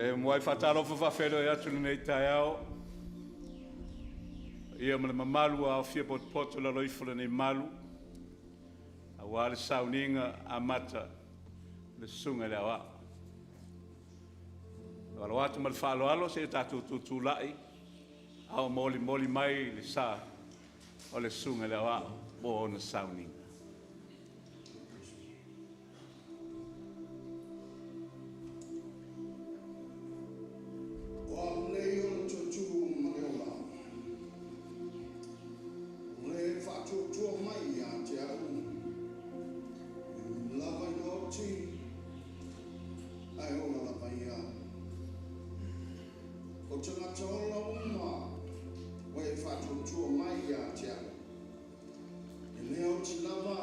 E muai faatalofa faafeiloai atu lenei taeao ia ma le mamalu ua aofia potopoto i lalo ifo o lenei malu aua le sauniga amata le Susuga i le Aoao. E alo atu ma le faaaloalo seia tatou tutulai a o molimoli mai le sa o le Susuga i le Aoao mo ona sauniga. O au nei o le toetū ma le ola, o le faatuatua mai ia te au, e ui lava ina oti, ae ola lava ia. O tagata ola uma ua e faatuatua mai ia te au, e le oti lava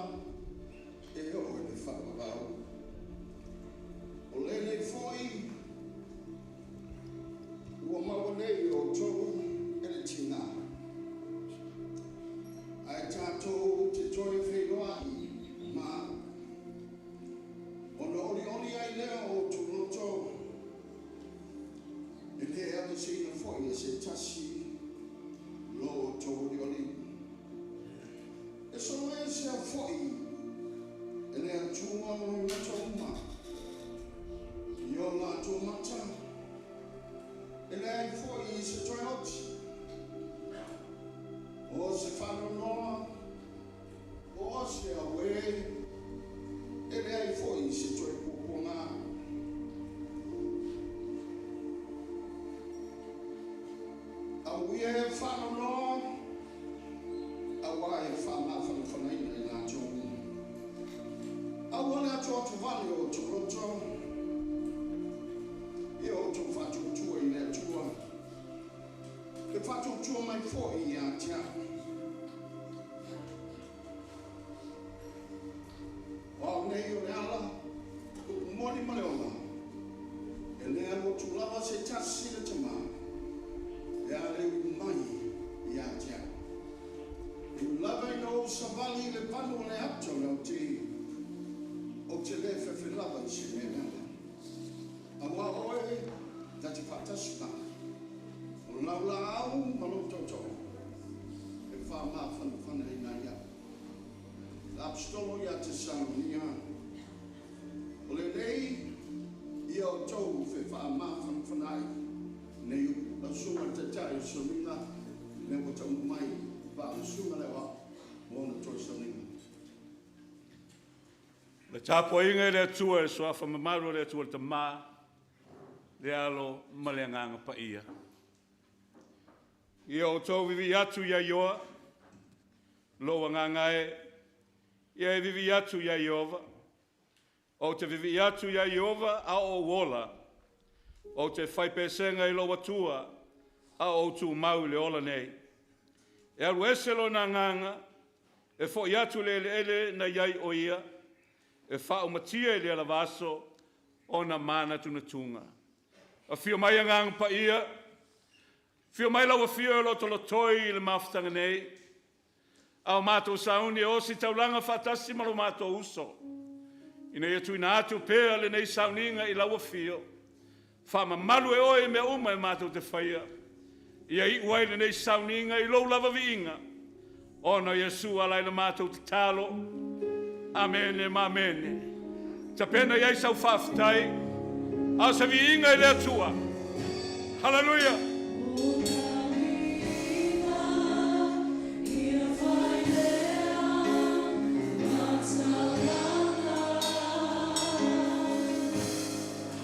e oo i le faavavau. O lenei foi ua maua nei e outou e le tiga, ae tatou te toe feiloai ma au, ona olioli ai lea o outou loto, e le aveseina foi e se tasi lo outou olioliga. E soloesea foi e le Atua loimata uma i o latou mata, e leai foi se toe oti, o se faanoanoa, o se auē, e leai foi se toe puapuaga. Amuia e faanoanoa, auā e faamafanafanaina i latou. Aua le atoatovale o outou loto, ia outou faatuatua i le Atua, e faatuatua mai foi ia te au. O au nei o le ala, upu moni ma le ola, e le alu atu lava se tasi i le Tamā, pe a le ui mai ia te au. E ui lava ina ou savali i le vanu o le ata o le aute, ou te le fefe lava i se mea leaga, auā o oe ta te faatasi ma au, o lau laau ma lou tootoo e faamafanafanaina ai au. Le Aposetolo ia Tesalonia, o lenei ia outou fefaamafanafana ai nei upu. Lau Susuga i le Taitai o le Sauniga, lea ua taunuu mai vaa le Susuga le Aoao mo ona toe sauniga. Le tapuaiga i le Atua i le suafa mamalu o le Atua le Tama, le Alo ma le Agaga Paia. Ia outou vivii atu ia Ioa, lou agaga e, ia e vivii atu ia Ieova. Ou te vivii atu ia Ieova a o ou ola. Ou te fai pesega i lou Atua a o ou tumau i le ola nei. E alu ese lona agaga, e foi atu i le eleele na i ai o ia, e faaumatia i le alavaaso ona mānatunatuga. Afio mai Agaga Paia, afio mai lau afio e lotolotoi i le mafutaga nei, a o matou sauni e osi taulaga faatasi ma lo matou uso, ina ia tuuina atu pea lenei sauniga i lau afio, faamamalu e oe i mea uma e matou te faia, ia iu ai lenei sauniga i lou lava viiga, ona o Iesu ala ai la matou tatalo. Amene ma amene. Tapena i ai sau faafetai, a o se viiga i le Atua. Haleluia!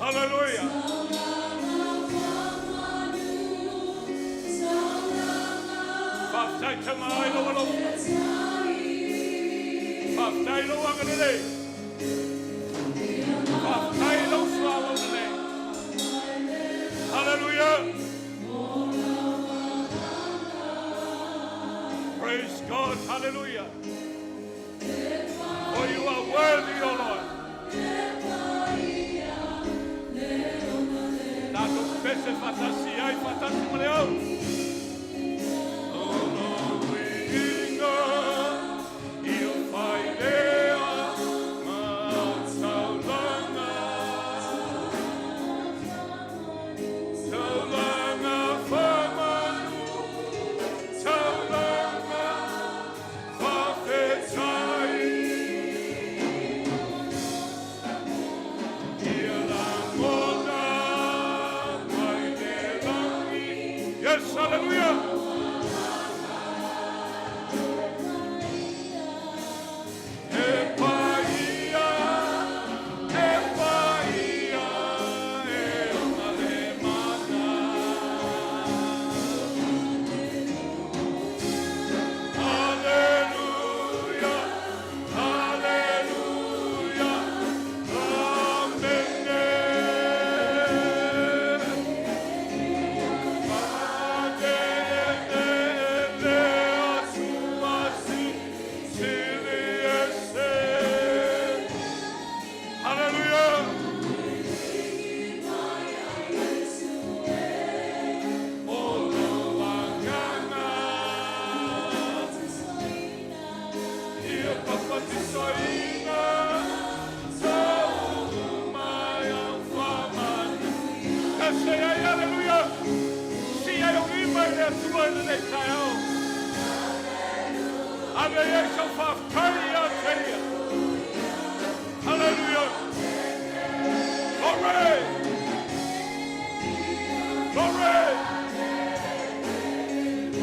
Haleluia! Faafetai Tama i lou alofa. Faafetai i lou agalelei. Faafetai i lou suauu lelei. Haleluia! Praise God. Hallelujah. For you are worthy, O Lord. Tatou pese faatasi ai faatasi ma le au. O viiga ia fai lea ma taulaga. Jesus, hallelujah. E paia, e paia, e ona le mana. Hallelujah, hallelujah, amen. Hallelujah. Hallelujah. Si ai o lima i le atua i lenei taeao. Ave ai sau faafetai ia te ia. Hallelujah. Glory. Glory.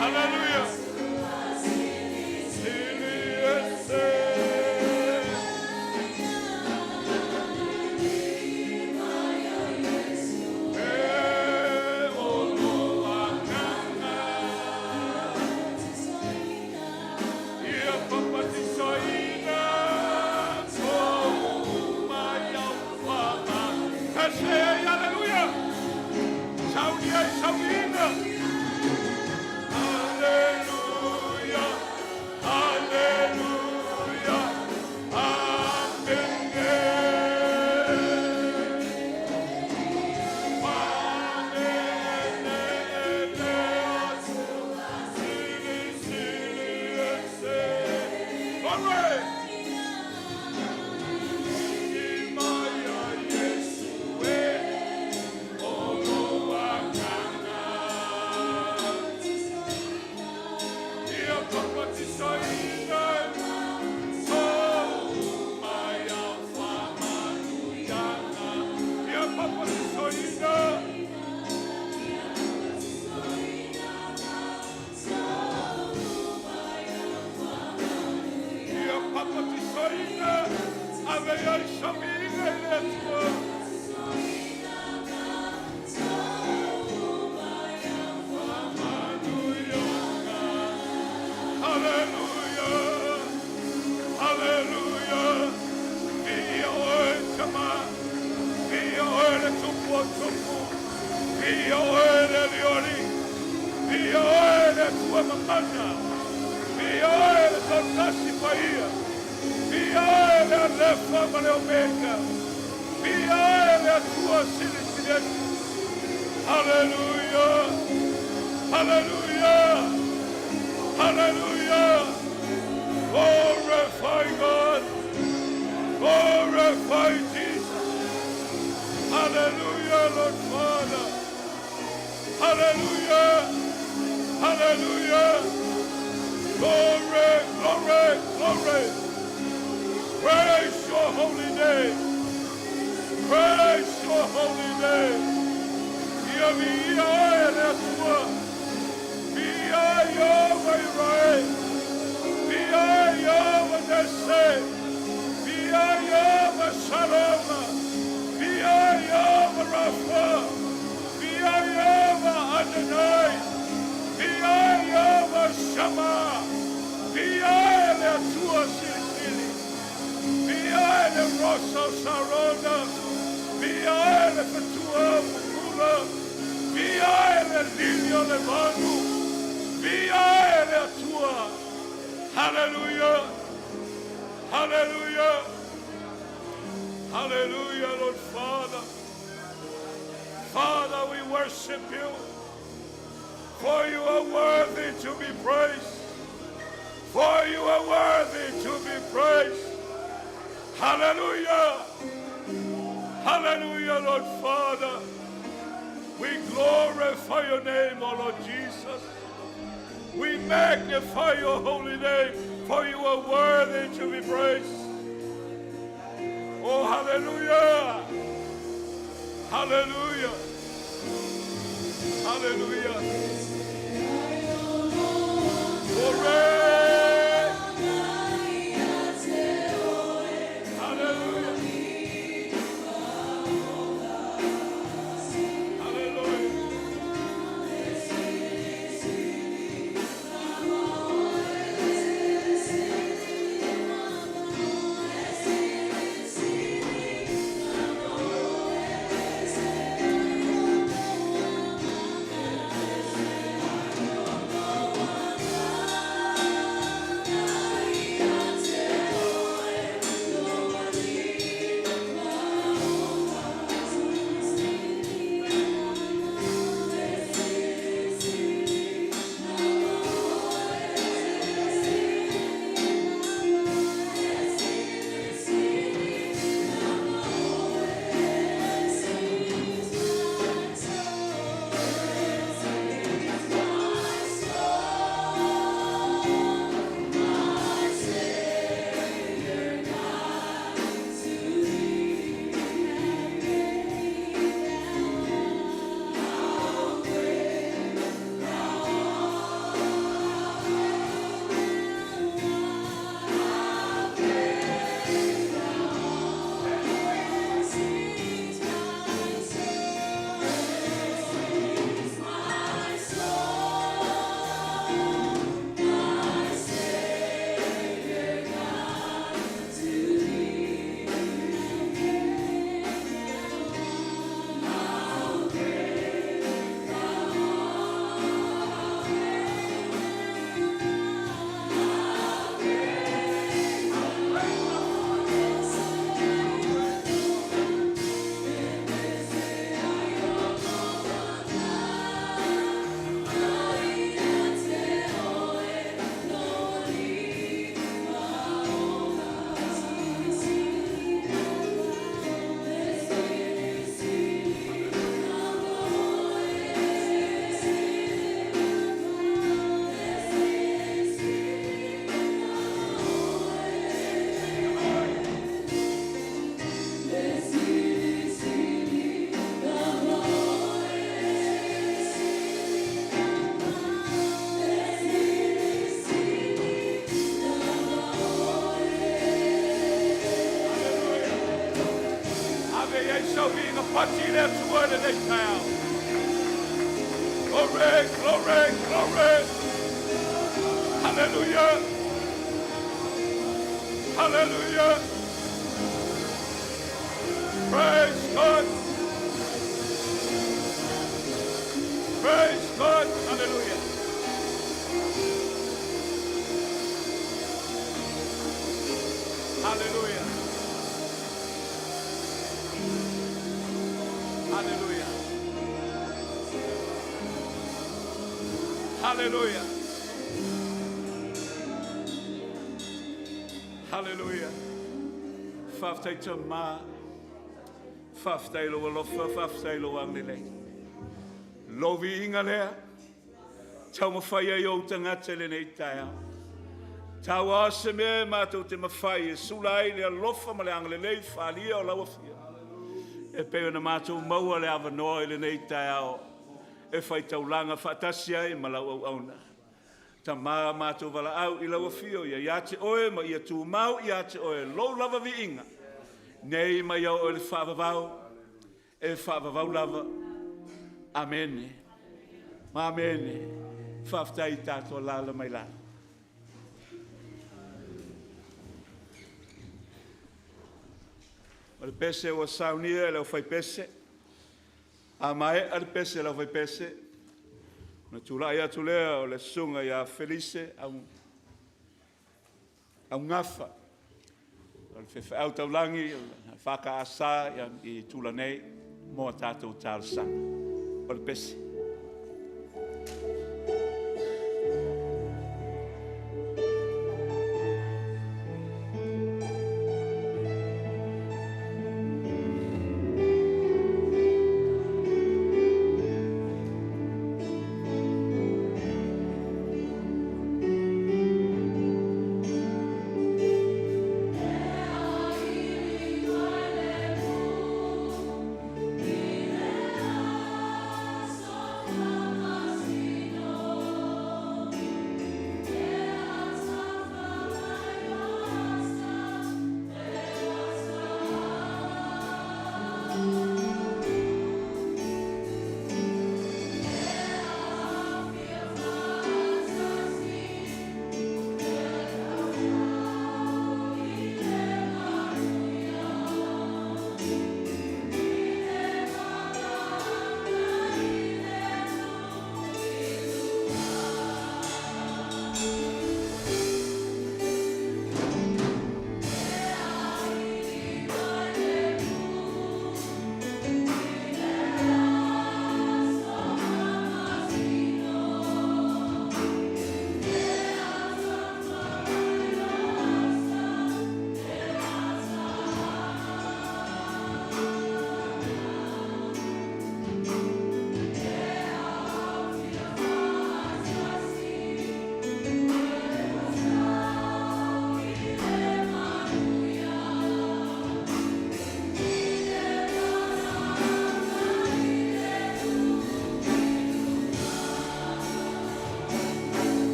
Hallelujah. Sili ese. E o lo anganga. Ia papatisoina o mai au fama. Kasi ai, hallelujah. Sauni ai, sauniina. Hallelujah. Hallelujah. Amen. Glory! Imaya Yesu e oloakanga. Ia papatisoina soumai au faamanuiaga. Ia papatisoina. Ia papatisoina. Ave ai sauiga i le Atua. Faamanuiaga. Hallelujah. Hallelujah. Viia oe tama. Viia oe le tupu o tupu. Viia oe le alioli. Viia oe le Atua mamana. Viia oe le Toatasi Paia. Viia oe le Alefa ma le Omega. Viia oe le Atua Silisili Ese. Hallelujah. Hallelujah. Hallelujah. Glorify God. Glorify Jesus. Hallelujah, Lord Father. Hallelujah. Hallelujah. Glory, glory, glory. Praise your holy name. Praise your holy name. Ia viia oe le Atua. Viia Ieova i Rae. Viia Ieova Nese. Viia Ieova Shalom. Viia Ieova Rapha. Viia Ieova Adonai. Viia Ieova Shammah. Viia le Atua Silisili. Viia le Rosa o Sarona. Viia le Fetua o Pupula. Viia le Lili o le Manu. Viia le Atua. Hallelujah. Hallelujah. Hallelujah, Lord Father. Father, we worship you, for you are worthy to be praised. For you are worthy to be praised. Hallelujah. Hallelujah, Lord Father. We glorify your name, O Lord Jesus. We magnify your holy name, for you are worthy to be praised. Oh, hallelujah. Hallelujah. Hallelujah. Glory! Hallelujah! Hallelujah! Ave ia i sauviiga pati i le Atua i lenei taeao. Glory, glory, glory. Hallelujah. Hallelujah. Praise God. Praise God. Hallelujah. Hallelujah. Hallelujah. Hallelujah. Hallelujah. Faafetai Tamā. Faafetai lou alofa, faafetai lou agalelei. Lou viiga lea, taumafai ai ou tagata i lenei taeao. Tau lava se mea e matou te mafai e sula ai le alofa ma le agalelei faaalia o lau Afioga. E pei ona matou maua le avanoa i lenei taeao e faitaulaga faatasi ai ma lau auauna. Tamā, matou valaau i lau afio ia ia te oe ma ia tumau ia te oe lou lava viiga. Nei ma ia oo i le faavavau, e faavavau lava. Amene. Ma amene. Faafetai i tatou alaala mai lalo. O le pese ua saunia e le aufaipese, a maea le pese a le aufaipese, ona tulai atu lea o le susuga ia Felise Augafa, o le faifeau taulagi o le EFKS i Tula nei mo a tatou talosaga. O le pese.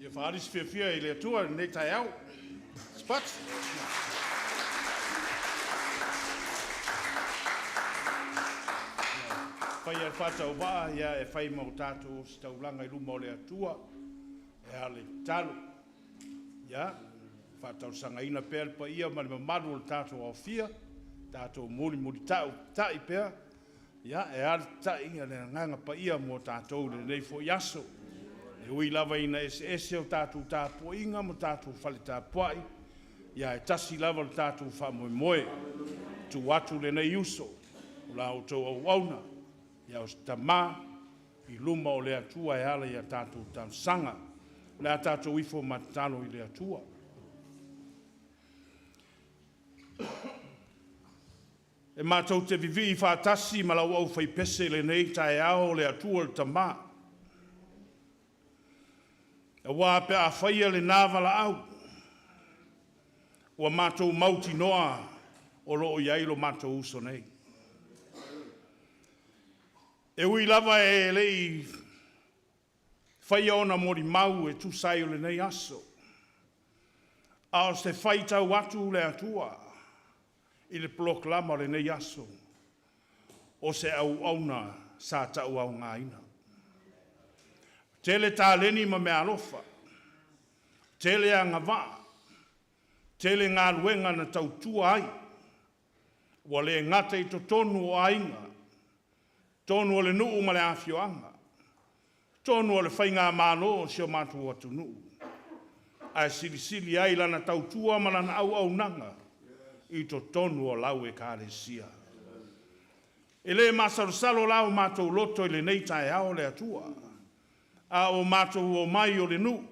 Fia faaali se fiafia i le Atua i lenei taeao. Spats. Faia le faatauvaa ia e fai ma o tatou ositaulaga i luma o le Atua e ala i tatalo. Ia, faatausagaina pea le paia ma le mamalu o le tatou aofia, tatou mulimulita'i pea, ia, e ala ta'i le Agaga Paia mo tatou i lenei foi aso. E ui lava ina eseese o tatou tapuaiga ma tatou fale tapuai, ia ae tasi lava lo tatou faamoemoe. Tuu atu lenei uso, o la outou auauna, ia o se tama i luma o le Atua e ala i a tatou talosaga. O le a tatou ifo ma tatalo i le Atua. E matou te vivii faatasi ma lau aufaipese i lenei taeao, le Atua le Tama, aua pe a faia lena valaau, ua matou mautinoa o lo o i ai lo matou uso nei. E ui lava e le i faia ona molimau e tusa ai o lenei aso, a o se faitau atu le Atua i le polokalama o lenei aso, o se auauna sa tauaogaina. Tele taleni ma meaalofa, tele agavaa, tele galuega na tautua ai, ua le gata i totonu o aiga, totonu o le nuu ma le afioaga, totonu o le faigamalo o si o matou atunuu, ae silisili ai lana tautua ma lana auaunaga i totonu o lau Ekalesia. E le masalosalo la o matou loto i lenei taeao le Atua, a o matou omai o le nuu,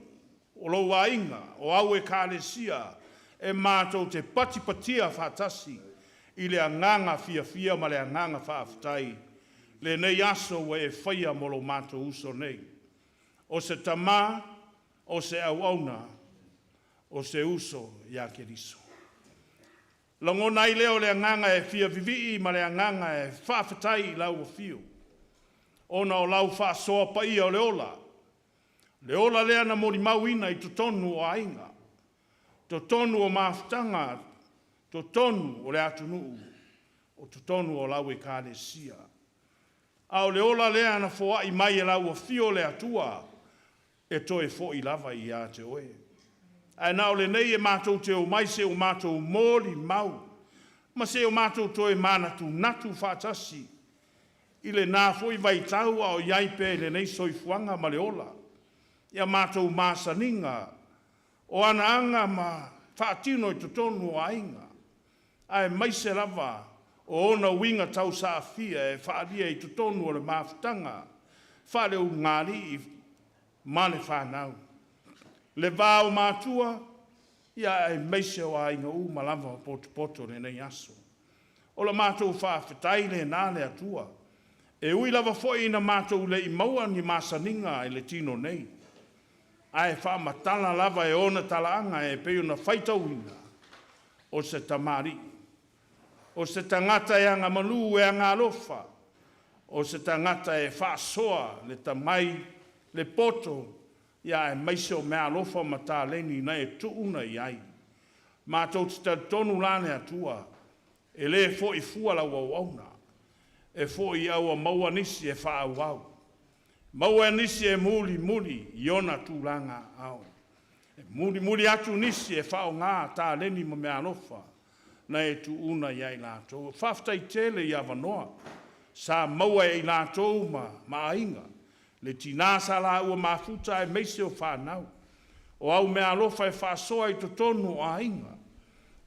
o lou aiga, o au Ekalesia, e matou te patipatia faatasi i le agaga fiafia ma le agaga faafetai lenei aso ua e faia mo lo matou uso nei. O se tama, o se auauna, o se uso ia Keriso. Lagona ai lea o le agaga e fia vivii ma le agaga e faafetai i lau afio, ona o lau faasoa paia o le ola, le ola lea na molimauina i totonu o aiga, totonu o mafutaga, totonu o le atunuu, o totonu o lau Ekalesia. A o le ola lea na foai mai e lau afio le Atua, e toe foi lava ia te oe. Ae na o lenei e matou te omai se o matou molimau, ma se o matou toe manatunatu faatasi i lena foi vaitau a o i ai pea i lenei soifuaga ma le ola, ia matou masaniga o ana aga ma faatino i totonu o aiga, aemaise lava o ona uiga tausaafia e faaalia i totonu o le mafutaga faaleulugalii ma le fanau, le va o matua, ia aemaise o aiga uma lava o potopoto i lenei aso. O la matou faafetai lena le Atua. E ui lava foi ina matou le i maua ni masaniga i le tino nei, ae faamatala lava e ona talaaga e pei ona faitauina, o se tamalii, o se tagata e agamanu e agaalofa, o se tagata e faasoa le tamai, le poto, ia aemaise o meaalofa ma taleni na e tuuna i ai. Matou te talitonu la le Atua, e le foi fua lau auauna, e foi a ua maua nisi e faaauau, maua nisi e mulimuli i ona tulaga aao, e mulimuli atu nisi e faaaoga taleni ma meaalofa na e tuuna ia i latou. Faafetai tele i avanoa sa maua e i latou ma aiga, le tina sa laua mafuta aemaise o fanau. O au meaalofa e faasoa i totonu o aiga,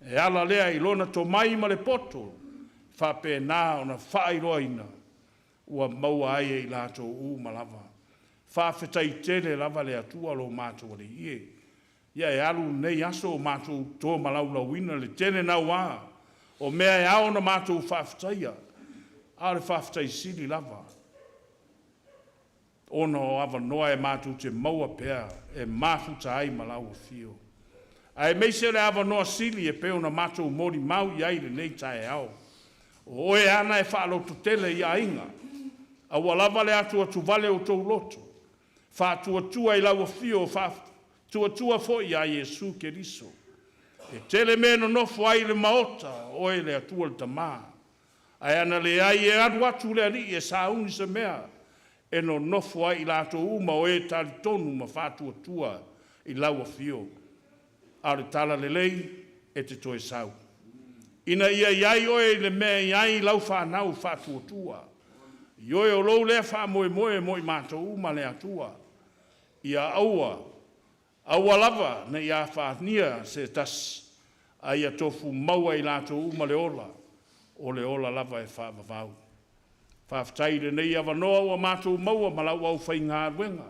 e ala lea i lona tomai ma le poto, e faapena ona faailoaina ua maua ai e i latou uma lava. Faafetai tele lava le Atua lo matou Alii e. Ia e alu lenei aso o matou tomalaulauina le tele naua o mea e ao ona matou faafetaia, a o le faafetai sili lava ona o avanoa e matou te maua pea e mafuta ai ma lau afio. Aemaise le avanoa sili e pei ona matou molimau i ai i lenei taeao. O oe ana e faalototele i aiga, aua lava le atuatuvale o outou loto, faatuatua i lau afio Tuatua foi iā Iesu Keriso. E tele mea e nonofo ai i le maota o oe le Atua le Tamā, ae ana leai e alu atu le Alii e sauni se mea e nonofo ai i latou uma o e talitonu ma faatuatua i lau afio. A o le tala lelei e te toe sau, ina ia i ai oe i le mea e i ai lau fanau faatuatua. Ioe, o lou lea faamoemoe mo i matou uma le Atua, ia aua, aua lava ne i afaina se tasi, a ia tofu maua e i latou uma le ola, o le ola lava e faavavau. Faafetai i lenei avanoa ua matou maua ma lau aufaigaluega,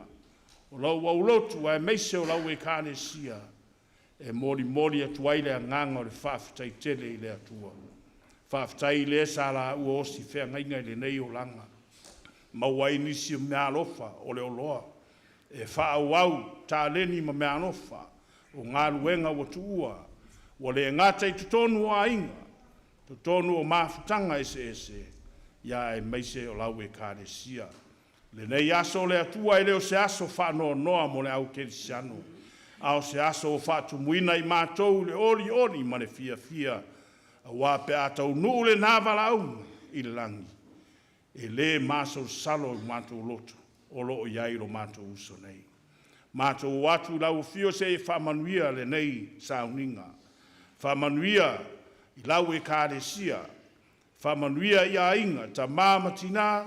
o lau aulotu aemaise o lau Ekalesia e molimoli atu ai le agaga o le faafetai tele i le Atua. Faafetai i le sa laua osi feagaiga i lenei olaga, maua ai nisi o meaalofa o le oloa e faaauau taleni ma meaalofa o galuega ua tuua, ua le gata i totonu o aiga, totonu o mafutaga eseese, aemaise o lau Ekalesia. Lenei aso o le Atua e le o se aso faanoanoa mo le au kerisiano, a o se aso ua faatumuina i matou i le olioli ma le fiafia, aua pe a taunuu lena valaauga i le lagi, e le masalosalo i matou loto o lo o i ai lo matou uso nei. Matou o atu i lau afio se i e faamanuia lenei sauniga, faamanuia i lau Ekalesia, faamanuia i aiga, tama ma tina,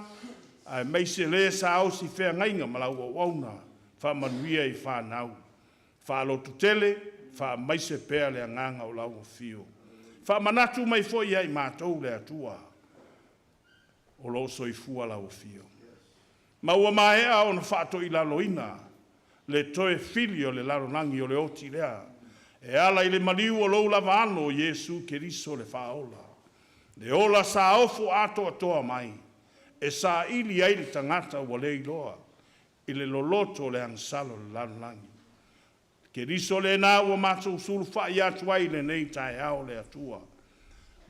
aemaise le sa osi feagaiga ma lau auauna, faamanuia i fanau, faalototele, faamaise pea le agaga o lau afio. Faamanatu mai foi ia i matou le Atua o lo o soifua lau afio. Ma ua maea ona faatoilaloina le toe fili o le lalolagi o le oti lea, e ala i le maliu o lou lava alo o Iesu Keriso le Faaola, le ola sa ofo atoatoa mai, e saili ai le tagata ua le iloa i le loloto o le agasala o le lalolagi. Keriso lena ua matou sulufai atu ai i lenei taeao le Atua,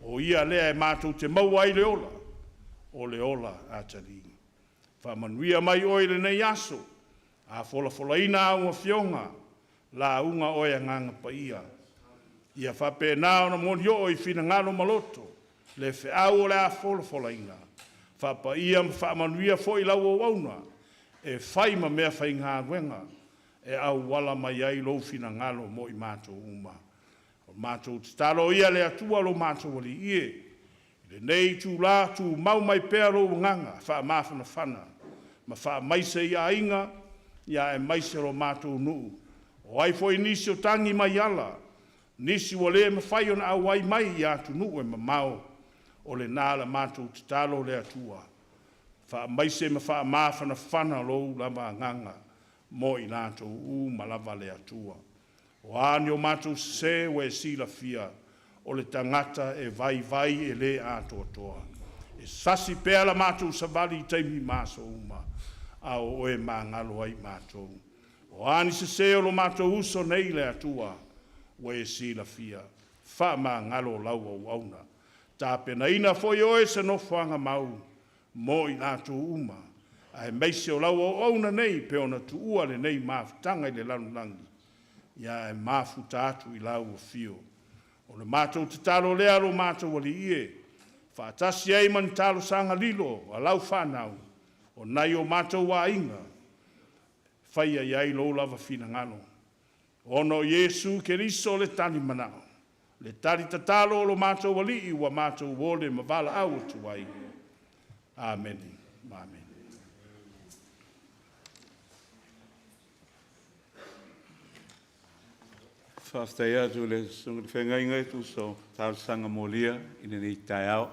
o Ia lea e matou te maua ai le ola, o le ola atalii. Faamanuia mai Oe i lenei aso, a folafolaina au Afioga, lauga Oe Agaga Paia, ia faapena ona molioo i finagalo ma loto le feau o le a folafolaina. Faapaia ma faamanuia foi lau auauna e fai ma meafaigaluega e auala mai ai lou finagalo mo i matou uma. O le matou tatalo ia le Atua lo matou Alii e, i lenei itula, tumau mai pea lou agaga faamafanafana ma faamaise i aiga, aemaise lo matou nuu. O ai foi nisi o tagi mai ala, nisi ua le mafai ona auai mai i atunuu e mamao, o lena la matou tatalo le Atua, faamaise ma faamafanafana lou lava agaga mo i latou uma lava le Atua. O a ni o matou sese ua e silafia, o le tagata e vaivai e le atoatoa. E sasi pea la matou savali i taimi ma aso uma, a o Oe e magalo ai i matou. O a ni sese o lo matou uso nei le Atua, ua e silafia, faamagalo lau auauna. Tapenaina foi e Oe se nofoaga mau mo i latou uma, aemaise o lau auauna nei pei ona tuua lenei mafutaga i le lalolagi, ae mafuta atu i lau afio. O le matou tatalo lea lo matou Alii e, faatasi ai ma ni talosaga lilo a lau fanau, o nai o matou aiga, faia i ai lou lava finagalo, ona o Iesu Keriso le talimanao, le talitatalo o lo matou Alii ua matou ole ma valaau atu ai. Amene. Amene. Faafetai atu i le Susuga i le Feagaiga e tusa o talosaga molia i lenei taeao.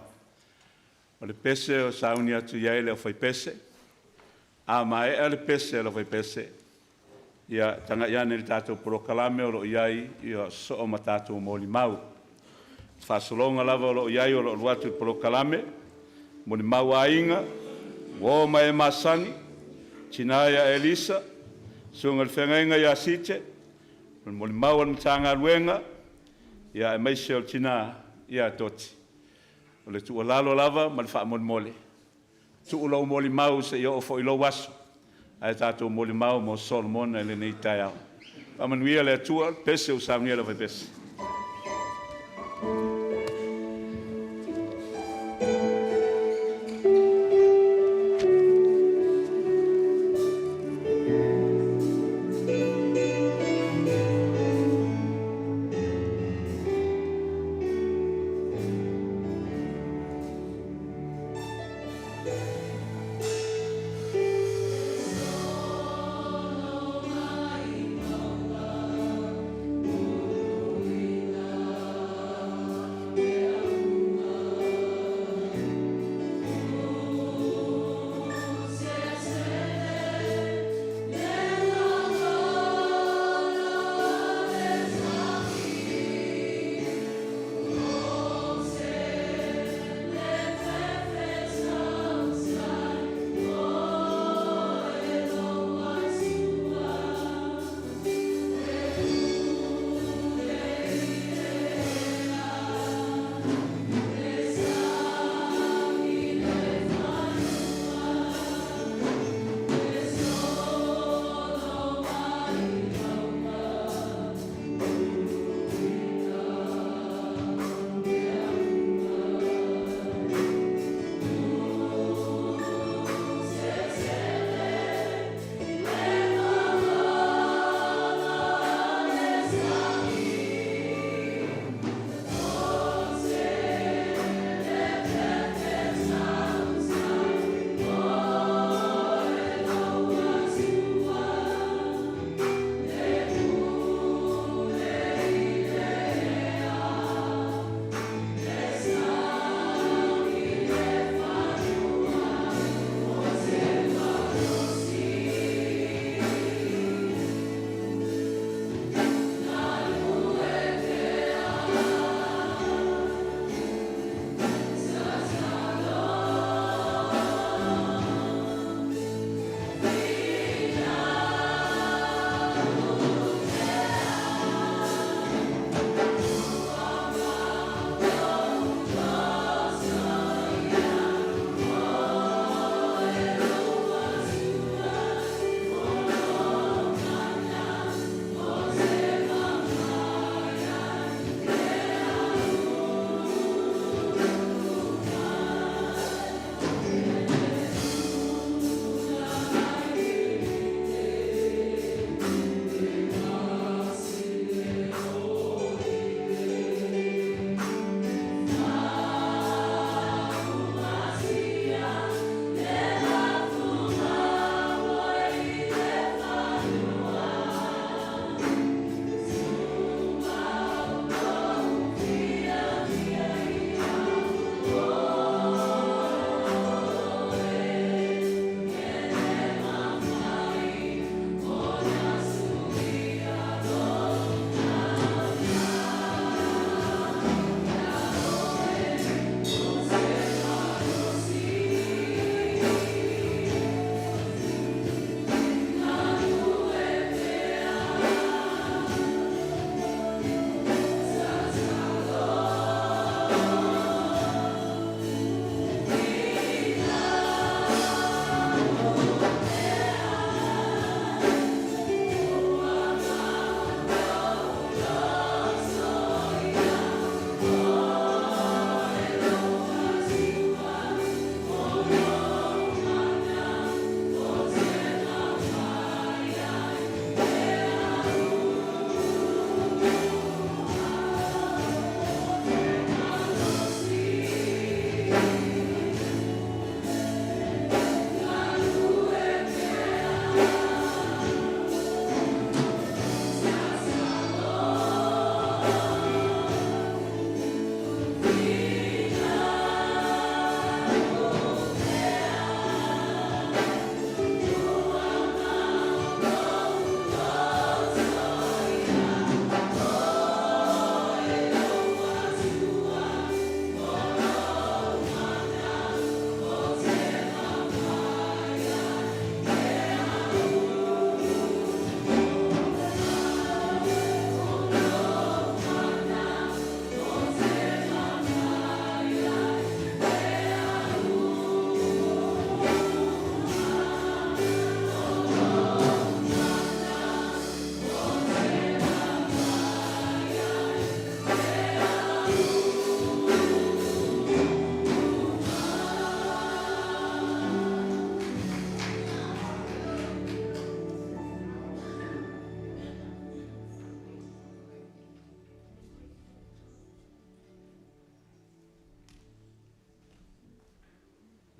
O le pese o sauni atu i ai le aufaipese. A maea le pese a le aufaipese, ia tagai ane i le tatou polokalame o lo o i ai ia sosoo ma tatou molimau. O le faasologa lava o lo o i ai o lo o alu atu i le polokalame, molimau aiga, uo ma e masani, tina ia Elisa, susuga i le feagaiga ia Site, o le molimau a le Matagaluega, ia aemaise o le tina ia Toti. O le tuualalo lava ma le faamolemole, tuu lou molimau se i oo foi i lou aso, ae tatou molimau mo Solomona i lenei taeao. Faamanuia le Atua, pese ua saunia e le aufaipese.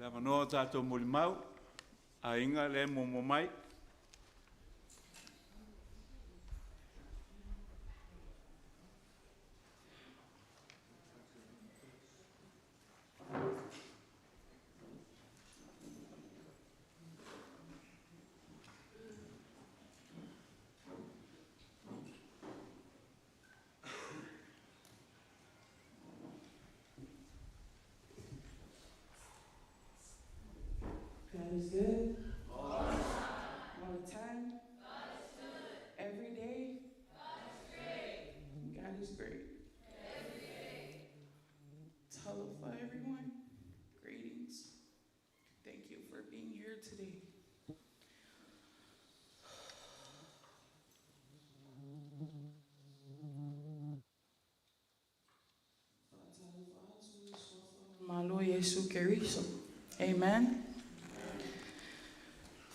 avanoa o tatou molimau, aiga lea e muamua mai. God is good. All the time. God is good. Every day. God is great. God is great. Every day. Talofa, everyone. Greetings. Thank you for being here today. Malo Yesu Keriso. Amen.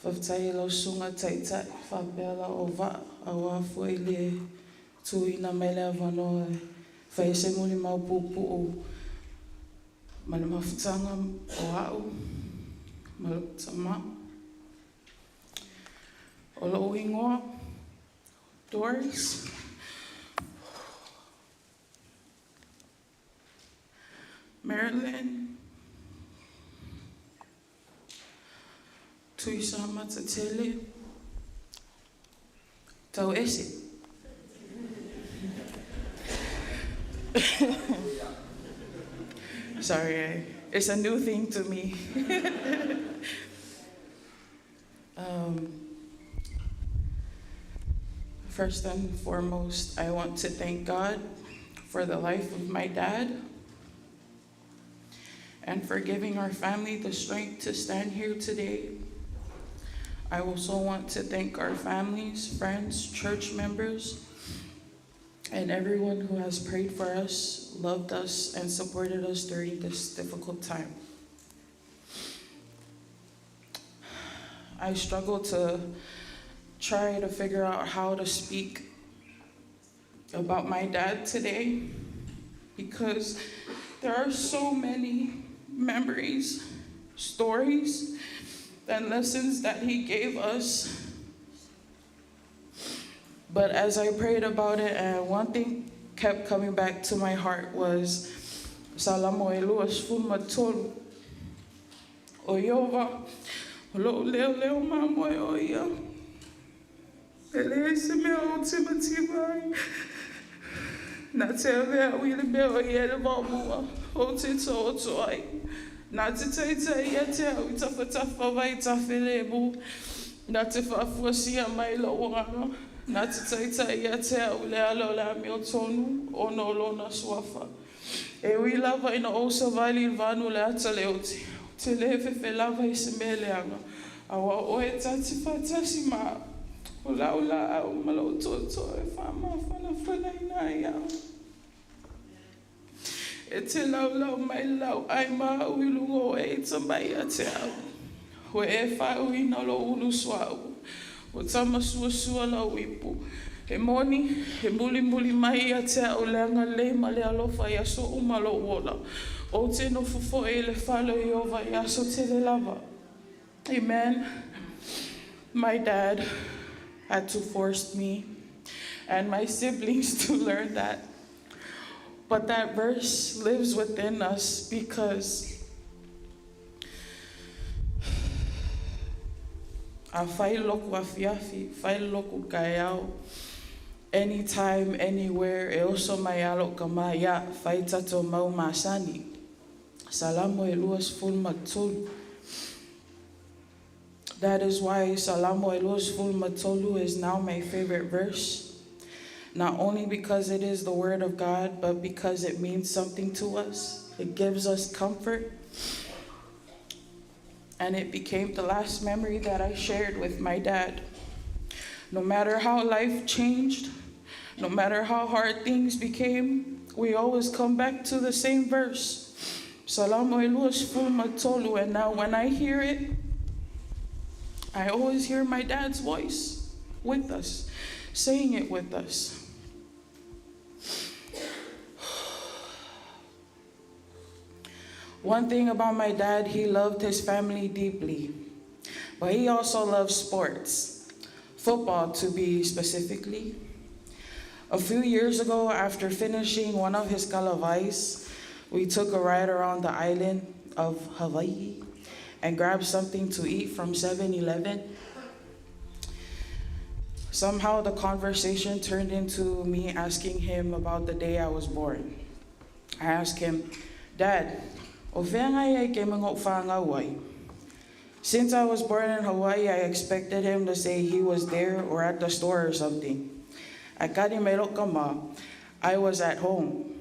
Faafetai i lau susuga taitai faapea la o vaa auā foi le tuuina mai le avanoa e fai ai se molimau puupuu ma le mafutaga o a'u ma lo'u tamā. O lo'u igoa, Doris Marilyn Tuisamatatele Tauese. Sorry, I, it's a new thing to me. First and foremost, I want to thank God for the life of my dad and for giving our family the strength to stand here today. I also want to thank our families, friends, church members, and everyone who has prayed for us, loved us, and supported us during this difficult time. I struggle to try to figure out how to speak about my dad today because there are so many memories, stories, and lessons that he gave us. But as I prayed about it, and one thing kept coming back to my heart was Salamo e lua sefulu ma tolu. O Ieova, o lo'u leoleo mamoe o ia. E leai se mea ou te mativa ai. Na te ave au i le mea o i ai le vaomua, ou te taoto ai. Na te taitai ia te au i tafatafa o vai tafilemu. Na te faafuasia mai lou agaga. Na te taitai ia te au i le ala o le amiotonu, ona o lona suafa. E ui lava ina ou savali i le vanu o le ata le oti, ou te le fefe lava i se mea leaga, auā o oe ta te faatasi ma au, o lau laau ma lou tootoo e faamafanafanaina ai au. E te laulau mai le lauai ma au i luga o e ita mai ia te au. Ua e faauuina lou ulu suauu, ua tamasuasua lau ipu. E moni, e mulimuli mai ia te au le agalelei ma le alofa i aso uma o lou ola. Ou te nofo foi i le fale o Ieova i aso tele lava. Amen. My dad had to force me and my siblings to learn that. But that verse lives within us because afai loku afiafi, fai loku taeao, anytime, anywhere, e oso mai a lo'u tamā, ia, fai tatou mau masani. Salamo e 23. That is why Salamo e 23 is now my favorite verse. Not only because it is the word of God, but because it means something to us. It gives us comfort. And it became the last memory that I shared with my dad. No matter how life changed, no matter how hard things became, we always come back to the same verse. Salamo e 23. And now when I hear it, I always hear my dad's voice with us, saying it with us. One thing about my dad, he loved his family deeply, but he also loved sports, football to be specifically. A few years ago, after finishing one of his kalavais, we took a ride around the island of Hawaii and grabbed something to eat from 7-Eleven. Somehow the conversation turned into me asking him about the day I was born. I asked him, Dad, o whenga ai ke mga whāngau ai? Since I was born in Hawaii, I expected him to say he was there or at the store or something. I kari me ma, I was at home.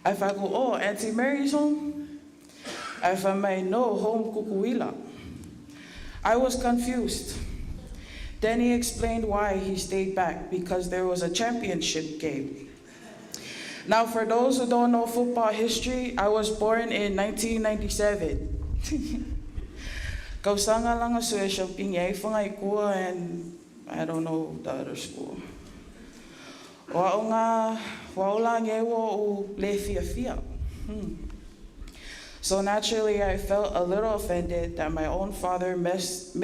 I go, oh, Auntie Mary's home? I found no, home kukuila. I was confused. Then he explained why he stayed back, because there was a championship game. Now, for those who don't know football history, I was born in 1997. Kausanga lang and I don't know the other school. Wa nga, wa o le fia fia. So naturally, I felt a little offended that my own father missed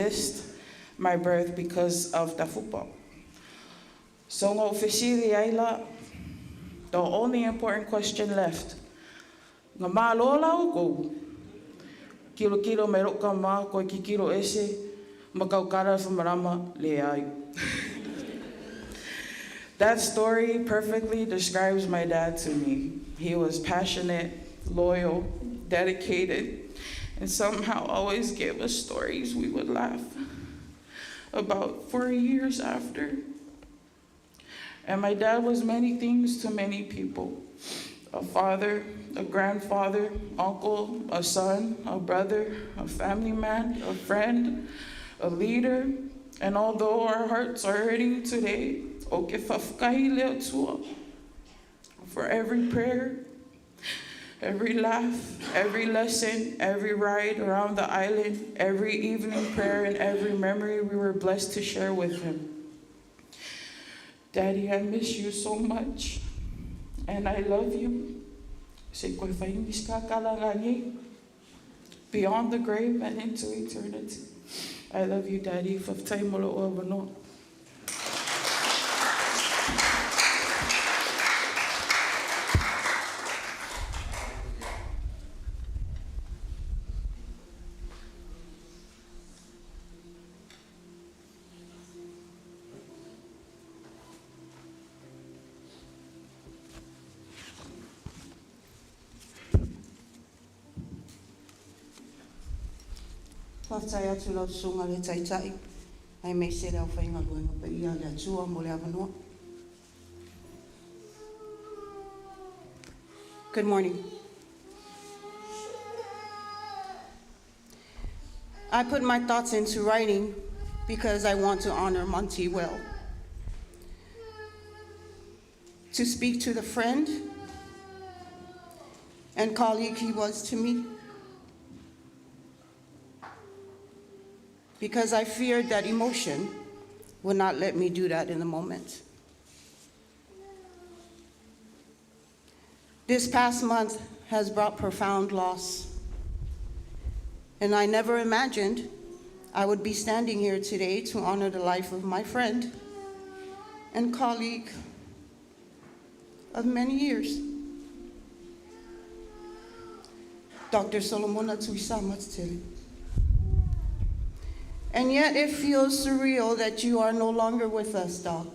my birth because of the football. So ngo aila, the only important question left. Nga malola o ko. Kilo kilo me roka ma koe ki kilo ese, makau kara whamarama le ai. That story perfectly describes my dad to me. He was passionate, loyal, dedicated, and somehow always gave us stories we would laugh about for years after. And my dad was many things to many people. A father, a grandfather, uncle, a son, a brother, a family man, a friend, a leader. And although our hearts are hurting today, for every prayer, every laugh, every lesson, every ride around the island, every evening prayer, and every memory we were blessed to share with him. Daddy, I miss you so much, and I love you. Beyond the grave and into eternity. I love you, Daddy. Whātai atu lau sunga le taitai, ai mei se leo whainga luenga pa ia le atua mo le awanoa. Good morning. I put my thoughts into writing because I want to honor Monty well. To speak to the friend and colleague he was to me. Because I feared that emotion would not let me do that in the moment. This past month has brought profound loss, and I never imagined I would be standing here today to honor the life of my friend and colleague of many years, Dr. Solomona Tuisamatili. And yet it feels surreal that you are no longer with us, Doc.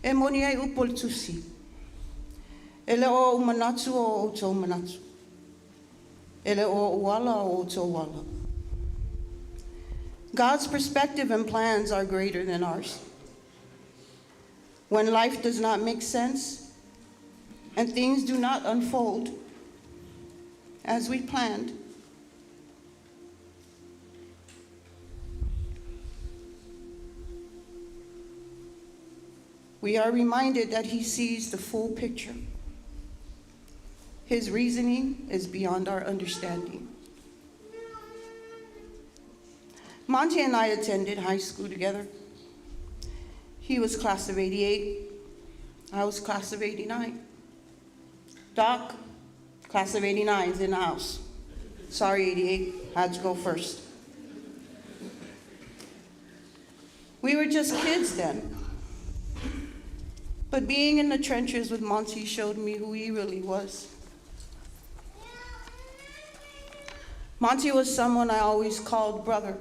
E moni ai upol tusi. E le o manatu o o manatu. E le o uala o o uala. God's perspective and plans are greater than ours. When life does not make sense and things do not unfold as we planned, we are reminded that he sees the full picture. His reasoning is beyond our understanding. Monty and I attended high school together. He was class of 88. I was class of 89. Doc Class of 89 is in the house. Sorry, 88, had to go first. We were just kids then. But being in the trenches with Monty showed me who he really was. Monty was someone I always called brother.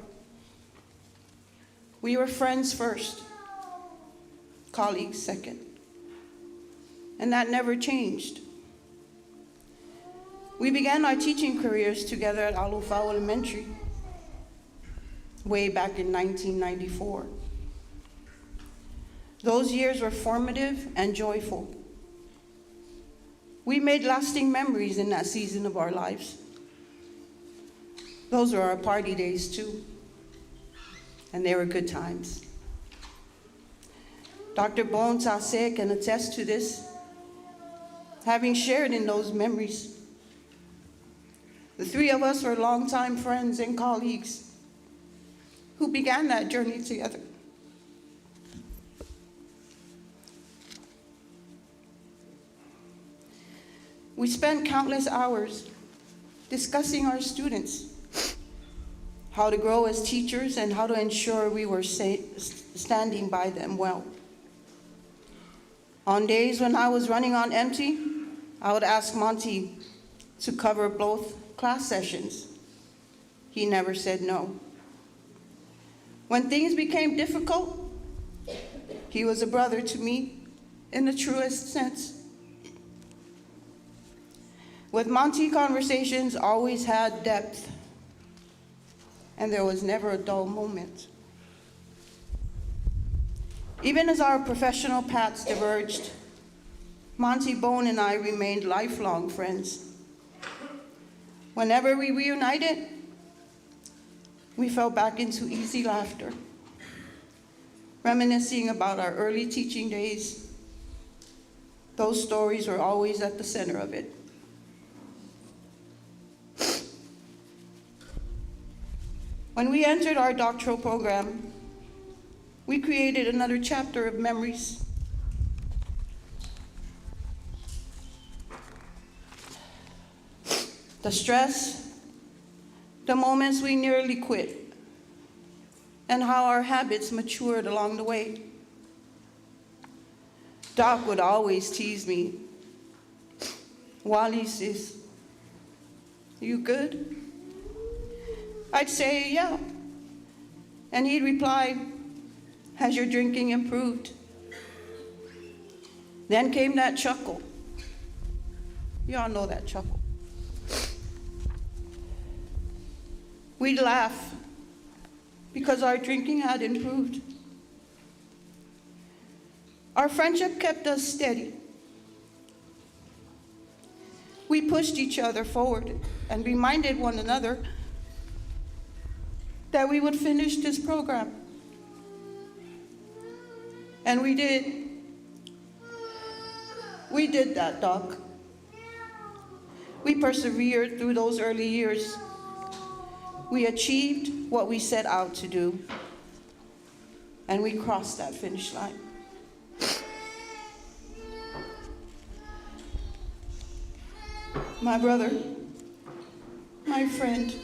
We were friends first, colleagues second. And that never changed. We began our teaching careers together at Alofau Elementary way back in 1994. Those years were formative and joyful. We made lasting memories in that season of our lives. Those were our party days too, and they were good times. Dr. Bones Ase can attest to this, having shared in those memories. The three of us were longtime friends and colleagues who began that journey together. We spent countless hours discussing our students, how to grow as teachers, and how to ensure we were standing by them well. On days when I was running on empty, I would ask Monty to cover both class sessions. He never said no. When things became difficult, he was a brother to me in the truest sense. With Monty, conversations always had depth, and there was never a dull moment. Even as our professional paths diverged, Monty Bone and I remained lifelong friends. Whenever we reunited, we fell back into easy laughter, reminiscing about our early teaching days. Those stories were always at the center of it. When we entered our doctoral program, we created another chapter of memories. The stress, the moments we nearly quit, and how our habits matured along the way. Doc would always tease me. Wally says, "You good?" I'd say, "Yeah." And he'd reply, "Has your drinking improved?" Then came that chuckle. You all know that chuckle. We'd laugh because our drinking had improved. Our friendship kept us steady. We pushed each other forward and reminded one another that we would finish this program. And we did. We did that, Doc. We persevered through those early years. We achieved what we set out to do, and we crossed that finish line. My brother, my friend,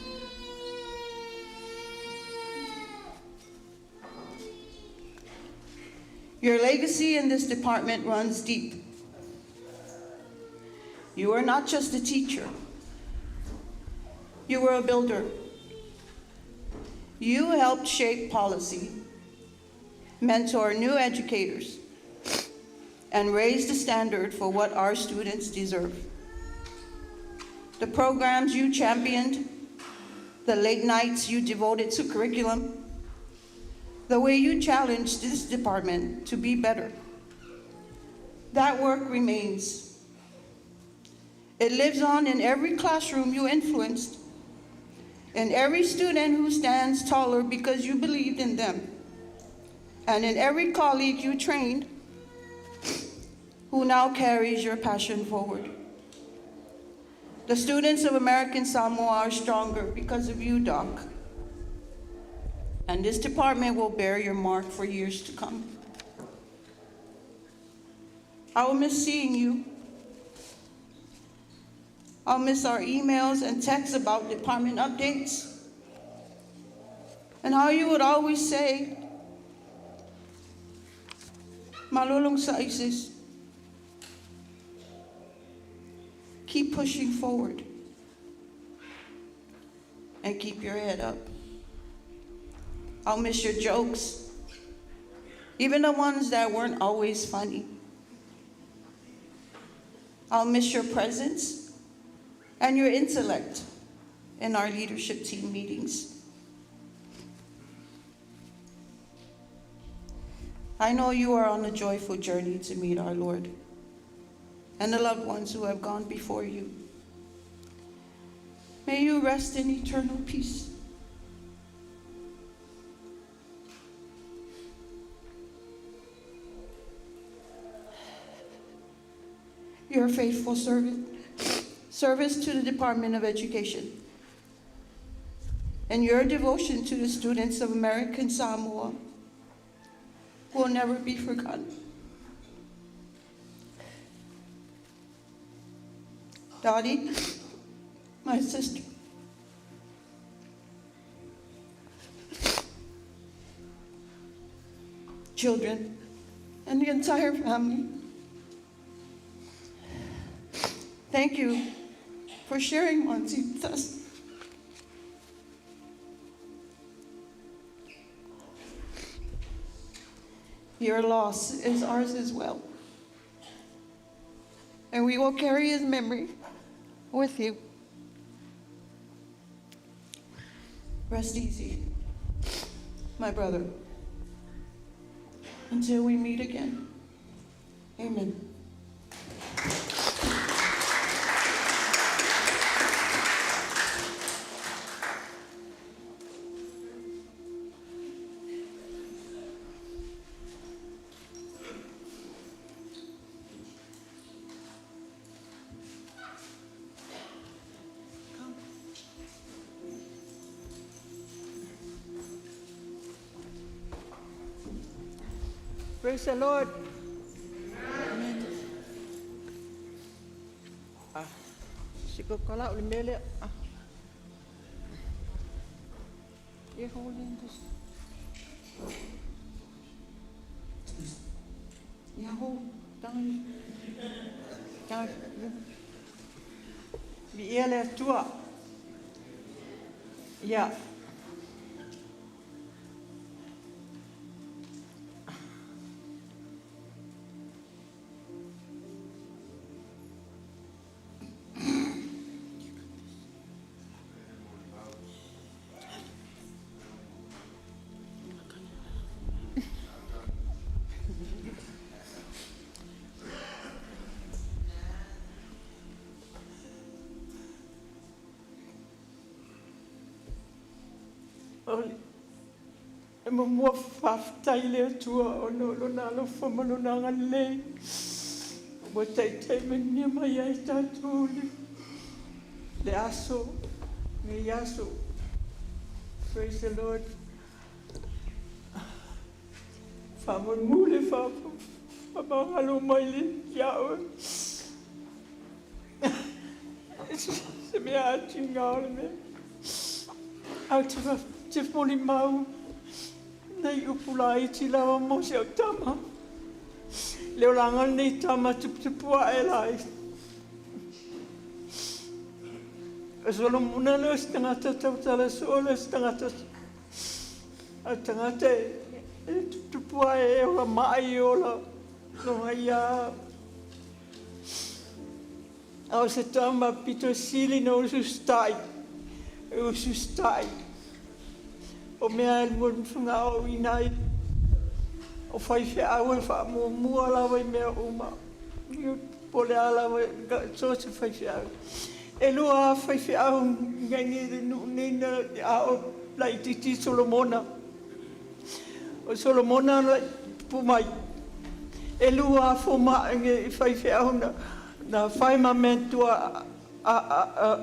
your legacy in this department runs deep. You are not just a teacher. You were a builder. You helped shape policy, mentor new educators, and raise the standard for what our students deserve. The programs you championed, the late nights you devoted to curriculum, the way you challenged this department to be better, that work remains. It lives on in every classroom you influenced, in every student who stands taller because you believed in them, and in every colleague you trained who now carries your passion forward. The students of American Samoa are stronger because of you, Doc. And this department will bear your mark for years to come. I will miss seeing you. I'll miss our emails and texts about department updates. And how you would always say, Malolong sa ISIS, keep pushing forward and keep your head up. I'll miss your jokes, even the ones that weren't always funny. I'll miss your presence and your intellect in our leadership team meetings. I know you are on a joyful journey to meet our Lord and the loved ones who have gone before you. May you rest in eternal peace. Your faithful servant, service to the Department of Education and your devotion to the students of American Samoa will never be forgotten. Dottie, my sister, children, and the entire family. Thank you for sharing Monty with us. Your loss is ours as well. And we will carry his memory with you. Rest easy, my brother, until we meet again. Amen. Praise the Lord. Amen. Ah, siko kala o le mele. Ah. You're holding this. Yeah, hold. Down. Down. Viia le Atua. Ia. E mamua faafetai le Atua ona o lona alofa ma lona agalelei. Ua taitai manuia mai ai tatou le, le aso, nei aso. Praise the Lord. Faamolemole faamagalo mai le ia'u. Se mea atiga o le mea. Au te te molimau nei upu laiti lava mo si au tama. Le olaga lenei tama tuputupu ae lai. O Solomona le o se tagata tautala soo le se tagata a tagata e tuputupu ae e ola maai e ola loga ia. A o se tama pito sili na usustai. E usustai. O mea e lua fagaoina ai o faifeau e faamuamua lava i mea uma. Po o le a lava so se faifeau. E lua faifeau ngai le nuu nei na a o laitiiti Solomona. O Solomona la pu mai. E lua fomaʻi nge faifeau na na fai ma mentua a, a, a,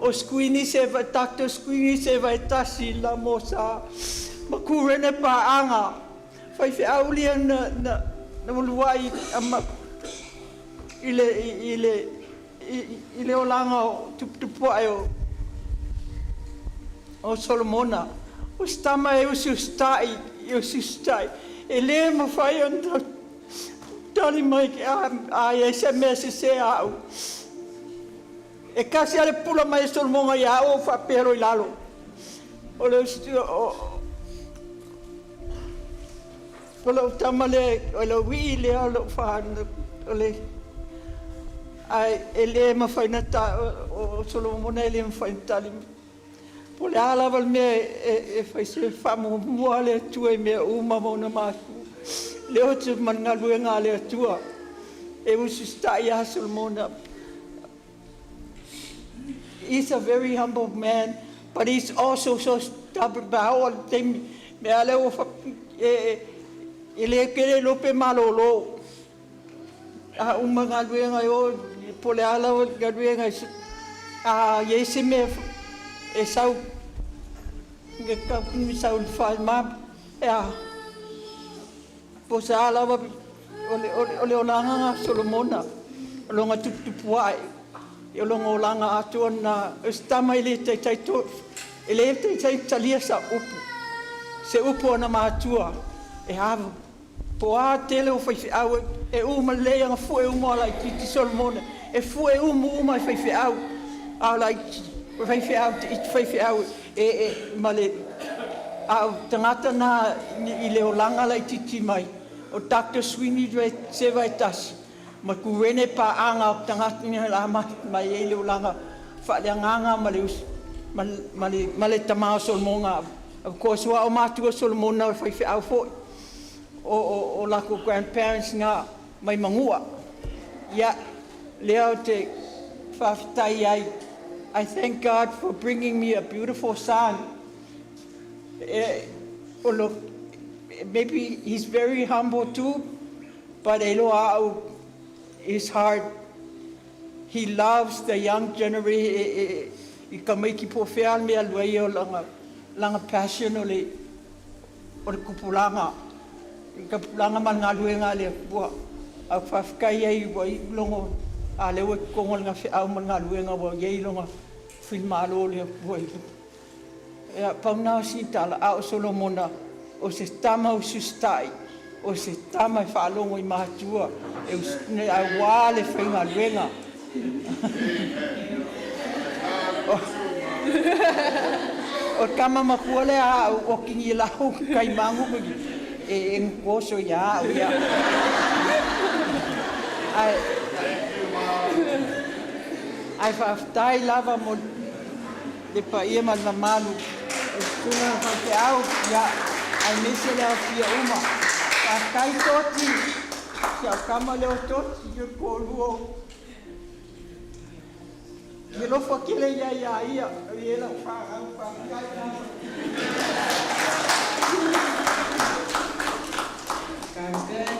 o Squeenie se va Dr. Squeenie se vai tasi la mo sa ma kurene pa anga fai fe aulia na na na luai ama i le i le i le olaga o tuputupu ae o o Solomona, o se tama e usiusitai, e usiusitai. E le mafai ona tali mai a i ai se mea sese a au. E tasi lava le pupula mai a Solomona ia au ou faapea loa i lalo. O le o lou tama lea, o le uii lea o lou o le ae e le mafai ona ta o Solomona e le mafai ona tali. Po o le a lava le mea e fai se faamuamua le Atua i mea uma ma ona mafu. Lea ou te ma le galuega a le Atua. E usiusitai ia Solomona. He's a very humble man, but he's also so stubborn. Pa oo le taimi, mea lea ua e le kele iloa pe malolo. A uma galuega e o po o le a lava le galuega a i ai se mea e sau e sau i le falemā e a po o se a lava o le olaga lena o Solomona, o lona tuputupu ae, o lona olaga atoa lena. O se tama e le taitai e le taitai talia sau upu, se upu a ona matua e ava. Po o a tele o faifeau e uma lelei ona fue uma o laitiiti Solomona, e fue uma e faifeau, a o laitiiti faifeau itiiti faifeau e ma le a o tagata na i le olaga laitiiti mai o Dr. Sweeney seva e tasi ma Kurene paaga o tagata ni la mai ai le olaga faaleagaga ma le ma le tama o Solomona. Of course, ua o matua Solomona o faifeau foi o latou grandparents na mai manua. Ia, lea o te faafetai ai. I thank God for bringing me a beautiful son. Look, maybe he's very humble too, but e loa au his heart. He loves the young generation. I ka maiki po fea mea lua ia o langa passion o le kupulaga. I ka pulaga ma le galuega a le Atua. Au faafetai ai ua iu logo a lea ua i totonu o le gafeau ma le galuega ua i ai lona finagalo o le Atua i ia pau na o sina tala a o Solomona o se tama usiusitai, o se tama e faalogo i matua e auā le faigaluega. O le tama matua lea a au o kinilau kaimagu e oso ia au ia. Ae faafetai lava mo le paia ma le mamalu o le susuga i le faifeau, ia, aemaise le aofia uma. Faafetai Toti, si au tama lea o Toti, o le toalua o e alofa tele ia ia ia, o i ai lau fanau, faafetai lava. God is good.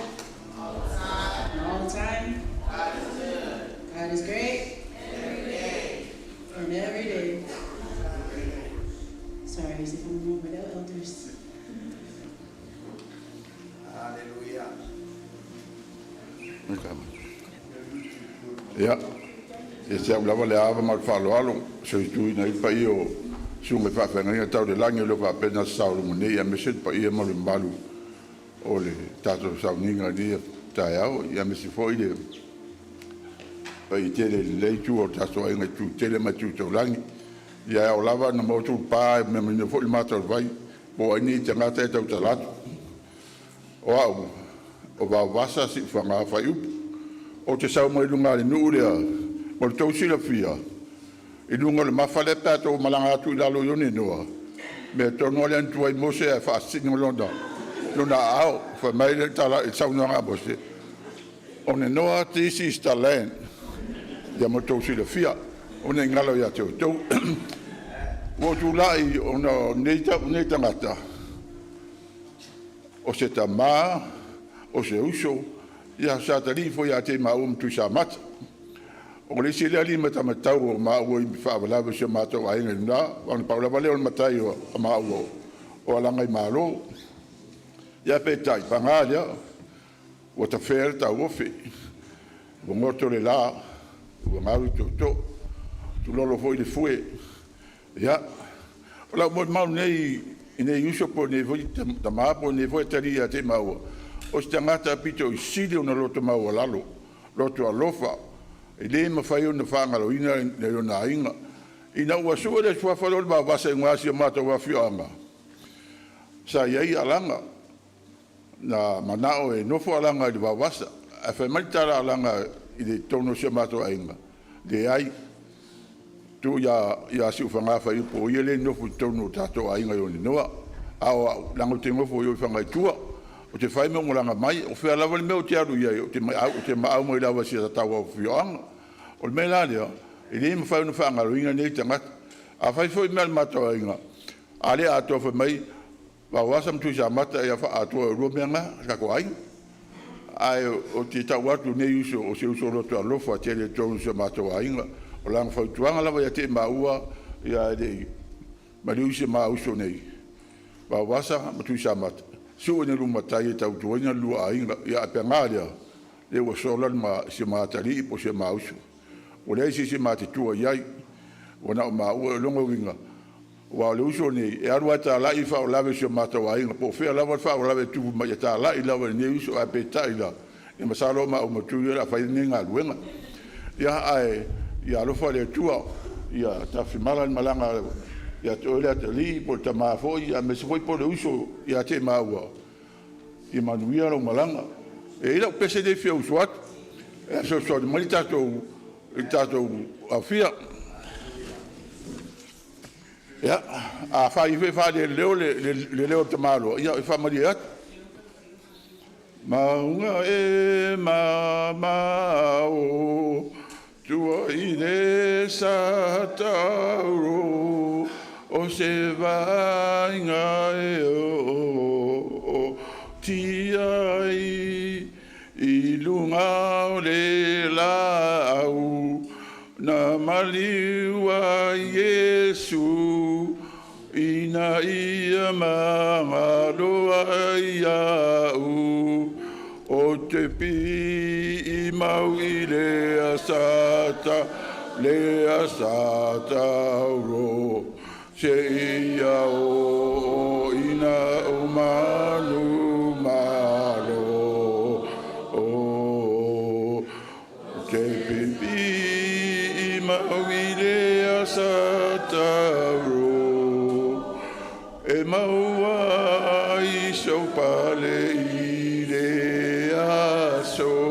All the time. All the time. God is good. God is great. Every day. And every day. Sorry, if I'm over the elders. Hallelujah. Ia, e te au lava le ava ma le faaaloalo soituina ai le paia o susuga i faafeagaiga tau le lagi o lo o faapena se saologo nei, aemaise le paia ma le mamalu o le tatou sauniga i lenei taeao, aemaise foi le paia tele i lenei itu o le tatou aiga i itu tele ma itu taulagi. Ia, e ao lava ona maua pa e mea manino foi le mata o le vai po o ai nei tagata e tautala atu. O au, o Vaovasa Siufaga Faaiupu. Ou te sau mai luga o le nuu lea, mo le tou silafia, i luga o le mafa lea pe a tou malaga atu i lalo i Onenoa, mea tonu lava lea na tu ai Mose ae faasisina lona aao. Fai mai le tala i le saunoaga a Mose, “Onenoa, this is the land.” Ia mo le tou silafia, aua ne i galo ia te outou. Ua ou tulai ona o nei tagata, o se tama, o se uso, ia sa atalii foi ia te maua ma Tuisamata. O le isi lea limataumatau o maua i faalavelave i si o matou aiga i lena, ona pau lava lea o le matai o maua o Alagaimalo. Ia peitai, paga lea, ua tafea le tauofe, ua goto le la. Ua gau le tootoo, tulolo foi le fue. Ia, o lau molimau nei i nei uso po o nei foi tama po o nei foi atalii ia te maua, o se tagata aupito sili ona loto maualalo, loto alofa, e le mafai ona faagaloina nai ona aiga. Ina ua sue le suafa lea o le Vaovasa i luga i si o matou afioaga, sa i ai Alaga na manao e nofo Alaga i le Vaovasa, ae fai mai le tala a Alaga i totonu o si o matou aiga, leai, tuu ia Siufaga Faiupu o ia lea e nofo i totonu o le tatou aiga i Onenoa. A o au, leaga ou te nofo i o i Fagaitua, ou te fai ma ou malaga mai. O fea lava le mea ou te alu i ai, ou te maau mai lava i si o tatou afioaga. O le mea la lea, e le mafai ona faagaloina nei tagata. Afai foi o mea a le matou aiga, a le atoa fai mai Vaoasa ma Tuisamata, ia faaatoa e oulua mea na le tatou aiga. Ae ou te tau atu i lenei uso, o se uso loto alofa tele i totonu o si o matou aiga. O lana fautuaga lava ia te maua a o le i maliu si ma uso nei, Vaoasa ma Tuisamata, sue ni lua matai e tautuaina le lua aiga. Ae paga lea, o lea ua sola si ma atalii po o si ma uso, ua leai se isi e ma te tua i ai, ua na o maua. O lona uiga, aua o le uso lenei, e alu lava e talai le faalavelave i si o matou aiga, po o fea lava le faalavelave e tupu mai, e talai lava i lenei uso. Ae peitai la, ia masalo o maua ma Tui o le a fai lenei galuega. Ia, ae ia alofa le Atua ia tafimala le malaga ia te oe le atalii po o le tama foi, aemaise foi po o le uso ia te maua, ia manuia lau malaga. E i ai lau pese lea e fia usu atu, e fesoasoani mai le tatou aofia. Ia, afai foi e faaleleleo le leo o le tamaloa, ia e faamalie atu. Mauga e mamao tua i le satauro o se vaaiga e oo tia ai i luga o le laau na maliu ai Iesu ina ia magalo ai au. Ou te pii mau i le asa tauro, se ia o ina o manu malo. O te pipii mau i le asa tauro, e maua ai sou pale i le aso.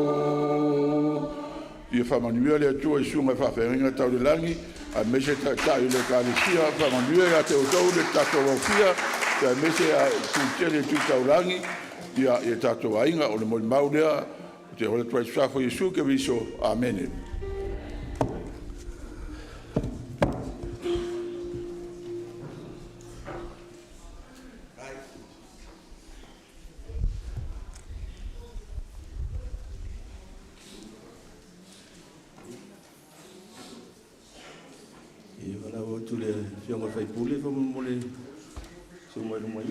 Ia faamanuia le Atua i susuga i faafeagaiga tau le lagi aemaise Taitai o le Ekalesia. Faamanuia ia te outou le tatou aofia aemaise le Pulutele Tu Taulagi, i o tatou aiga. O le molimau lea ou te ofo atu ai i le Suafa o Iesu Keriso. Amene. Ia valaau atu i le Afioga i le sui usufono faamolemole e susu mai luma i i.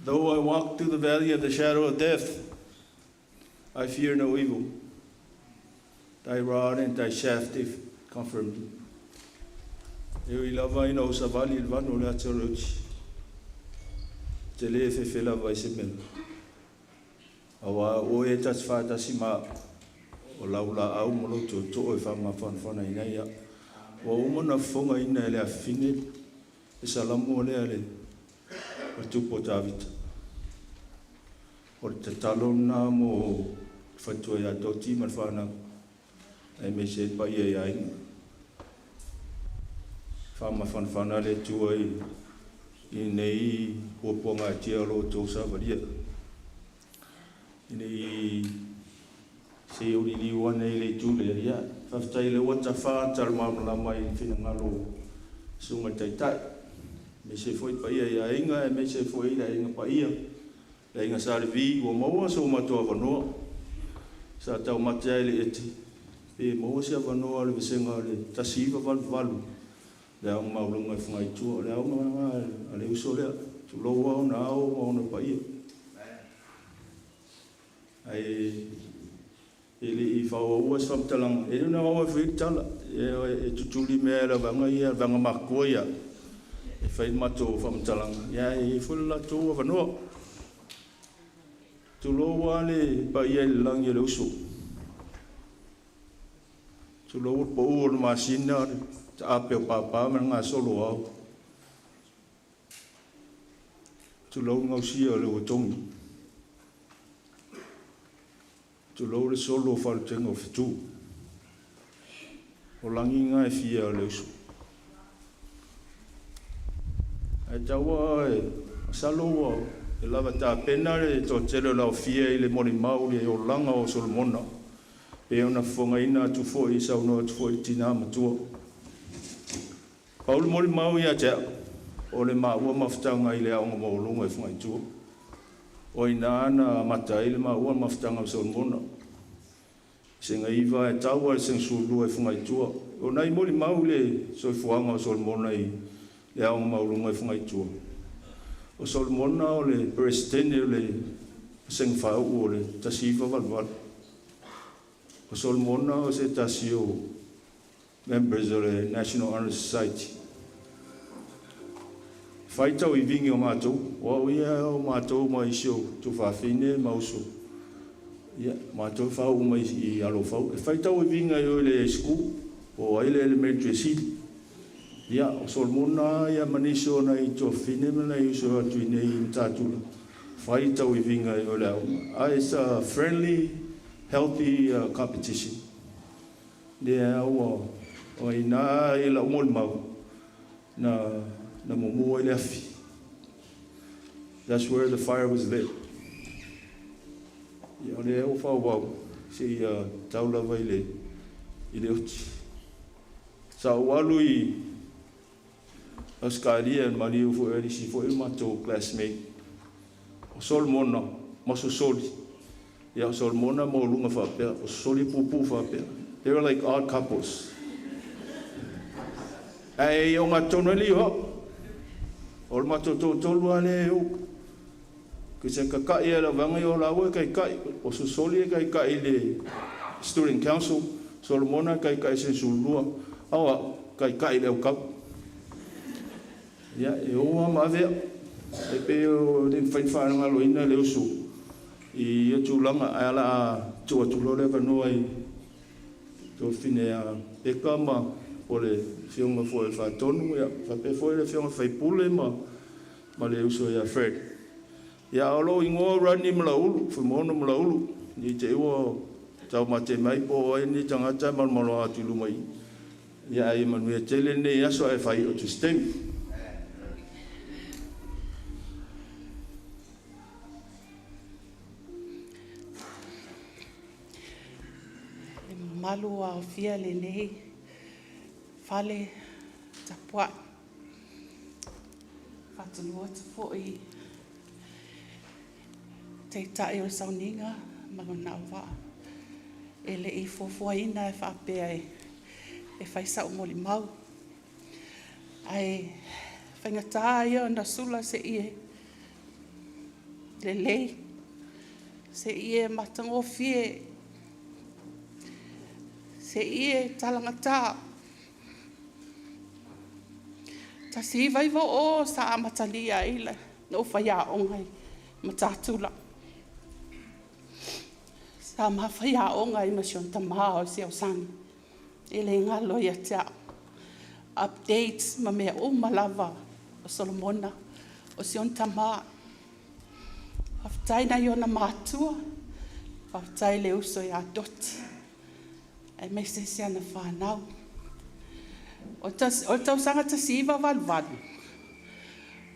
Though I walk through the valley of the shadow of death, I fear no evil. Thy rod and thy staff, they comfort me. E ui lava ina ou savali i le vanu o le ata o le oti, ou te le fefe lava i se mea. Auā o oe e ta te faatasi ma au, o lau laau ma lou tootoo e faamafanafanaina ai au. Ua uma ona fofogaina e le afafine le Salamo lea a le tupu o Tavita. O le tatalo lena mo le faletua ia Toti ma le fanau, aemaise ai le paia i aiga. Faamafanafana le Atua i i lenei puapuagatia o lo outou savalia. Ina se i ou liliu ane i le itu lea, ia, faafetai o lea ua tafa ta malamalama i finagalo o Susuga i le Taitai, aemaise foi paia i aiga, aemaise foi le aiga paia, le aiga Sa Levi, ua maua so matou avanoa. Sa taumate ai i le eti, pe maua se avanoa o le vasega o le 1988, le Aoga Maualuga i Fagaitua, o le aoga a le uso lea, tulou lava ona ao ma ona paia. Ae e le i faaauaua se faamatalaga, e le o na au e fai le tala, e tutuli mea e le vaega ia, le vaega matutua ia, e fai le matou faamatalaga, ia e i ai foi le latou avanoa. Tulou lava le paia i le lagi o le uso, tulou le pau o le masina, le taape o papa ma le gasolo o ao, tulou le gausia o le uatogi, tulou le solo o faalutega o fetu, o lagi na e fia o le uso. Ae taua e masalo ua e lava tapena le toatele o le aofia i le molimau i le olaga o Solomona pe ona fofogaina atu foi saunoa atu foi i le tinā matua. Pau le molimau ia te au, o le maua mafutaga i le aoga maualuga i Fagaitua. O ina na amata ai le maua mafutaga o Solomona. Sega iva e tau a le sega sulua i Fagaitua. O nai molimau le soifuaga o Solomona i le aoga maualuga i Fagaitua. O Solomona o le peresetene o le vasega faauu o le 1988. O Solomona o se tasi o members o le National Honor Society. Fai tau i vingi o matou, o au ia o matou ma isi o tuafafine ma uso. Ia, matou faauu mai i Alofau. E fai tau i vinga i o i le school, o ai le elementary sili. Ia, o Solomona ia ma nisi o nai tuafafine ma nai uso atu i nei i Matatura. Fai tau i vinga i o le aoga. It's a friendly, healthy competition. Lea ua o ina i lau molimau na mumu ai le afi. That's where the fire was lit. Ia, o lea ua faaauau se ia tau lava i le oti. Sa ou alu i Australia maliu foi e isi foi o matou classmate. O Solomona ma Sosoli. Ia, o Solomona maualuga faapea, o Sosoli puupuu faapea. They were like odd couples. Ae o gatonu ai le iho. O le matou toatolu lava lea e o. Ke se kaka'i e lau vaega ia o laua e kaika'i. O Sosoli e kaika'i i le Student Council, Solomona e kaika'i i sega sululua, a o a'u kaika'i i le aukau. Ia, e o lava ma ave a'u. E pei o le mafai ona faagaloina le uso i ia tulaga, ae o le a tuu atu loa le avanoa i tuafafine ia Peka ma po le afioga foi o le Faatonu, ia faapea foi le afioga faipule ma le uso ia Fred. Ia, o lou igoa o Rodney Malaulu, Fuimaono Malaulu, i te i ua taumate mai po o ai ni tagata e malomaloa atu i luma i. Ia ai manuia tele lenei aso ae fai o se taimi. Le mamalu o aofia lenei fale tapua'i. Faatulou atu foi taitai o le sauniga ma lona auvaa. E le i fuafuaina e faapea e fai sa'u molimau, ae faigata ia ona sula se ie lelei, se ie matagofie, se ie talagata. 1990 sa amatalia ai na ou faiaoga i Matatula. Sa ma faiaoga ai ma si ona tamā o le siaosani. E le galo ia te au. Updates ma mea uma lava o Solomona, o si ona tamā. Faafetai nai ona matua, faafetai le uso ia Doti, aemaise si ana fanau. O le tausaga 1988.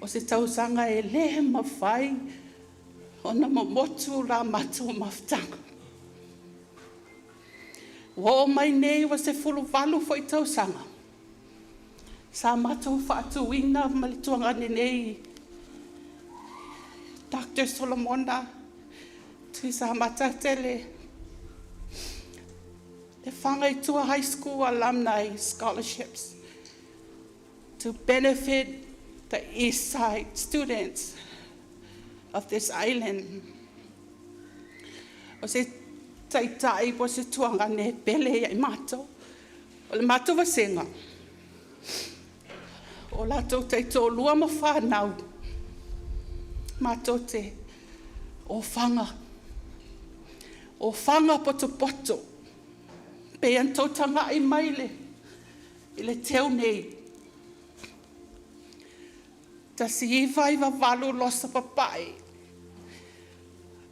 O se tausaga e lē mafai ona momotu la matou mafutaga. Ua oo mai nei ua 18 foi tausaga sa matou faatuina ma le tuagane nei Dr. Solomona Tuisamata Tele le Fagaitua High School Alumni Scholarships to benefit the East Side students of this island. O se taitai po o se tuagane e pele ia i matou. O le matou vasega, o latou taitoalua ma fanau, matou te ofaga, ofaga potopoto, pei ona tou tagai mai i le teu nei, 1998 losa papae,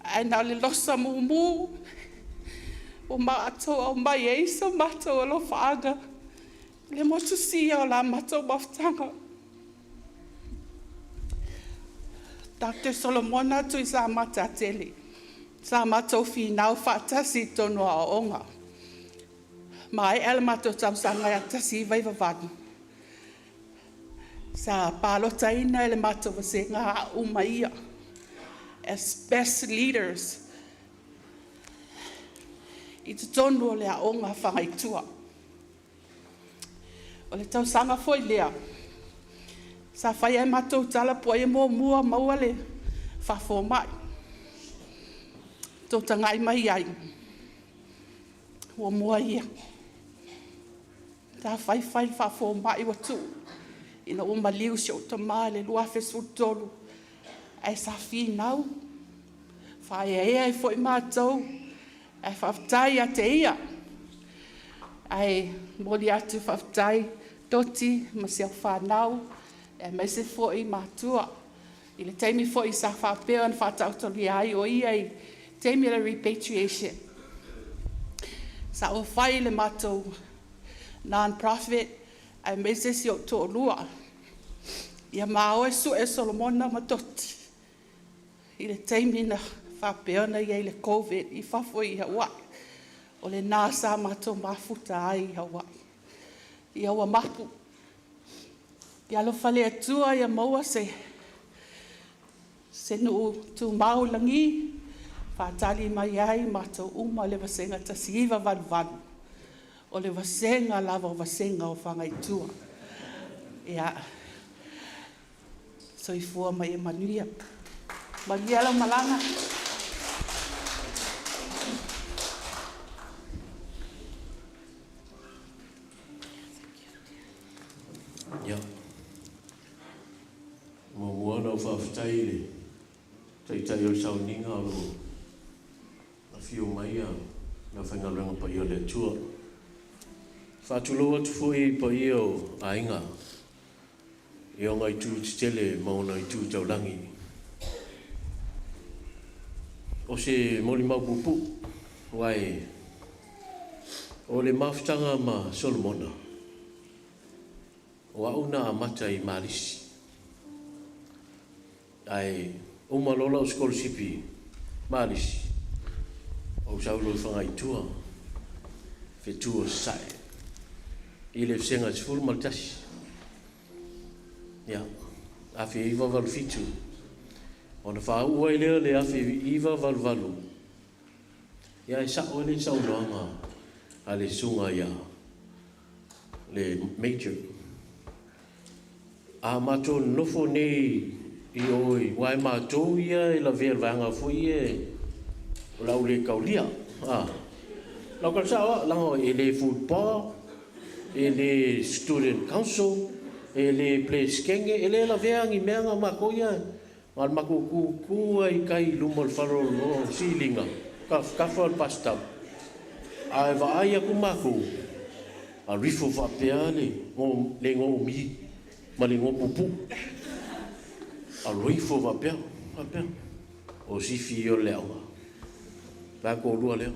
ae na o le losa mumu ua matou aumai ai so matou alofaaga i le motusia o la matou mafutaga. Dr. Solomona Tuisamata Tele, sa matou finau faatasi i totonu o aoaoga. Maea le matou tausaga ia 1998, sa palotaina e le matou vasega au ma ia as best leaders i totonu o le aoga Fagaitua. O le tausaga foi lea sa fai ai matou tala po o ai e muamua maua le faafomai. Tou tagai mai i ai, muamua ia. Sa fai fai le faafomai ua tuu ina ua maliu si ou tama i le 2013, ae sa finau, faaeaea ai foi matou, ae faafetai ia te ia. Ae momoli atu le faafetai Toti ma si au fanau aemaise foi matua i le taimi foi sa faapea ona faataotolia ai o ia i le taimi o le repatriation. Sa ou fai le matou non-profit aemaise si ou toalua. Ia ma o e sue Solomona ma Toti i le taimi na faapea ona i ai le Covid i fafo i Hawaii. O lena sa matou mafuta ai i Hawaii. Ia ua mapu. Ia alofa le Atua ia maua se nuu tumau i lagi, faatali mai ai matou uma le Vasega 1988, o le vasega lava o vasega o Fagaitua. Ia, soifua ma ia manuia. Manuia lau malaga. Ia, muamua ona ou faafetai i le Taitai o le sauniga o lo o afio mai le aufaigaluega paia a le Atua. E faatulou atu foi i paia o aiga i ona itu tetele ma ona itu taulagi. O se molimau puupuu, aua o le mafutaga ma Solomona, o au na amata i Malisi. Ae uma loa lau sikolasipi Malisi, ou sau loa i Fagaitua, fetu o Sasae, i le Vasega 11. Ia, 1987, ona faauu ai lea o le 1988, ia e sao ai le saunoaga a le susuga ia le Major. A matou nonofo nei i o i, aua e matou ia e lavea i le vaega foi ia o le au le taulia. Ah. Lau tala sao lava, leaga e le football, e le student council, e le peresetene, e le lavea ni mea na matou ia, na o le matou tutu lava i tai i luma o le faleoloa o Siliga, tafatafa o le bus stop, ae vaai atu matou, alu ifo faapea le igoa o Mi ma le igoa puupuu, alu ifo faapea, faapea, o sifi ia o le aoga, la toalua lea.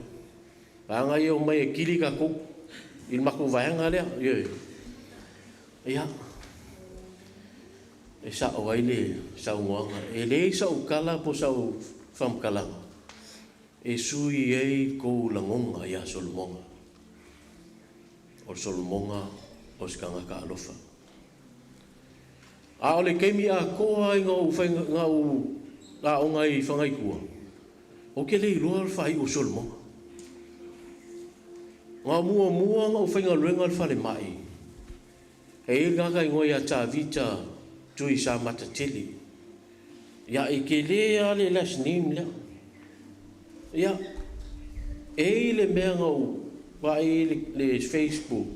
Vaega ia e omai e kili tatou i le matou vaega lea. Ioe. Ia. E sa'o ai le saunoaga, e leai sa'u tala po o sa'u faamatalaga e sui ai kou lagona iā Solomoga. O le Solomoga o se tagata alofa. A o le taimi atoa ina ou na ou aoga ai i Fagaitua, ou te le iloa le faaiu o Solomoga. Na muamua ona ou faigaluega i le falemai, e i ai le tagata e igoa ia Tavita Tui Samata Tele. Ia, e tele lava le last name lea. Ia, e i ai le mea na ou vaai i le Facebook,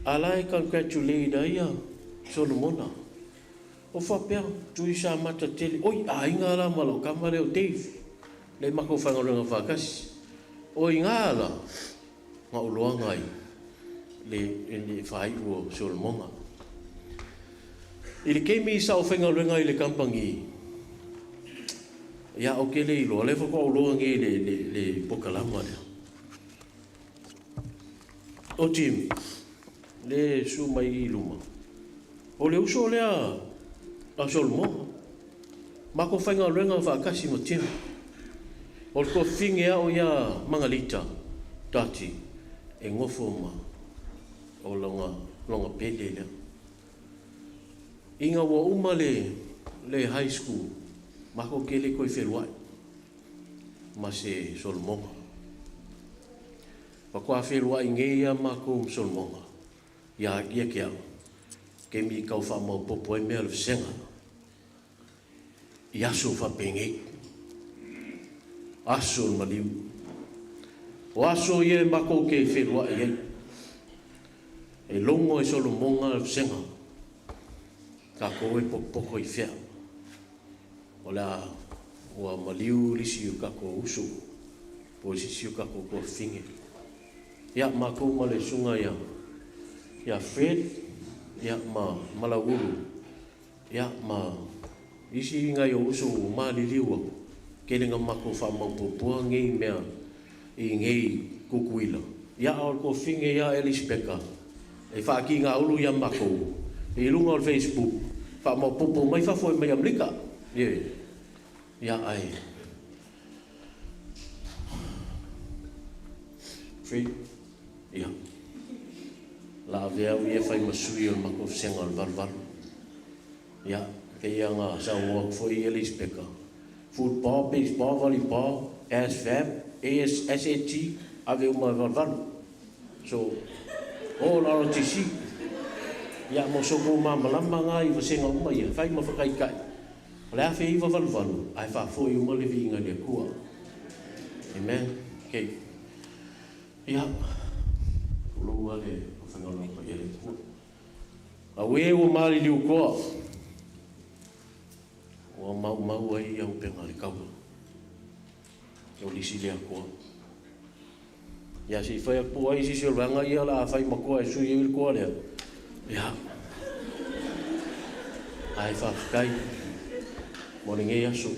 a la e congratulate ai ia Solomona. O faapea, Tui Samata Tele, oi, aiga la ma lau tama lea o Dave, le matou faigaluega faatasi. O i ina la, na ou iloaina ai le faaiu o Solomoga. I le taimi sa ou faigaluega ai i le kamupani, ia ou te le iloa, lea faatoa ou iloa nei i le polokalama lea. O Jim, le susu mai i luma, o le uso lea a Solomoga. Matou faigaluega faatasi ma Jim. O le tuafafine au ia Magalita, Tati, e nofo ma o lona pele lea. Ina ua uma le high school, matou te le toe feluai ma se Solomoga. Faatoa feluai nei lava matou ma Solomoga, ia te au, taimi tau faamaopoopo ai mea o le vasega. I aso faapenei, aso o le maliu. O aso ia e matou te feluai ai. E logo e Solomoga le vasega. Tatou e potopoto i fea. O le a ua maliu nisi o tatou uso, po o sisi o tatou tuafafine. Ia, matou ma le susuga ia Fred, ia, ma Malauulu, ia, ma isi nai ou uso ua maliliu atu, tele na matou faamaopoopoa nei mea i nei Tutuila. Ia, a o le tuafafine ia Elisapeta, e faatigaulu ia matou i luga o le Facebook, faamaopoopo mai fafo e mai Amerika. Ie. Ia, ai. Fred, ia. La avea au ia fai ma sui o le matou vasega o le 88. Ia, pei ona saunoa atu foi Elisapeta, football, baseball, volleyball, ASVAB, AS, SAT, ave uma e 88. So, all ROTC. Ia, mo so kou malamalama ngā i vasega uma ia, fai ma whakaikai. O le 1988, ae faafoi uma le viiga i le Atua. Amen. Okay. Ia, tulou le aufaigaluega paia a le Atua. Auē ua maliliu koa, ua maumau ai auupega a le taua. O lisi lea koa. Ia se i fai atu po o ai se isi o le vaega ia o le a fai ma koa e sui ai le koa lea. Ia. Ae faafetai mo lenei aso.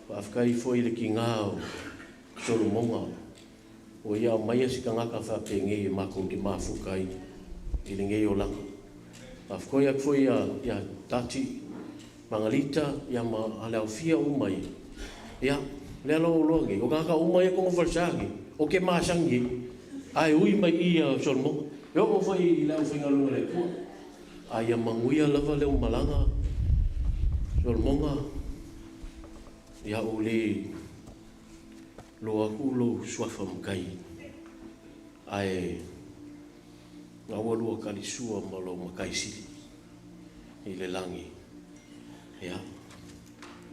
Faafetai foi i le tigā o Solomoga ua ia aumaia se tagata faapenei e matou te mafuta ai i lenei olaga. Faafetai atu foi ia Tati Magalita ia ma le aofia uma ia. Ia, lea la ua iloa nei, o tagata uma ia e falesa nei, o te masani ai, ae ui mai i ia Solomoga. E oo foi i le aufaigaluega a le Atua. A ia manuia lava le umalaga Solomoga, ia ou le loa atu lou suafa matai, ae aua lua talisua ma lou matai sili i le lagi. Ia,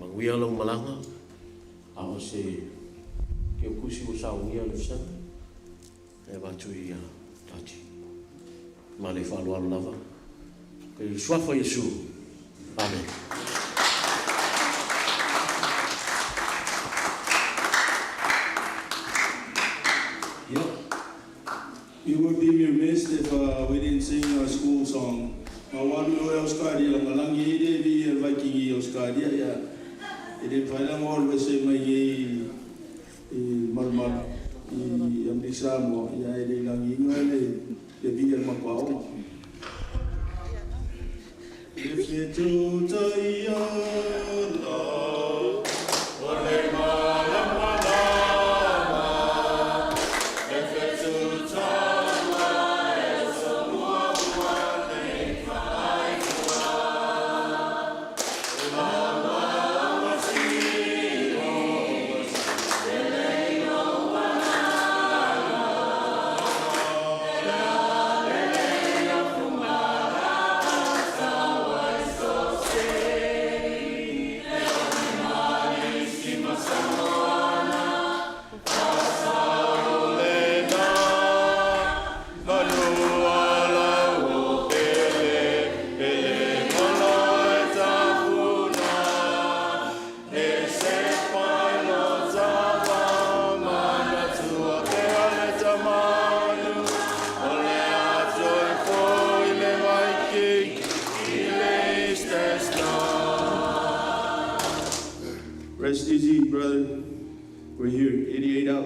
manuia lau malaga, a o se keukusi ua saunia le vasega, e avatu i Tati. Ma le faaaloalo lava. I le suafa o Iesu. Amen. Yep. It would be remiss if we didn't sing our school song. Ma walu o Australia la malangi i le vi el Viking i Australia ia. E le faila ngol we se mai i malumalu i Amerika Samoa ia e le langi inga le vi el mapaonga. Rest easy, brother. We're here, 88 up.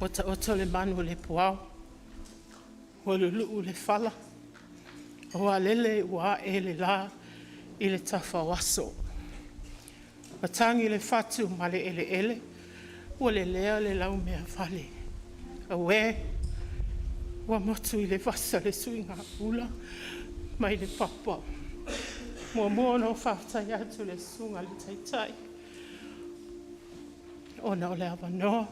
Ua taoto le manu o le puao, ua luluu le fala, ua lele ua ae le la i le tafaoaso. Ua tagi le fatu ma le eleele, ua lelea le laumeafale. Auē, ua motu i le vasa le suigaula mai le papa. Muamua ona ou faafetai atu i le Susuga i le Taitai ona o le avanoa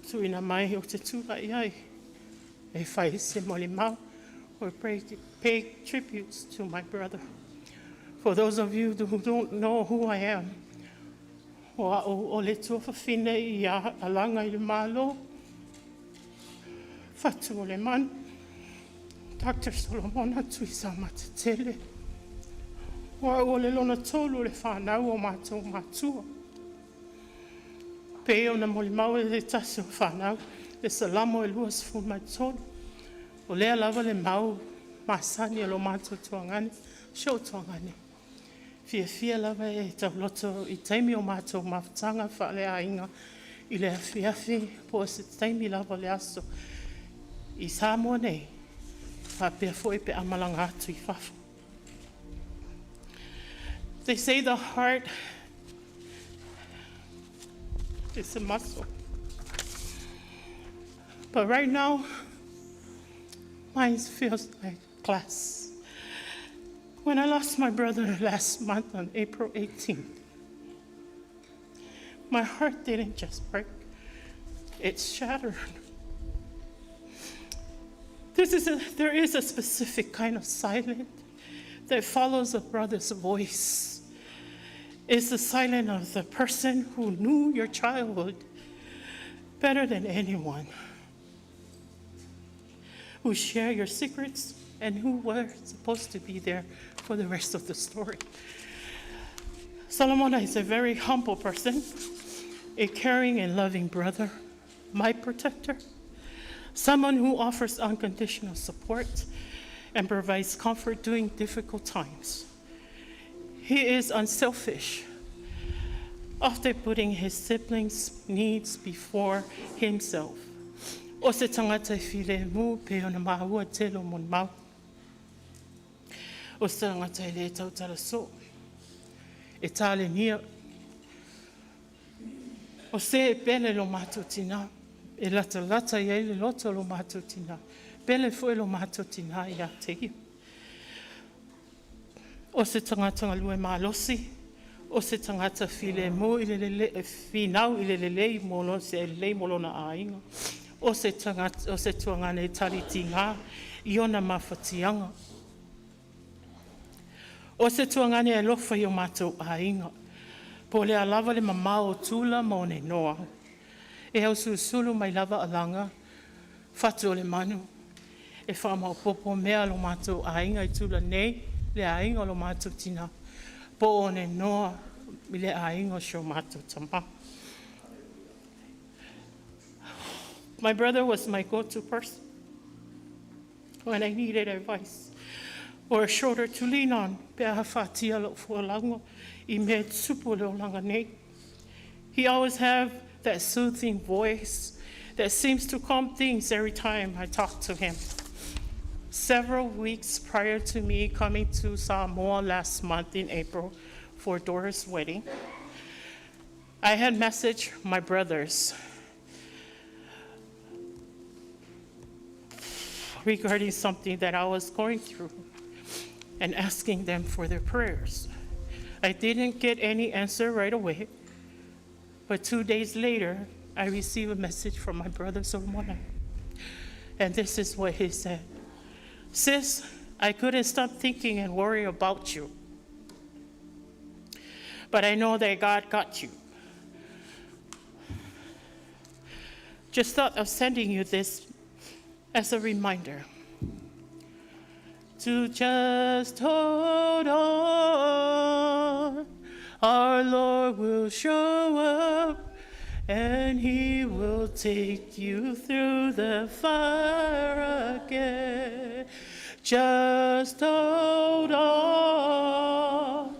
tuuina mai ou te tulai ai e fai se molimau or pay tributes to my brother. For those of you who don't know who I am, o a'u o le tuafafine ia Alaga i le Malo, Fatuolemanu, Dr. Solomona Tuisamatetele. O a'u o le lona tolu o le fanau o matou matua. Pei ona molimau e se tasi o fanau, le Salamo e 23, o lea lava le mau masani a lo matou tuagane, si ou tuagane, fiafia lava e tauloto i taimi o matou mafutaga faaleaiga i le afiafi po o se taimi lava o le aso i Samoa nei, faapea foi pe a malaga atu i fafo. They say the heart is a muscle. But right now, mine feels like glass. When I lost my brother last month on April 18th, my heart didn't just break, it shattered. There is a specific kind of silence that follows a brother's voice. It's the silence of the person who knew your childhood better than anyone, who share your secrets and who were supposed to be there for the rest of the story. Solomon is a very humble person, a caring and loving brother, my protector, someone who offers unconditional support and provides comfort during difficult times. He is unselfish, often putting his siblings' needs before himself. O se tangata filemu pe ona maua tele o molimau. O se tangata e le tautala so. E tale nia. O se e pele lo mātou tina. E lata lata i le loto lo mātou tina. Pele foi lo mātou tina ia te ia. O se tangata ngalue malosi. O se tangata filemu i le lele, finau i le lelei mo se lelei mo lona aiga. O se tangata, o se tuangane e tali tinga i ona mawhatianga. O se tuangane e lofa i o mātou aiga. Po le alava le mamao o tula ma o ne noa. E au susulu mai lava alanga, fatu o le manu. E wha popo mea lo mātou aiga i tula nei, le aiga lo mātou tina. Po o ne noa i le aiga o si o mātou tama. My brother was my go-to person. when I needed advice or a shoulder to lean on pe a whātia lo fualanga i mea tupu le olanga nei. He always have that soothing voice that seems to calm things every time I talk to him. Several weeks prior to me coming to Samoa last month in April for Doris' wedding, I had messaged my brothers regarding something that I was going through and asking them for their prayers. I didn't get any answer right away, but 2 days later, I received a message from my brother Solomon. And this is what he said. Sis, I couldn't stop thinking and worry about you. But I know that God got you. Just thought of sending you this as a reminder to just hold on. Our Lord will show up and he will take you through the fire again. Just hold on.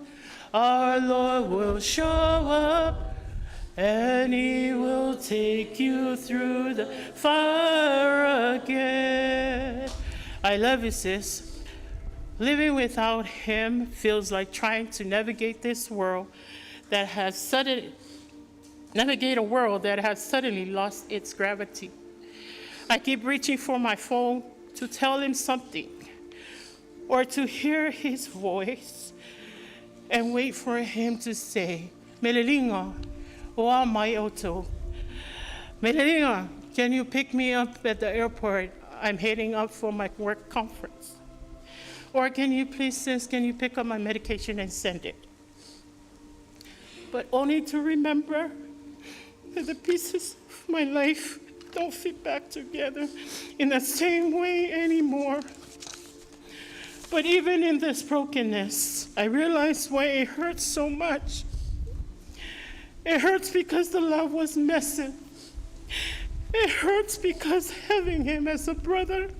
Our Lord will show up and he will take you through the fire again. I love you, sis. Living without him feels like trying to navigate this world that has suddenly, navigate a world that has suddenly lost its gravity. I keep reaching for my phone to tell him something or to hear his voice and wait for him to say, Melelinga, oa mai oto. Melelinga, can you pick me up at the airport? I'm heading up for my work conference. Or can you please, sis, can you pick up my medication and send it? But only to remember that the pieces of my life don't fit back together in the same way anymore. But even in this brokenness, I realize why it hurts so much. It hurts because the love was missing. It hurts because having him as a brother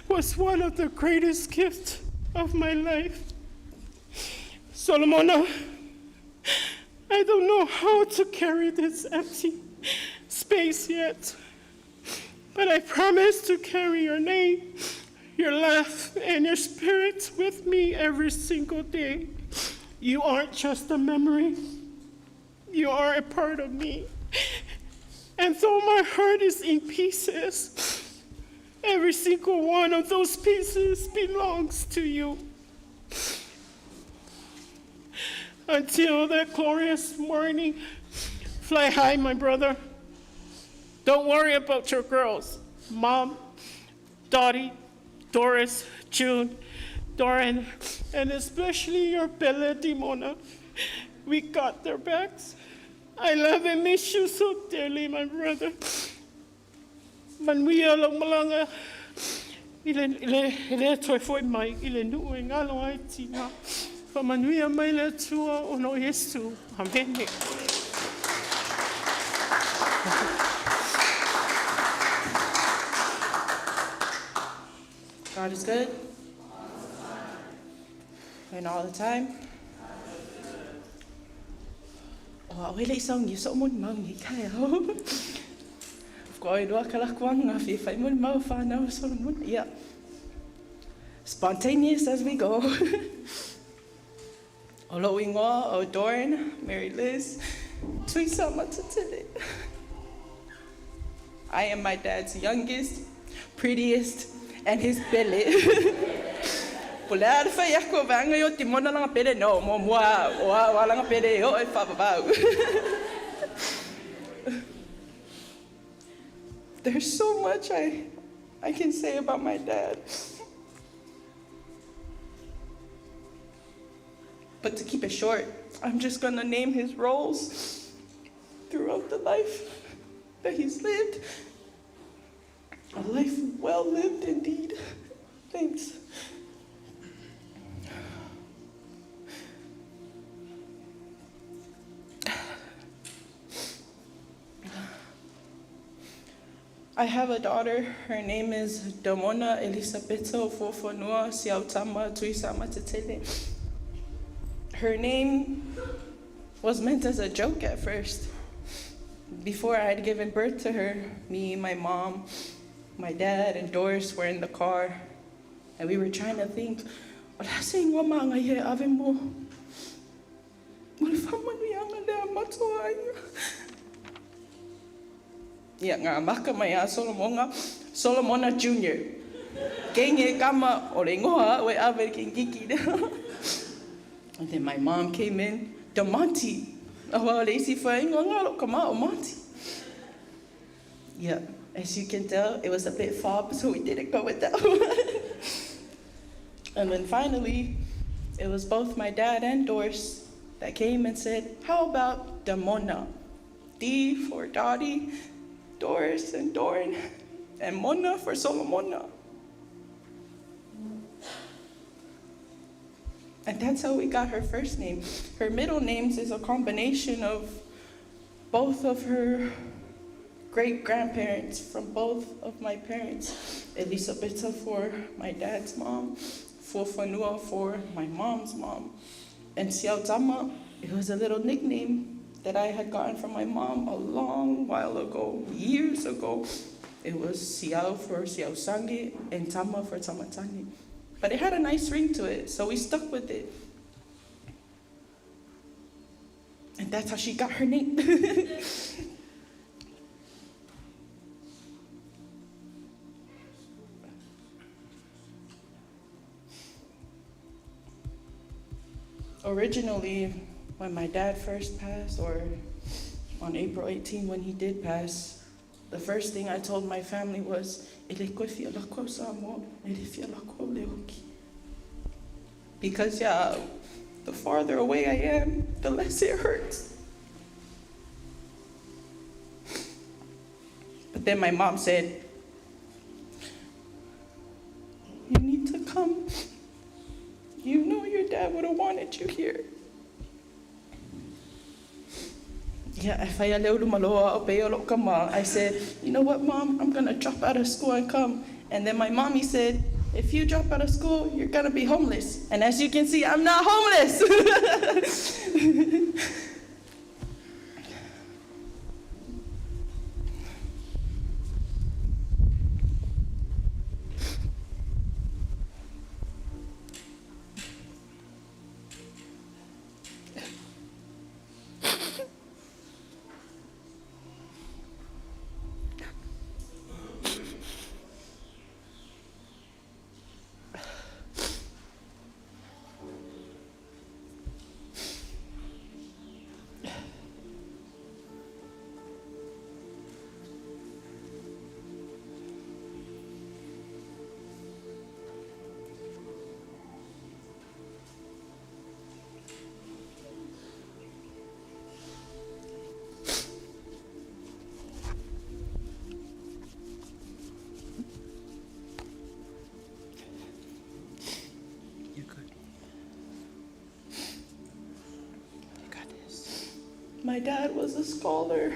was one of the greatest gifts of my life. Solomona, I don't know how to carry this empty space yet, but I promise to carry your name, your laugh, and your spirit with me every single day. You aren't just a memory. You are a part of me. And though my heart is in pieces, every single one of those pieces belongs to you. Until that glorious morning, fly high, my brother. Don't worry about your girls, Mom, Dottie, Doris, June, Doran, and especially your Bella Dimona. We got their backs. I love and miss you so dearly, my brother. Manuia lau malanga, i le toi foi mai, i le nuu e ngalo ai tina. Fa manuia mai le tua o no Yesu. Amen. God is good. And all the time. O a wele isau ngi so mon mau ngi kai au. Ko ai roa kala kuanga fi fai mon mau whanau Solomon. Yeah. Spontaneous as we go. O lo ingoa o Doran, Mary Liz, Tuisa Matatele. I am my dad's youngest, prettiest, and his pele. Po le ara whai ako vanga yo te mona langa pele no, mo mua o a wa langa pele o e whapapau. There's so much I can say about my dad. But to keep it short, I'm just going to name his roles throughout the life that he's lived. A life well lived indeed. Thanks. I have a daughter. Her name is Damona Elisabetta Fofonua Siautama Tuisamatatele. Her name was meant as a joke at first. Before I had given birth to her, me, my mom, my dad, and Doris were in the car, and we were trying to think, "O le a se igoa magaia e ave mo mo le faamanuiaga lea matua aiga." Ia, ngā maka mai a Solomona, Solomona Junior. Kenge kama o le igoa a'u e ave i le keikiki lea. And then my mom came in, Damonte! Aua o le isi faaigoa nga lou kama o Monty. Yeah, as you can tell, it was a bit fob, so we didn't go with that one. And then finally, it was both my dad and Doris that came and said, how about Damona? D for Dottie, Doris and Doran, and Mona for Solomona. And that's how we got her first name. Her middle names is a combination of both of her great-grandparents from both of my parents. Elisabetta for my dad's mom, Fuafanua for my mom's mom. And Siautama, it was a little nickname that I had gotten from my mom a long while ago, years ago. It was Siao for Siausangi and Tama for Tamatani. But it had a nice ring to it, so we stuck with it. And that's how she got her name. Originally, when my dad first passed, or on April 18 when he did pass, the first thing I told my family was, "E le koe fia lako au Samoa, e le fia lako au le oki." Because, yeah, the farther away I am, the less it hurts. But then my mom said, you need to come. You know your dad would have wanted you here. Yeah, e whai a leo luma loa o pe o lou kama. I said, you know what, Mom? I'm going to drop out of school and come. And then my mommy said, if you drop out of school, you're going to be homeless. And as you can see, I'm not homeless. You're good. You got this. My dad was a scholar,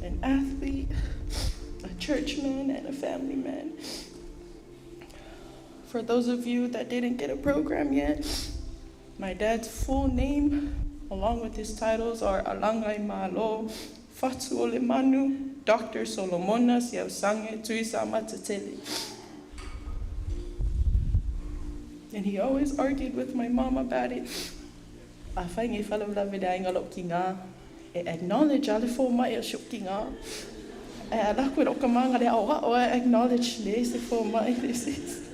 an athlete, a churchman, and a family man. For those of you that didn't get a program yet, my dad's full name, along with his titles, are Alangai Malo, Fatu Olemanu, Dr. Solomona Siausange Tuisamatatele. And he always argued with my mom about it. A whai ngi whalaulave le ainga lou ki ngā, e acknowledge a le fō mai o si ki ngā. E a laku e ka manga le ao ao e acknowledge le se fō mai this is.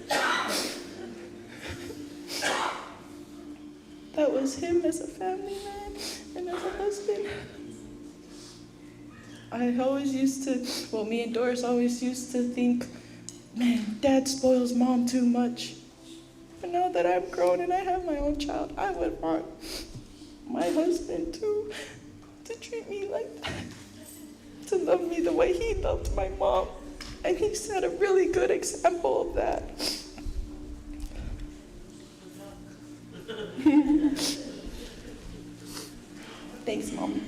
That was him as a family man and as a husband. I always used to, well, me and Doris always used to think, man, dad spoils mom too much. But now that I'm grown and I have my own child, I would want my husband to, to treat me like that, to love me the way he loved my mom. And he set a really good example of that. Thanks, Mom.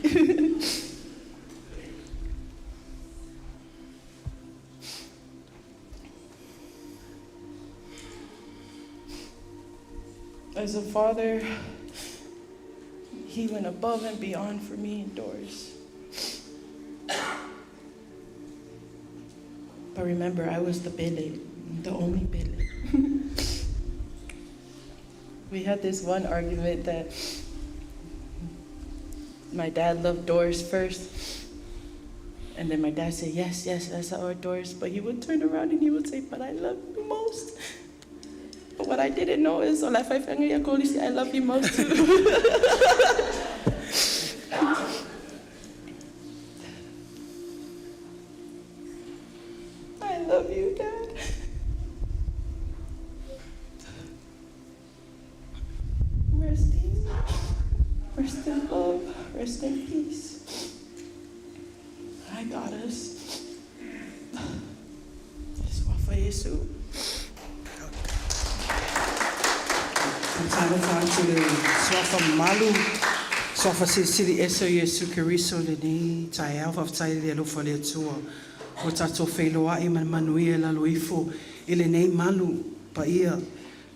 As a father, he went above and beyond for me and Doris. But remember, I was the pele, the only pele. We had this one argument that my dad loved Doris first. And then my dad said, yes, yes, that's our Doris. But he would turn around and he would say, but I love you most. But what I didn't know is, I love you most too. I love you, Dad. Rest easy. Rest in love. Rest in peace. I got us. Suafa Iesu. Talofa atu le suafa malu, suafa silisili ese o Iesu Keriso lenei taeao, faafetai i le alofa o le Atua ua tatou feiloai ma le manuia i lalo ifo i lenei malu paia.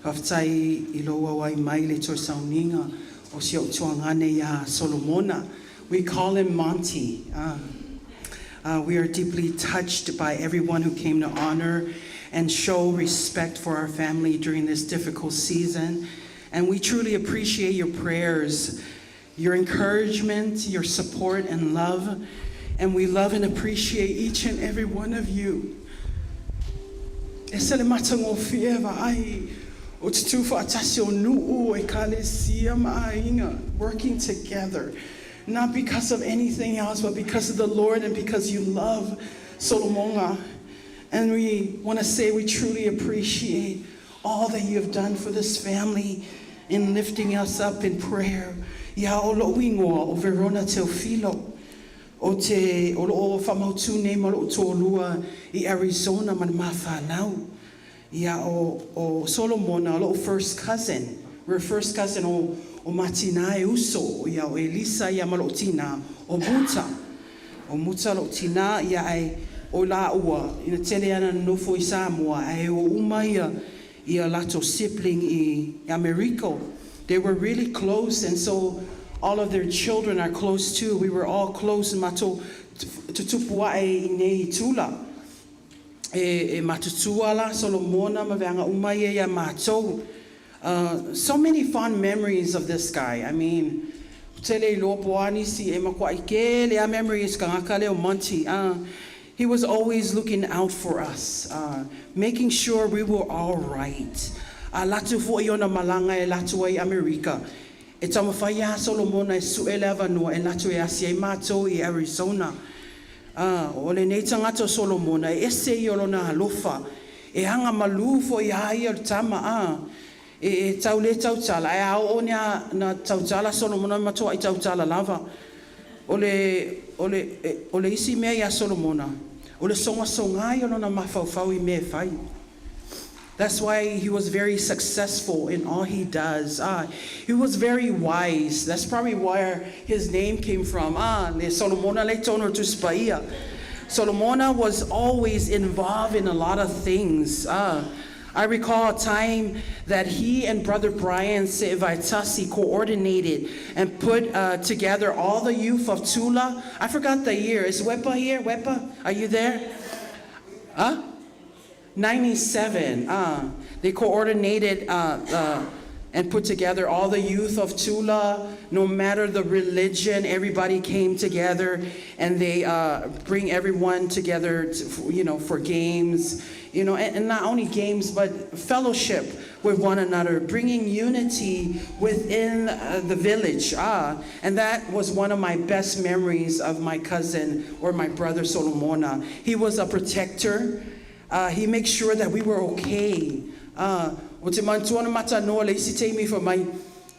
Faafetai i lou auai mai i le toe sauniga o si ou tuagane iā Solomona. We call him Monty. We are deeply touched by everyone who came to honor and show respect for our family during this difficult season. And we truly appreciate your prayers, your encouragement, your support and love. And we love and appreciate each and every one of you. E ese le matagofie vaai o te tuufaatasi o nuu, ekalesia ma aiga, working together, not because of anything else, but because of the Lord and because you love Solomona. And we want to say we truly appreciate all that you have done for this family in lifting us up in prayer. Ia o lou igoa o Verona Teofilo o te o loo faamautū nei ma lou toalua i Arizona ma le mafanau. Ia o o Solomona o lou first cousin. We're first cousin o o ma tinā e uso ia o Elisa ia ma lou tinā o Muta. O Muta lou tinā ia ae o laua ina tele ana nofo i Samoa ae o uma ia ia latou sibling i Amerika. They were really close and so all of their children are close too. We were all close matou tutupu ae i nei i Tula. E, e matutua la Solomona ma veaga uma ia iā matou. So many fond memories of this guy. I mean, tele iloa po o a nisi e makuaʻi kele a memories kagaka lea o Monty. He was always looking out for us, making sure we were all right. A latu foʻi ona malaga e latu ai i Amerika. E taumafai iā Solomona e suʻe le avanoa e latu e asi ai matou i Arizona. A, o lenei tagata o Solomona, e ese ia o lona alofa, e aga malū foi iā ia o le tama, a, e, e tau le tautala, ae a oo ni a na tautala Solomona, e matuaʻi tautala lava. O le, o le, e, o le isi mea iā Solomona, o le sogasoga ia o lona mafaufau i mea e fai. That's why he was very successful in all he does. He was very wise. That's probably where his name came from. Le Solomona le tonu o le Tusi Paia. Solomona was always involved in a lot of things. I recall a time that he and Brother Brian Se'evaitasi coordinated and put together all the youth of Tula. I forgot the year. Is Wepa here? Wepa, are you there? Huh? 97. They coordinated and put together all the youth of Tula, no matter the religion, everybody came together and they bring everyone together, to, for games, and not only games, but fellowship with one another, bringing unity within the village. And that was one of my best memories of my cousin or my brother Solomona. He was a protector. He makes sure that we were okay. O te manatua na matanoa le isi taimi fai mai,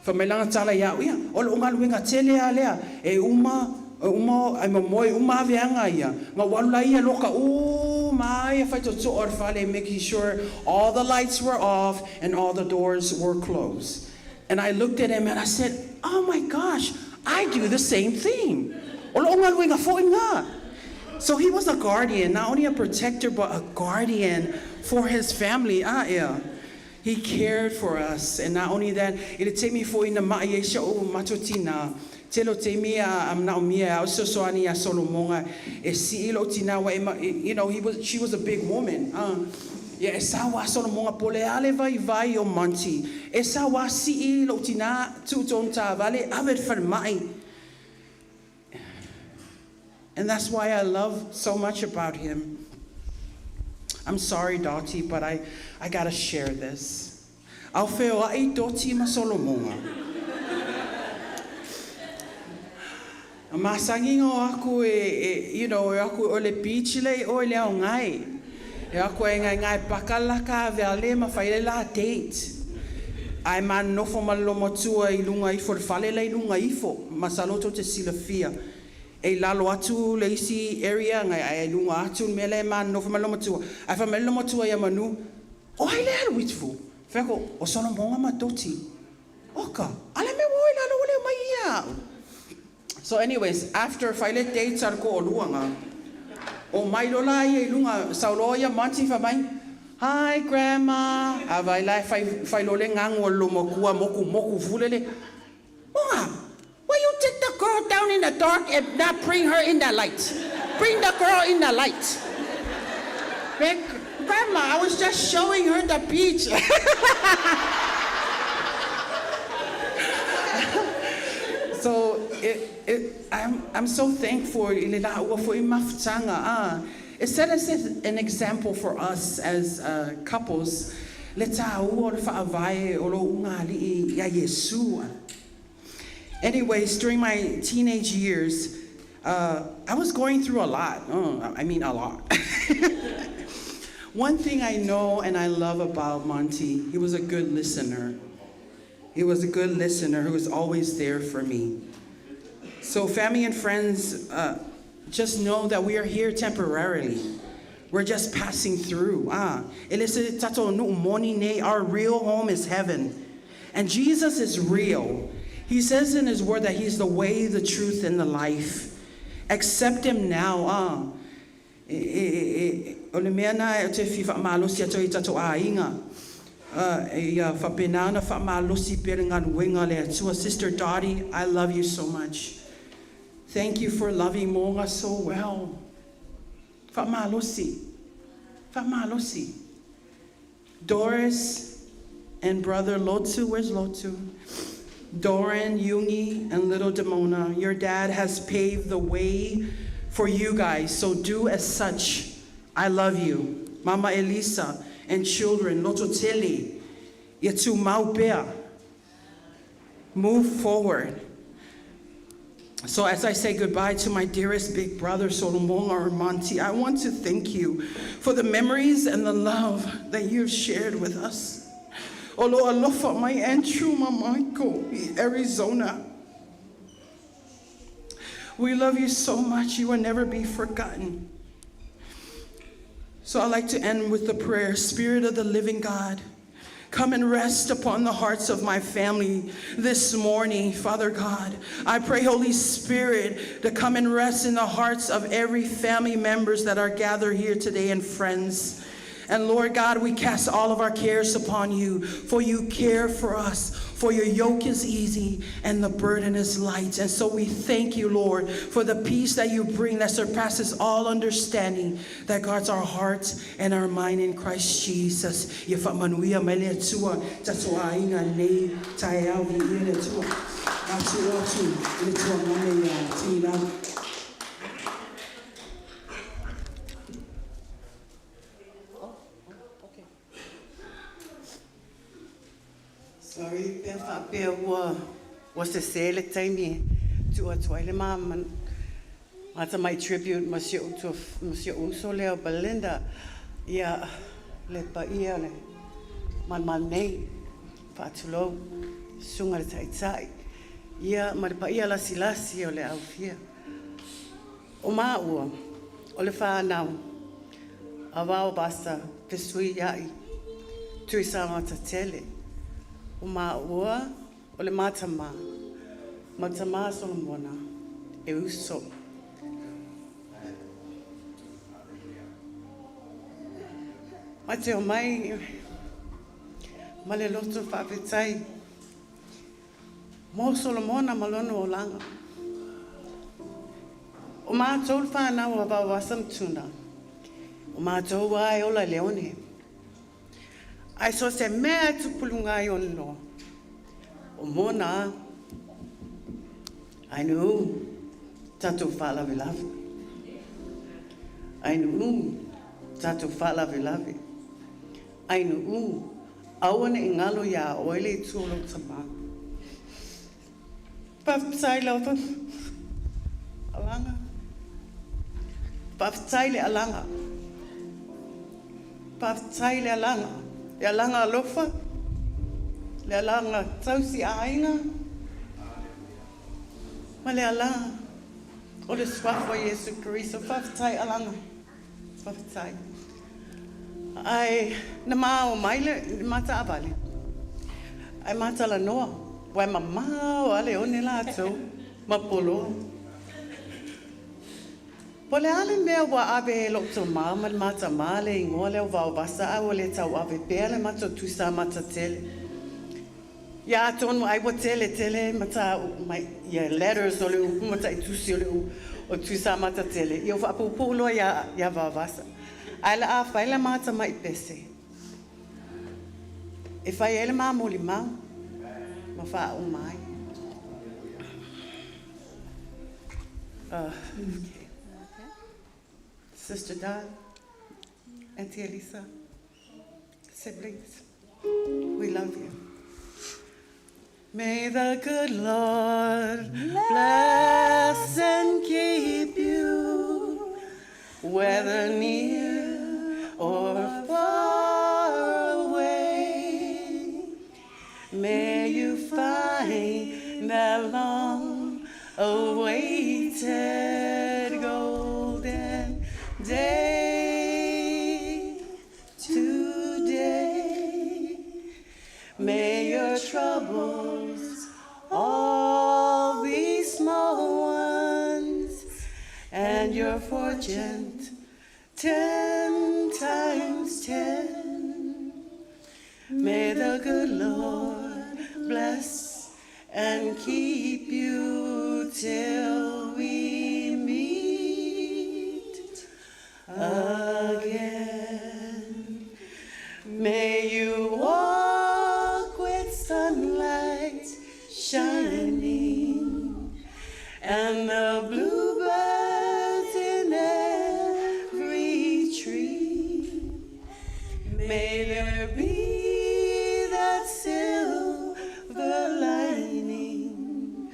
fai mai lana tala ia au, ia, o lou galuega tele a lea, e uma, e uma, e momoe uma aveaga ia, na ou alu la ia loka uma ai a faitotoa o le fale, making sure all the lights were off and all the doors were closed. And I looked at him and I said, oh my gosh, I do the same thing. O lou galuega foi ngā. So he was a guardian, not only a protector, but a guardian for his family. Ea. He cared for us. And not only that, i le taimi fo'i na ma'i ai sia'u matou tinā, tele o taimi a a manaomia e a'u fesoasoani iā Solomoga e si'i lo'u tinā ua e ma he was she was a big woman a ia e sau lava Solomoga po o le a le vaivai o Monty e sau lava si'i lo'u tinā tuu tonu taavale ave i le falema'i. And that's why I love so much about him. I'm sorry, Dottie, but I, I gotta share this. Ao feoaʻi Dottie ma Solomoga. A masani na o aku e, e you know, e aku o le beach le i o i le ao ngai. E aku e ngai ngai paka la ka ave ale ma fai le la date. Ae ma nofo ma le lomatua i lunga ifo le fale la i lunga ifo. Masalo tou te silafia. E i lalo atu le isi area ngai ae i luga atu le mea lea e manofo mai le lomatua. Ae fai mai le lomatua ia Manu, O ai lea alu itfu? Fai atu, O Solomoga ma Toti. Oka, a le mea ua o i lalo ua le omai ia au. So anyways, after fai le dates a le toalua na, omai loa la ia i luga, sau loa ia Monty fai mai, Hi grandma, a vai la e fai, fai loa le gagu a le lomatua moku moku fulele, Moga, why you take the girl down in the dark and not bring her in the light? Bring the girl in the light. Grandma, I was just showing her the beach. So it, it, I'm, I'm so thankful i le lāua foi mafutaga. Ah, it set us an example for us as couples le tāua o le faavae o lou ugali'i iā Iesu. Anyways, during my teenage years, I was going through a lot. Oh, I mean a lot. One thing I know and I love about Monty, he was a good listener. He was a good listener who was always there for me. So family and friends, just know that we are here temporarily. We're just passing through. Ah, e le se tatou nu'u moni nei, our real home is heaven. And Jesus is real. He says in his word that he's the way, the truth, and the life. Accept him now. Ah, e, e, e, o le mea na e te fia faamalosi atu ai i tatou aiga. Uh, ia faapena ona faamalosi pea le galuega a le Atua. Sister Dottie, I love you so much. Thank you for loving Moga so well. Faamalosi. Faamalosi. Doris and brother Lotu, where's Lotu? Doran, Yungi, and little Demona, your dad has paved the way for you guys, so do as such. I love you. Mama Elisa and children, Loto Tele, ia tūmau pea. Move forward. So as I say goodbye to my dearest big brother, Solomon Armanti, I want to thank you for the memories and the love that you've shared with us. Olo alofa mai Andrew Mamaiko i Arizona. We love you so much. You will never be forgotten. So I'd like to end with the prayer. Spirit of the living God, come and rest upon the hearts of my family this morning, Father God. I pray, Holy Spirit, to come and rest in the hearts of every family members that are gathered here today and friends. And Lord God, we cast all of our cares upon you, for you care for us, for your yoke is easy and the burden is light. And so we thank you, Lord, for the peace that you bring that surpasses all understanding, that guards our hearts and our mind in Christ Jesus. Ia faamanuia mai le Atua tatou aiga nei taeao viia le Atua. Atu atu i le tuagane ia Tigilau. Sorry pe a faapea ua ua sese le taimi e tuu atu ai le ma ma tamai tribute ma si ou tua ma si ou uso lea o Belinda ia le paia o le malemale nei faatulou susuga le taitai ia ma le paia lasilasi o le aufia o maua o le whanau a wao basa fesuiai Tuisamata tele o maua o le matama ma tama Solomona e uso. Mai te o mai Ma le loto faafetai mo Solomona ma lona olaga. O matou le fanau a Vaovasa ma Tuna, o matou lava e ola i le one. Ae so o se mea e tupu i luga ai o le loa, o mona a. Ainuu, tatou faalavelave. Ainuu, tatou faalavelave. Ainuu, aua ne i galo iā oe le itu o lou tamā. Faafetai lava Alaga. Faafetai le Alaga. Faafetai le Alaga. Le Alaga alofa, le Alaga tausi aiga, ma le Alaga o le suafa o Iesu Keriso. Faafetai Alaga. Faafetai. Ae na ma o mai le ma taavale, ae ma talanoa, ua e mamao lava le one latou ma poloa. Po o le a le mea ua ave e lou tamā ma le ma tamā le igoa lea o Vaovasa ae ua le tauave pea le matou Tuisamata tele. Ia atonu ai ua tele tele mataupu mai ia letters o le upu ma taitusi o le o Tuisamata tele ia ua faapuupuu loa ia Vaovasa. Ae la a fai le ma tamai pese e fai ai le ma molimau ma faauma ai. Okay. Sister Don, Auntie Elisa, siblings, we love you. May the good Lord bless and keep you, whether near or far away. May you find that long awaited golden day today. May your troubles all be small ones and your fortune 10 times 10. May the good Lord bless and keep you till we meet again. May you walk with sunlight shining and the bluebirds in every tree. May there be that silver lining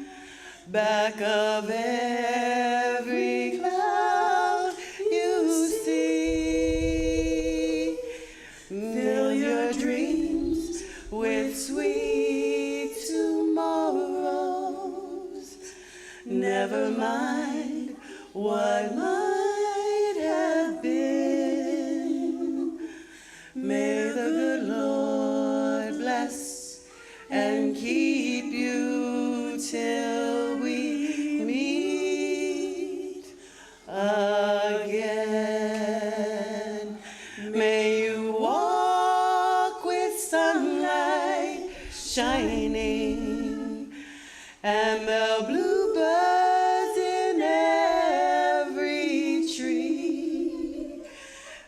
back of every cloud you see. Fill your dreams with sweet tomorrows. Never mind what might have been. May the good Lord bless and keep you till we meet again. May you walk with sunlight shining and the bluebirds in every tree.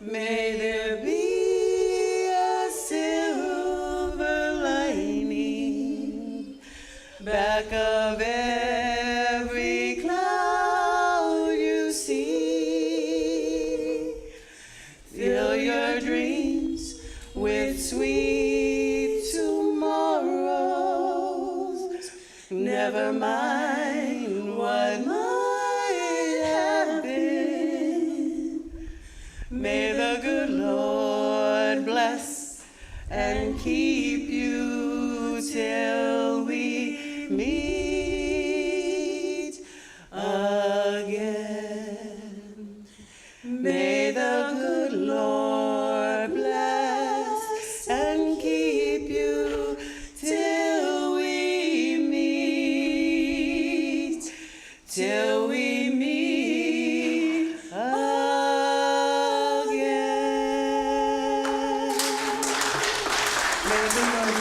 May there be a silver lining back of every cloud you see. Fill your dreams with sweet tomorrows. Never mind what might have been. May the good Lord bless and keep you till we meet again. May the good Lord bless and keep you till we meet, till we meet again. May the Lord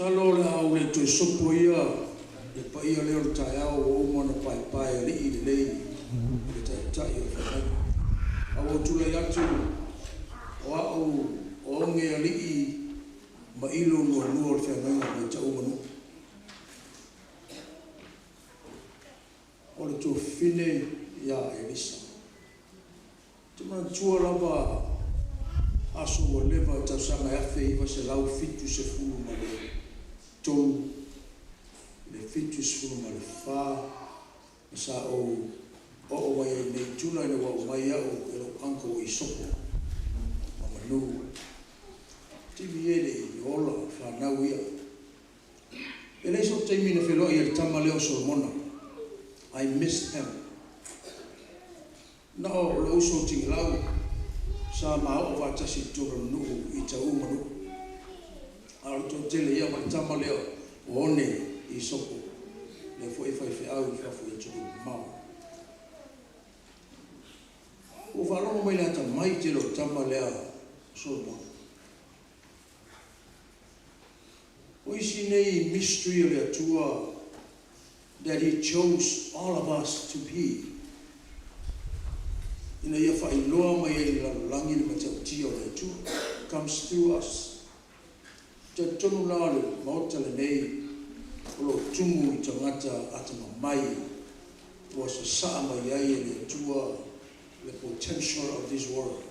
Salo le au le toe sopo ia le paia lea o le taeao ua uma ona paepae alii lelei le taitai o le feagaiga. A ua tulai atu o a'u o oge alii ma ilo lualua o le feagaiga mai Taʻu ma Nuu. O le tuafafine ia Elisa. Te manatua lava aso ua leva i tausaga e 1973 le 74 ma sa ou oo mai ai nei tula ina ua aumai au e lou uncle o Isopo ma Manu. Taimi e le i ola fanau ia. E leai sou taimi na feloai ai i le tama lea o Solomona. I missed him. Na o lou uso o Tigilau sa ma oo faatasi i totonu o le nuu i Taʻu ma Nuu. A o le toatele ia ma le tama lea o One Isopo, lea foi e faifeau i fafo i atunuu mamao. Ua ou faalogo mai i le atamai tele o le tama lea o Solomona. O isi nei mystery o le Atua that He chose all of us to be ina ia faailoa mai ai i le lalolagi le matautia o le Atua comes through us. Ou te talitonu la o le Maota lenei o lo o tumu i tagata atamamai ua sasaa mai ai e le Atua le potential of this world.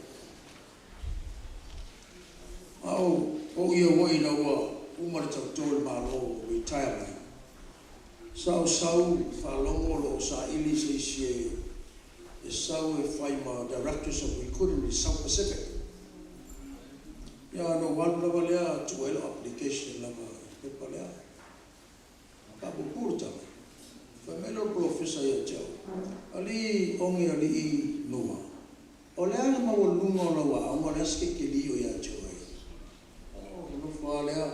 A o ou ia ua'i ina ua uma le tauto i le Malo ua retire mai, sa ou sau faalogo o lo o saili se isi e sau e fai ma Directors of Recruitment i le South Pacific. Ia ona ou alu lava lea tuu ai lau application lava i le pepa lea. Faapuupuu le tala, fai mai lea o le polofesa ia te au, Alii oge alii Nua, o le a le maualuga o lau aoga o le a se kekelī o ia te oe? Ona ou nofo lava lea,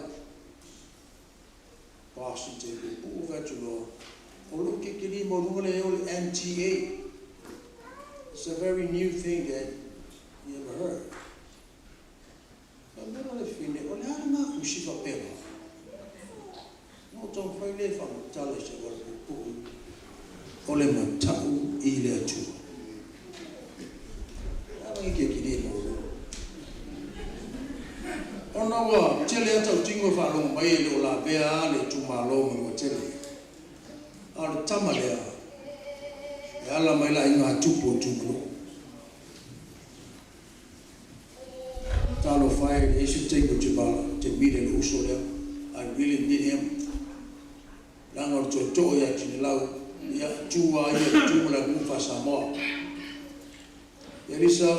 pass i te puupuu fai atu loa, o lou kekelī maualuga lea e i ai o le MTA. It's a very new thing that you ever heard. Fai mai loa le fine, o le a lena usi faapena? Ona ou taumafai lea e faamatala i si auala puupuu, o le mata'u i le Atua. E ala i kekelie maualuga. Ona ua tele lava tautino e faalogo mai e le o lavea lava le itumalo Manuatele. A o le tama lea, e ala mai le aiga tupu o Tumaluu. Talofa e, leai se taimi ou te vala, ou te mile i lou uso lea. I really need him. Leaga o le tootoo ia Tigilau, ia, tu lava ia i le tu ma le aganuu faa-Samoa. Elisa,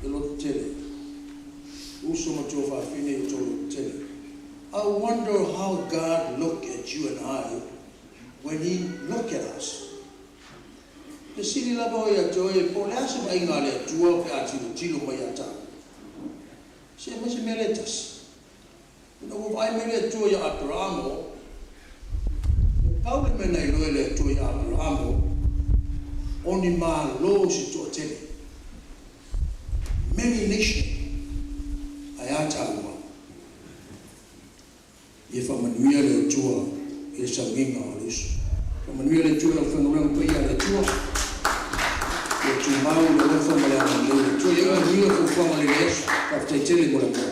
e lototele. Uso ma tuafafine i o outou lototele. I wonder how God look at you and I when he look at us. Fesili lava oe ia te oe, po o le a se vaaiga a le Atua pe a tilotilo mai ia tātou? Se aumai se mea lea e tasi. Ina ua vaai mai le Atua ia Aperamo, e pau le mea na iloa e le Atua ia Aperamo, o ni malo se toatele. Many nation. Ae a tāua? Ia faamanuia le Atua i le saugiga o le uso. Faamanuia le Atua i le aufaigaluega paia a le Atua. Ia tumau le alofa ma le agalelei o le Atua. Ia manuia fuafuaga o lenei aso. Faafetai tele mo le avanoa.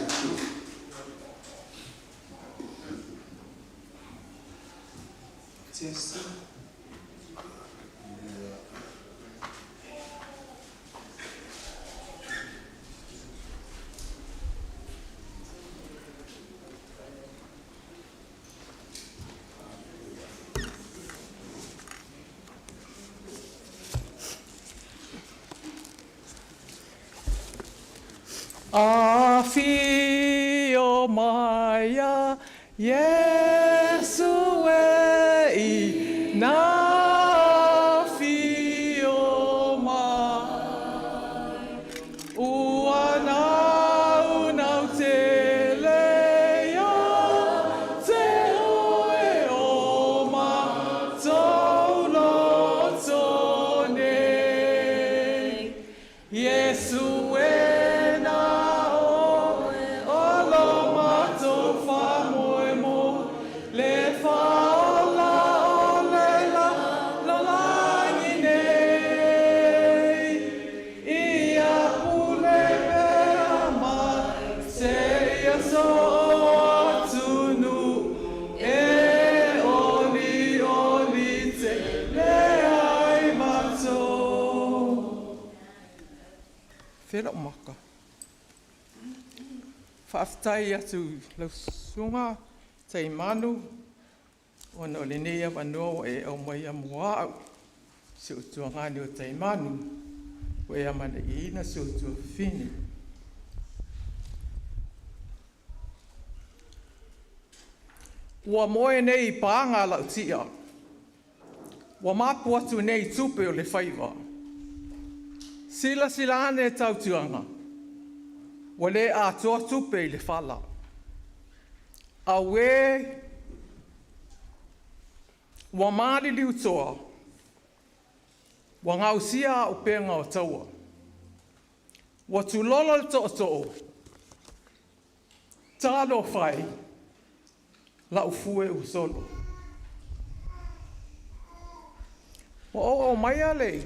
Jesse. Afio mai ia Iesu e i na afio mai. Ua naunau tele ia te oe o matou loto nei. Iesu e na oe o lo matou faamoemoe, le faaola o le lalolagi nei. Ia pule pea mai seia soo atunuu e olioli tele ai matou. Fea la'u maka. Faafetai atu i lau susuga Taimanu ona o lenei avanoa ua e aumaia mo a'u, si ou tuagane o Taimanu, ua e amanaiaina si ou tuafafine. Ua moe nei i paga lau tia, ua mapu atu nei i tupe o le faiva. Silasila ane tautuana, ua le atoa tupe i le fala. Auē, ua maliliu toa, ua gausia auupega o taua. Ua tulolo le tootoo, talofa e, la'u fue ua solo. Ua ou aumaia le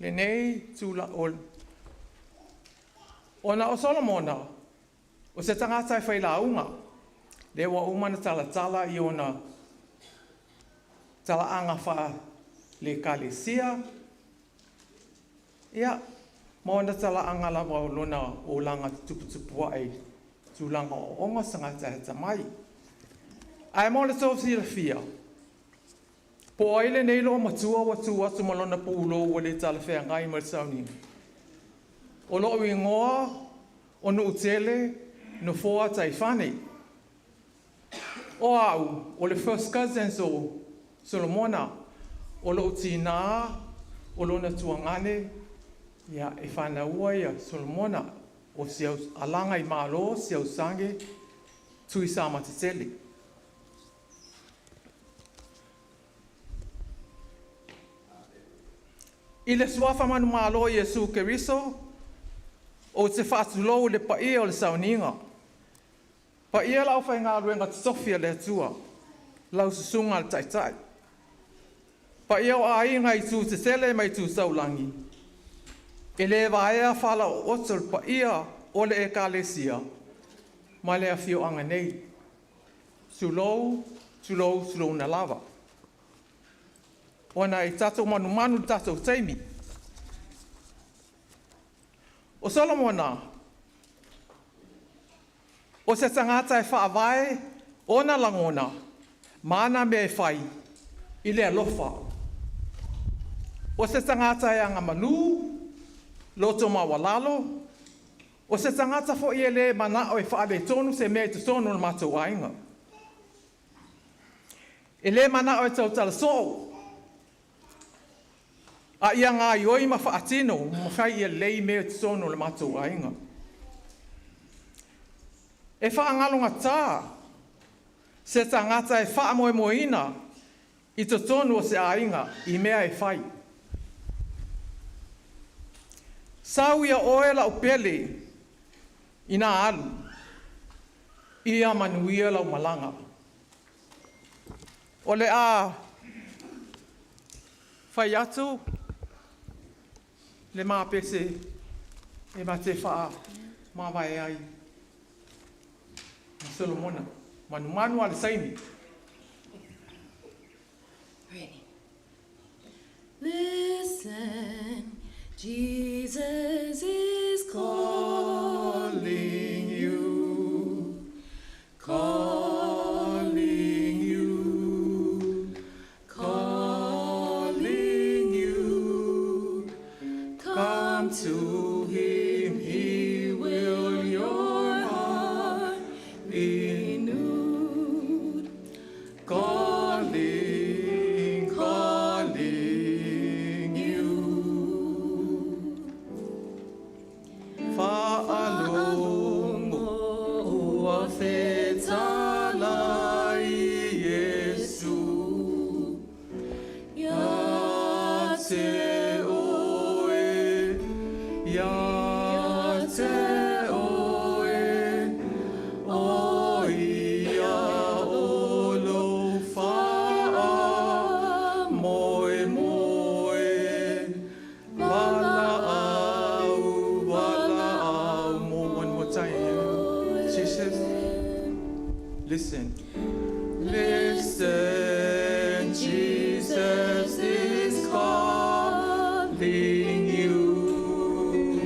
lenei tula ona o Solomona o se tagata e failauga, lea ua uma ona talatala i ona talaaga faale-Ekalesia, ia, ma ona talaaga lava o lona olaga tuputupu ae i tulaga o aoaoga o se tagata e atamai. Ae mo le tou silafia, po o ai lenei loomatua ua tu atu ma lona pulou ua le talafeagai ma le sauniga? O lo'u igoa o Nu'utele Nofoa Taifane. O a'u o le first cousins o Solomona. O lo'u tinā o lona tuagane ia e fanaua ia Solomona o si alaga i Malo Siausage Tuisamata. I le suafa manumalo o Iesu Keriso, ou te faatulou i le paia o le sauniga, paia le aufaigaluega totofi a le Atua, lau susuga i le Taitai, paia o aiga i itu tetele ma itu taulagi, e le vaea falaooto le paia o le Ekalesia ma le afioaga nei. Tulou, tulou, tulouna lava. Ona e tatou manumanu i le tatou taimi. O Solomona, o se tagata e faavae ona lagona ma ana mea e fai i le alofa. O se tagata e agamanu, loto maualalo, o se tagata foi e le manao e faaletonu se mea i totonu o le matou aiga. E le manao e tautala soo, a ia gaioi ma faatino ma fai ia lelei mea i totonu o le matou aiga. E faagalogata se tagata e faamoemoeina i totonu o se aiga i mea e fai. Sau ia oe lau pele ina alu, ia manuia lau malaga. O le a fai atu le mapese e ma te faamavae ai ma Solomona. Manumanu lava i le taimi. Ready. Listen, Jesus is calling you, calling you, calling you. Come to him, he will Listen. Listen, Jesus is calling you,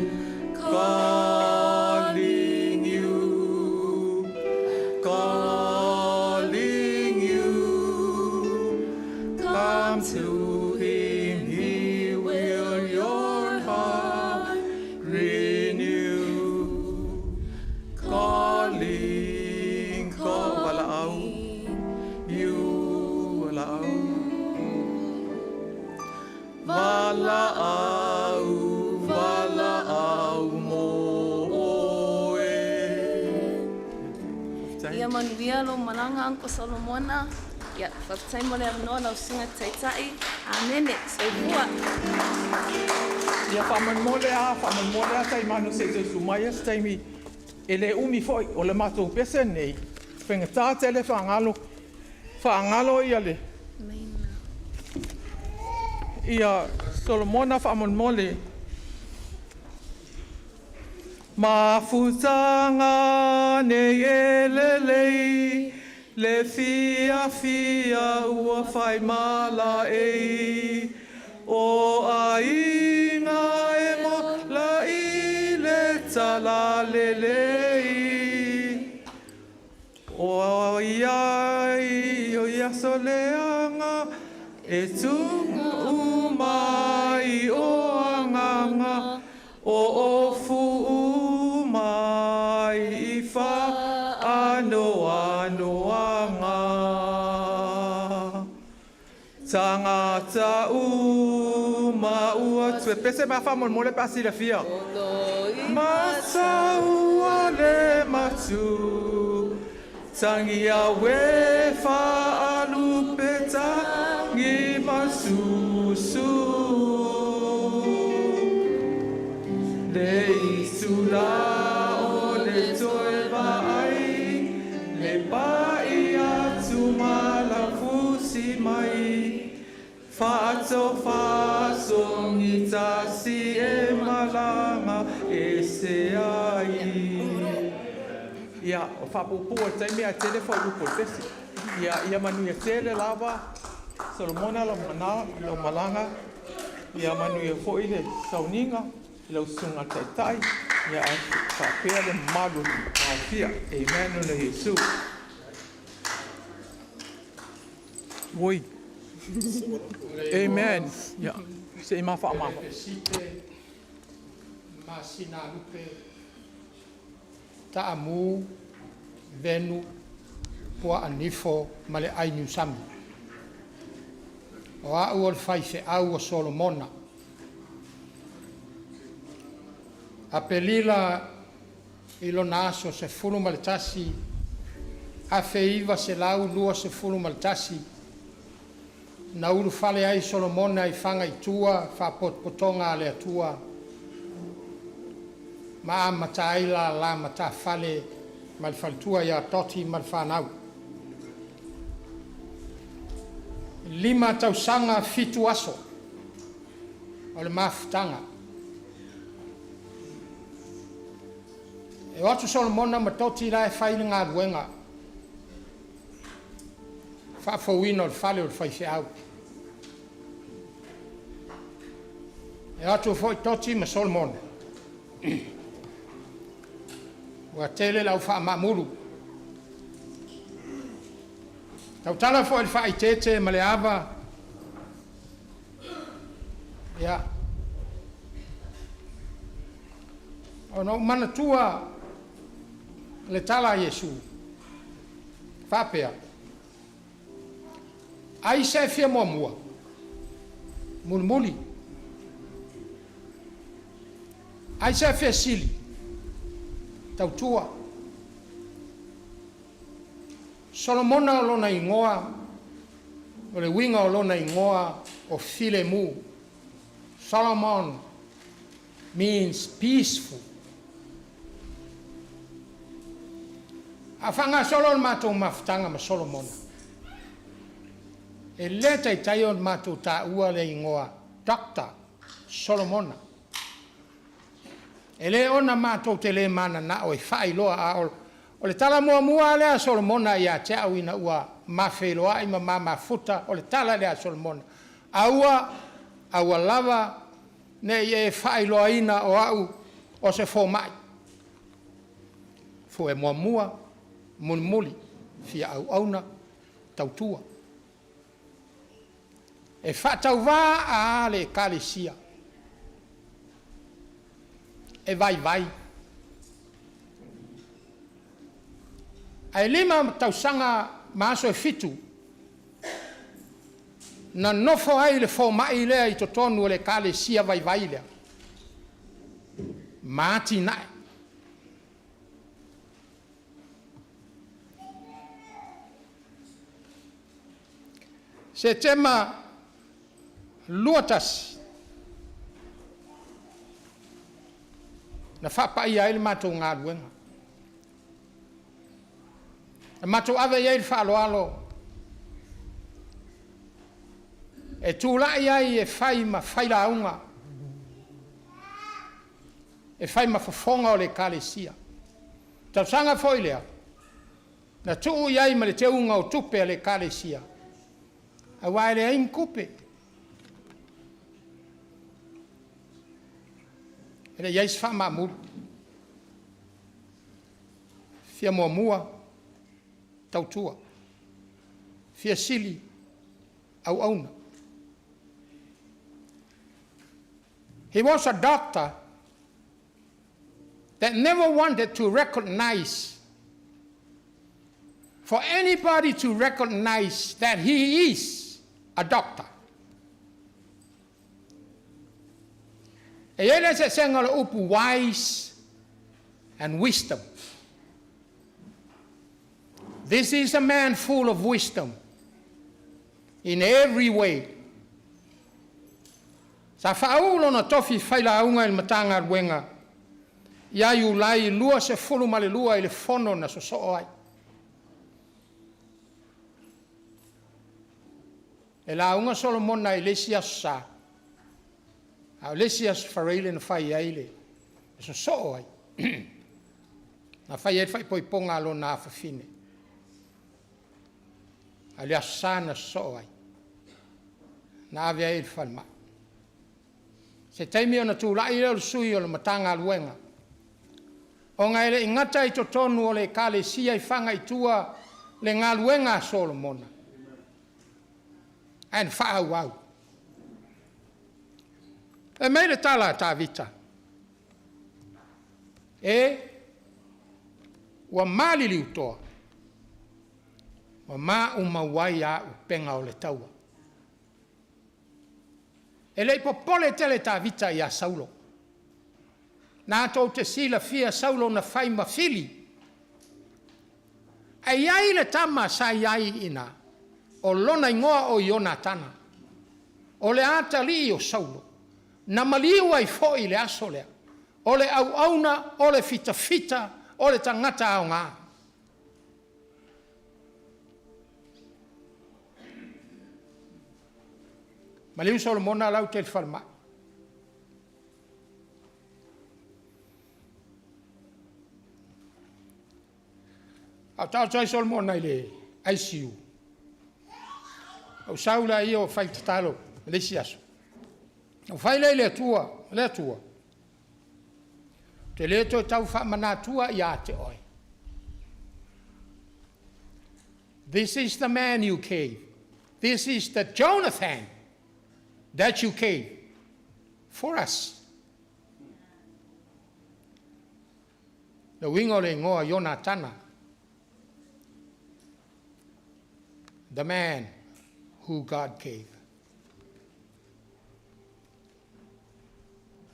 calling you, calling you. Come to him, he will your heart renew. Calling, call, walaau, you, walaau. Valaau, valaau mo oe. Ia manuia lou malaga Uncle Solomona. Ia, faafetai mo le avanoa lau susuga i le Taitai. Amene. Soifua. Ia faamolemole a, faamolemole a Taimanu se i toe susu mai ia se taimi e le umi foi o le matou pese lenei, faigata tele faagalo, faagalo ia le ia Solomona faamolemole. Mafutaga nei e lelei, le fiafia ua faimalaei. O aiga e mola i le talalelei. O ia i o ia soleanga, e tunga mai o anganga, o ofu mai i wha ano ano anga. Tangata uma ua tue pese ma fa mo le pasi la fia. Mataua le matu, tangi a we fa alupe tangi masusu. Le isula o le toe vaai, le pai atu malafusi mai. Whaato whaasongi tasi e malanga e se ai. Ia, o whapupua te mea tele wha upo pesi. Ia, ia manuia tele lava, Solomona lau mana, lau malanga, ia manuia foi le sauninga, i lau susuga taitai, ia ae faapea le mamalu aofia. Amen ona Iesu. Oi. Amen. Ia, se i mafaamafa. Pesite, masina lupe, taamu, venu, pua anifo, ma le ai niusami. O au o le faifeau o Solomona. Apelila i lona aso 11, 1921, na ulufale ai Solomona i Fagaitua faapotopotoga a le Atua ma amata ai lala matafale ma le faletua ia Toti ma le fanau. 5 tausaga 7 aso o le mafutaga. E o atu Solomona ma Toti la e fai le galuega faafouina o le fale o le faifeau. E o atu foi Toti ma Solomona, ua tele le au faamaamulu. Tautala foi i le faaeteete ma le ava, ia, ona ou manatua le tala a Iesu, faapea, ai se e fia muamua, mulimuli, ai se e fia sili, tautua. Solomona o lona igoa, o le uiga o lona igoa o filemu. Solomon means peaceful. A faagasolo le matou mafutaga ma Solomona, e le taitai ona matou taua le igoa Dr. Solomona. E le ona matou te le mananao e faailoa, a O le tala muamua lea a Solomona ia te au ina ua ma feiloai ma ma mafuta, o le tala lea a Solomona, aua, aua lava ne i e faailoaina o au o se fomai. Fue muamua, mulimuli, fia auauna, tautua. E faatauvā a le ekalesia, e vaivai. Ae 5 tausaga ma aso e 7 na nofo ai le fomai lea i totonu o le ekalesia vaivai lea, ma atinae. Setema 21, na faapaia ai le matou galuega. Na matou ave i ai le faaaloalo e tulai ai e fai ma failauga, e fai ma fofoga o le Ekalesia. Tausaga foi lea, na tuu i ai ma le teuga o tupe a le Ekalesia, aua e leai ni tupe. E le i i ai se faamaamulu. Fia muamua, tautua. Fia sili, auauna. He was a doctor that never wanted to recognize, for anybody to recognize that he is a doctor. E i ai le eseesega o le upu wise and wisdom. This is a man full of wisdom in every way. Sa faauu lona tofi failauga i le Matagaluega ia Iulai 22 i le fono na sosoo ai. E lauga Solomona i le isi Aso Sa, a o le isi Aso Faraile na fai ai le sosoo ai, na fai ai le faaipoipoga a lona afafine. A o le Aso Sa na sosoo ai, na ave ai i le falemai. Se taimi ona tulai lea o le sui o le Matagaluega, ona e le i gata i totonu o le ekalesia i Fagaitua le galuega a Solomona, ae na faaauau. Fai mai le tala a Tavita, e, ua maliliutoa, ua maumau ai auupega o le taua. E le i popole tele Tavita ia Saulo. Na tou te silafia Saulo na fai ma fili. Ae i ai le tama sa i ai i ina, o lona igoa o Ionatana. O le atalii o Saulo, na maliu ai foi i le aso lea, o le auauna, o le fitafita, o le tagata aoga. Maliu Solomona lau i le falemai. A o taoto ai Solomona i le ICU, ou sau lea o fai tatalo i le isi aso. Ou fai lea i le Atua, le Atua, ou te le toe tau faamanatua ia te oe. This is the man you gave. This is the Jonathan that you gave for us. Le uiga o le igoa Ionatana, the man who God gave.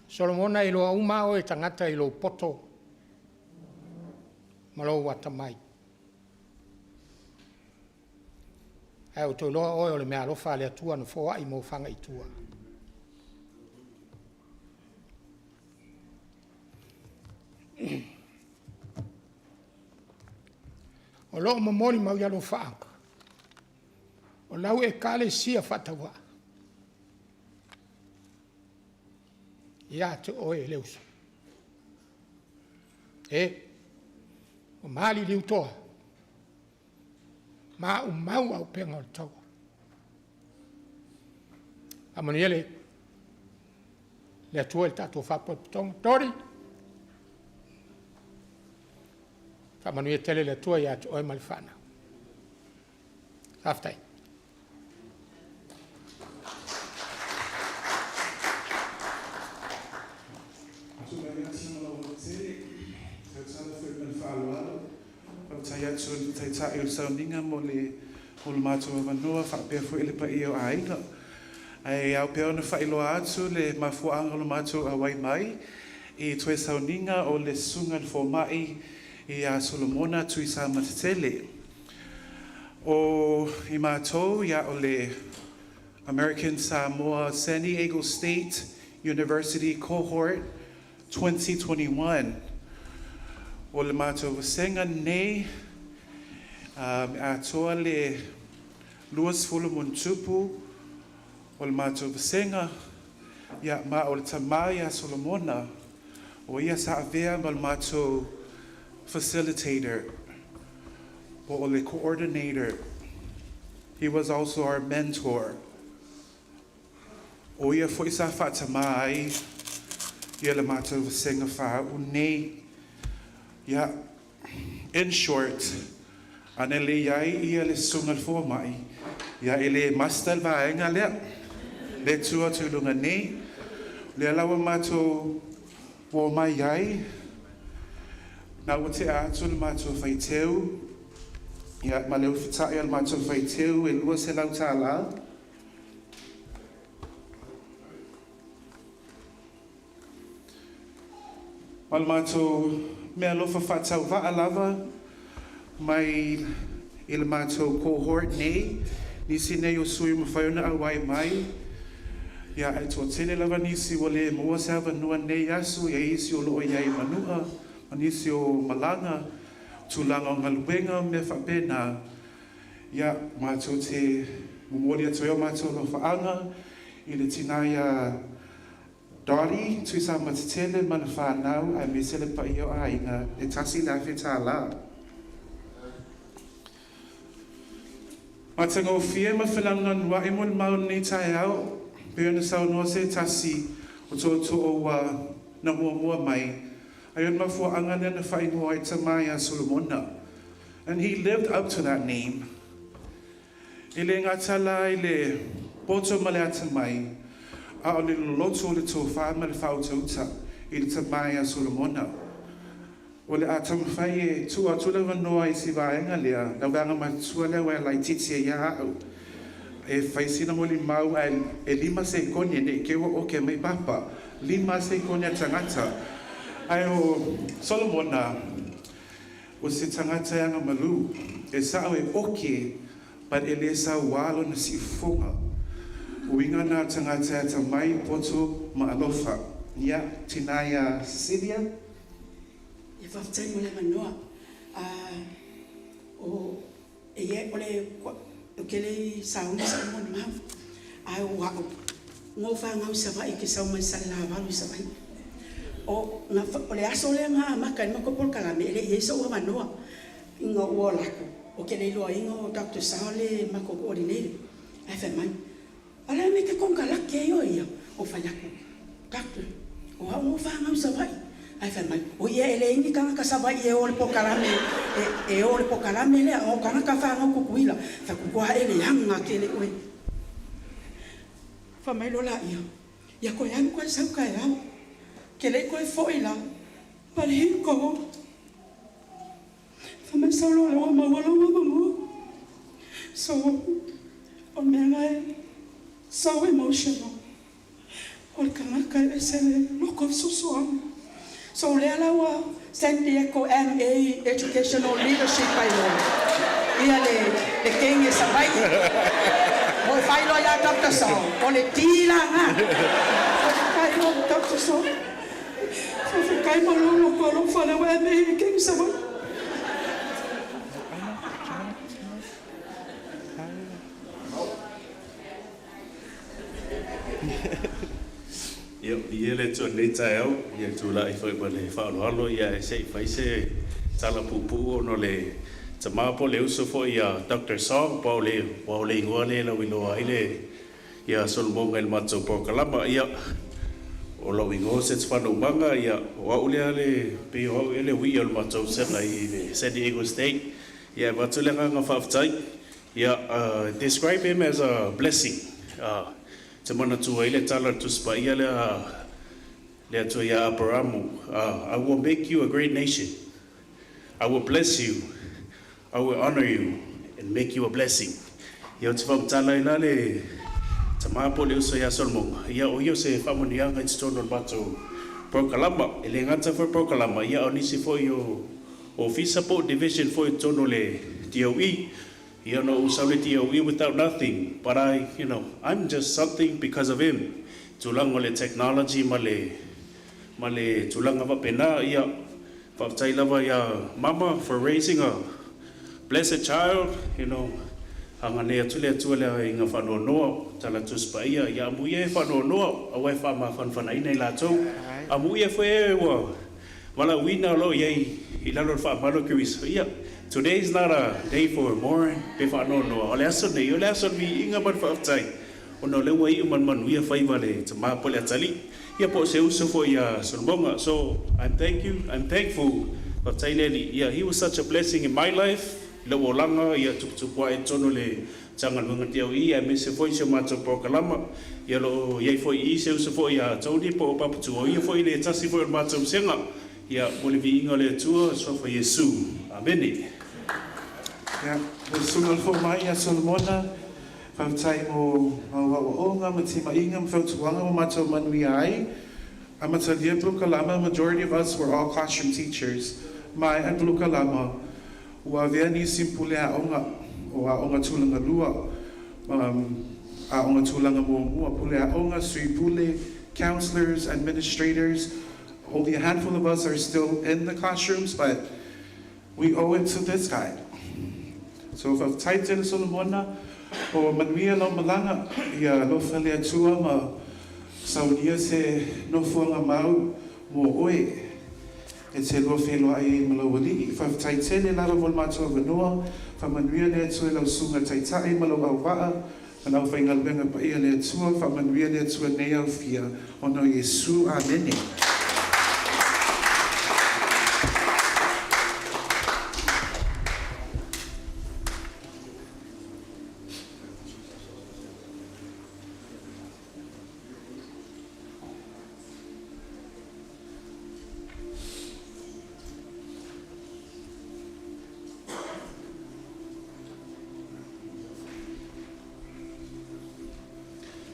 Solomona e iloa uma lava oe e tagata i lou poto ma lou atamai. Ae ou te iloa oe o le meaalofa a le Atua na foai mo Fagaitua. O lo o momoli mau i alofaaga, o lau ekalesia faatauvaa, ia te oe le uso. E, Ua maliliu toa, maumau auupega o le taua. Faamanuia le Atua i le tatou faalapotopotoga. Tori, faamanuia tele le Atua ia te oe ma le fanau. Faafetai. Faafetai atu i le Taitai o le sauniga mo le matou avanoa faapea foi le paia o aiga. Ae ao pea ona faailoa atu le mafuaaga o le matou auai mai i toe sauniga o le Susuga i le Fomai ia Solomona Tuisamatetele. O i matou ia o le American Samoa San Diego State University Cohort 2021. O le matou vasega lenei atoa le 20 ma ona tupu o le matou vasega ia ma o le tamā ia Solomona o ia sa avea ma le matou facilitator po o le coordinator. He was also our mentor. O ia foi sa faatamā ai ia le matou vasega faauu nei. Ia, in short, ana le i ai ia le susuga i le fomai, ia e le master le vaega lea. Le tu atu i luga nei, lea la ua matou o mai ai, na ua tea atu le matou faiteu, ia ma le ufitai o le matou faiteu e $200. Ma le matou mea alofa faatauvaa lava mai i le matou cohort nei, nisi nei o sui mafai ona auai mai, ia e toatele lava nisi ua le maua se avanoa nei aso, ia isi o loo i ai manua, ma nisi o malaga, tulaga o galuega ma mea faapena, ia matou te momoli atu ai o matou alofaaga i le tina ia Dottie Tuisamatetele ma le fanau aemaise le paia o aiga e $1,000. Matagofie ma fenagunagua'i mo le mau lenei taeao, pe ona saunoa se tasi o tootoo ua na muamua mai, ai o le mafuaaga lea na faaigoa ai tamā ia Solomona. And he lived up to that name. E le gata la i le poto ma le atamai, a o le loloto o le tofā ma le faautauta i le tamā ia Solomona. O le a taumafai e tuu atu le avanoa i si vaega lea, lau vaega matutua lea ua e laitiiti ai ia au. E fai sina molimau ae e 5 sekone nei ke ua oke mai papa. 5 sekone a tagata. Ae o Solomona, o se tagata e agamalu. E sao e oke, but e le sauā lona siufofoga. Uiga na tagata e atamai poto ma alofa. Ia, tina ia Cecilia. Ia faafetai mo le avanoa. O e ia o le o ke le sauni sa mo mau. Ae o a'u go whangau sa vai ke sau mai sa la valu sa vai. O nga o le aso le nga maka ma ko pol kala me le yeso o avanoa. Inga ua laku. O ke le iloa inga o Dr. Saole ma ko coordinator. Ai fa mai. Ala me ke konga lake yo ia. O fa yaku. Doctor. O au ngo whangau sa vai. Ai fai mai, o ia e le ingi kanga ka sava i e o le pokalame, e o le pokalame lea, o kanga ka whangau kukuila, fa kukua e le hanga ke le oe. Fa mai lola ia, ia koe anu koe sau ka e au, ke le koe foi la, pa le hiko. Fa mai sau lola wa maua lo wa mamua. So, o mea ngai, so emotional. O le kangaka e se le loko fesoasoani. So lea la ua San Diego MA Educational Leadership ai loa. Ia le kenge sa vai. Mo e fai loa ia Dr. Saul. O le ti la nga. Kai lo Dr. Saul. Fa kai ma lo lo ko lo fa le wa MA le kenge sa vai. Ia, ia le tau nei taeao, ia tula'i foi ma le faaaloalo, ia e se i fai se tala puupuu ona o le tamā po o le uso fo'i ia Dr. Song, pa o le ua o le igoa lea e lauiloa ai le ia Solomoga i le matou polokalama. Ia, o lou igoa o Setefano Umaga, ia, o a'u lea le pei o a'u ea le ui'i o le matou vasega i le San Diego State. Ia, e avatu le agaga faafetai. Ia, describe him as a blessing. Ou te manatua ai le tala a le Tusi Paia lea a le Atua iā Aperamu, I will make you a great nation. I will bless you. I will honor you and make you a blessing. Ia, ou te faamatala ai la le tamā po o le uso iā Solomoga, ia, o ia o se faamanuiaga i totonu o le matou polokalama. E le gata foi polokalama, ia, a o nisi foi o ofisa po o division foi i totonu o le DOE. Ia, na ou sau i le DOE without nothing, but I, you know, I'm just something because of him. Tulaga o le technology ma le, ma le tulaga faapena, ia, faafetai lava iā Mama for raising a blessed child. Agalelei atu le Atua i le aiga faanoanoa, tala Tusi Paia, ia amuia e faanoanoa, aua e faamafanafanaina i latou. Amuia foi e ua valaauina o lo o i ai i lalo o le faamalu o Keriso. Ia, today is not a day for mourn pe faanoanoa, o le aso lenei, o le aso o le viiga ma le faafetai, ona o lea ua iu ma le manuia faiva le tamā po o le atalii, ia po o se uso foi ia Solomoga. So, I'm thank you, I'm thankful, faafetai le Alii. Ia, he was such a blessing in my life, i lou olaga, ia tuputupu ae i totonu o le Matagaluega DOE, aemaise foi si o matou polokalama. Ia, o lo o i ai foi i i se uso foi ia Tony po o Papatu, o ia foi le tasi foi o le matou vasega. Ia, mo le viiga o le Atua, suafa Iesu. Amene. Ia, lau susuga i le fomai ia Solomona, faafetai mo mau aoaoga ma timaiga ma fautuaga ua matou manuia ai. Amatalia polokalama, majority of us were all classroom teachers. Maea polokalama, ua avea nisi ma pule aoga o aoga tulaga lua ma aoga tulaga muamua, pule aoga, sui pule, counselors, administrators. Only a handful of us are still in the classrooms, but we owe it to this guy. So faafetai tele Solomona, o manuia lau malaga, ia alofa le Atua ma saunia se nofoaga mau mo oe e te lua feiloai ai ma lou Alii. Faafetai tele lava mo le matou avanoa, faamanuia le Atua i lau susuga taitai ma lou auvaa, ma le aufaigaluega paia le Atua, faamanuia le Atua nei aufia, ona o Iesu. Amene.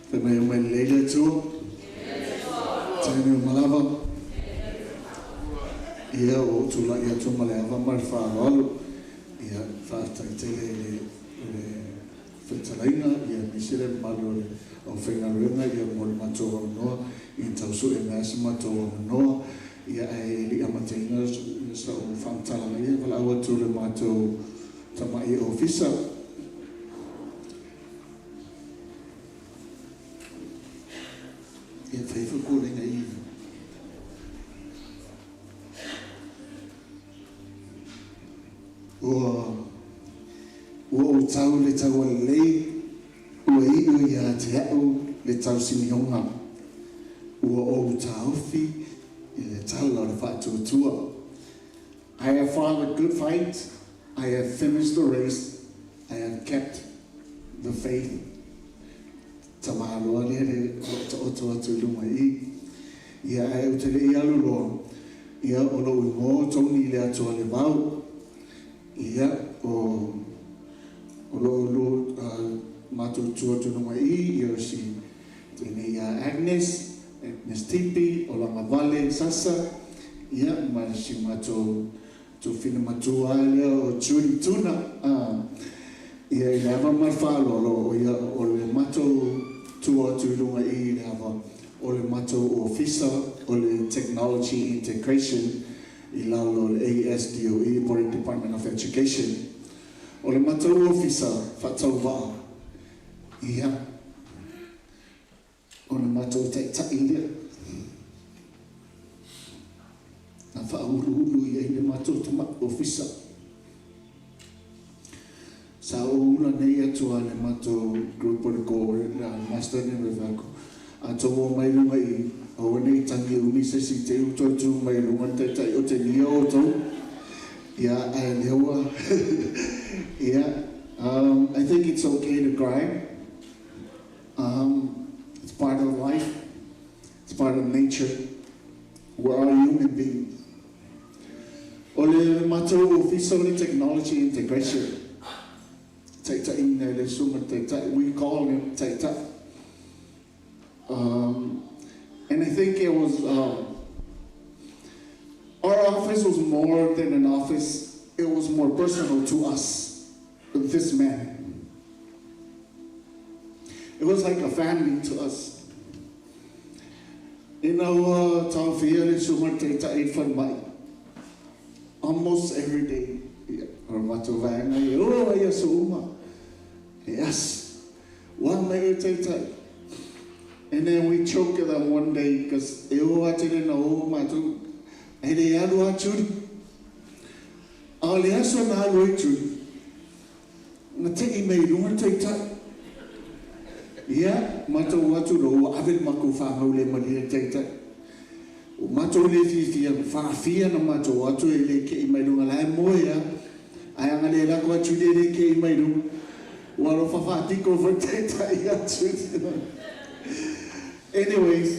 Fai mai o mai lelei le Atua. Taimi uma lava. Ia, ua ou tulai atu ma le ava ma le faaaloalo. Ia, faafetai tele i le, le fetalaiga, ia aemaise le mamalu o le aufaigaluega, ia mo le matou avanoa, ia tau sue mai se matou avanoa, ia ae le i amataina sa'u faamatalaga, ia valaau atu le matou tama'i ofisa. Ia fai foi kulega i Ua ua ou tau le taua lelei, ua iu ia te a'u le tausimioga. Ua ou taofi i le tala o le faatuatua. I have fought a good fight, I have finished the race, I have kept the faith. Tamāloa lea le o lo o taoto atu i luma i i. Ia, ae ou te le i alu loa, ia, o lou igoa o Tony Leatualevao. Ia, o, o lo o lu, matou tu atu i luga i i, ia o si, tēnei ia Agnes, Agnes Tipi, o Lagavale Sasa, ia, ma si matou Tufina matua ai lea o Judy Tuna, a, ia i le ava ma le faaaloalo, o ia o le matou tua atu i luga i i le ava, o le matou ofisa o le Technology Integration i lalo o le ASDOE po o le Department of Education. O le matou ofisa faatauvaa, ia, O le matou taitai lea. Na faauluulu i ai le matou tama'i ofisa. Sa ou ula nei atu a le matou group o le ko le master ni me fako. A to o mai lunga i o nei tangi umi se si te uto tu mai lunga te tai o te nia o tau. Ia, ai leua. Yeah, I think it's okay to cry. It's part of life. It's part of nature. We're all human beings. O le matou ofisa o le technology integration. Taitaina e le susuga taitai. We call him taitai. And I think it was, our office was more than an office. It was more personal to us, this man. It was like a family to us. Ina ua taofia le susuga taitai i le falemai, almost every day, ia, o le matou vaega ia, o ai aso uma. Yes. Ua mai oe taitai. And then we choke them one day, because e o atu le na o matou, e le alu a Judy. A o le aso na alu ai Judy, na tei mai i luga taitai. Ia, matou atu loa ua ave le matou fanau le malie le taitai. Ua matou le fiafia, faafia na matou atu e le kei mai luga la e moe a. Ae ana le lako a Judy e le kei mai luga. Ua alofa faatiko foi le taitai ia Judy. Anyways,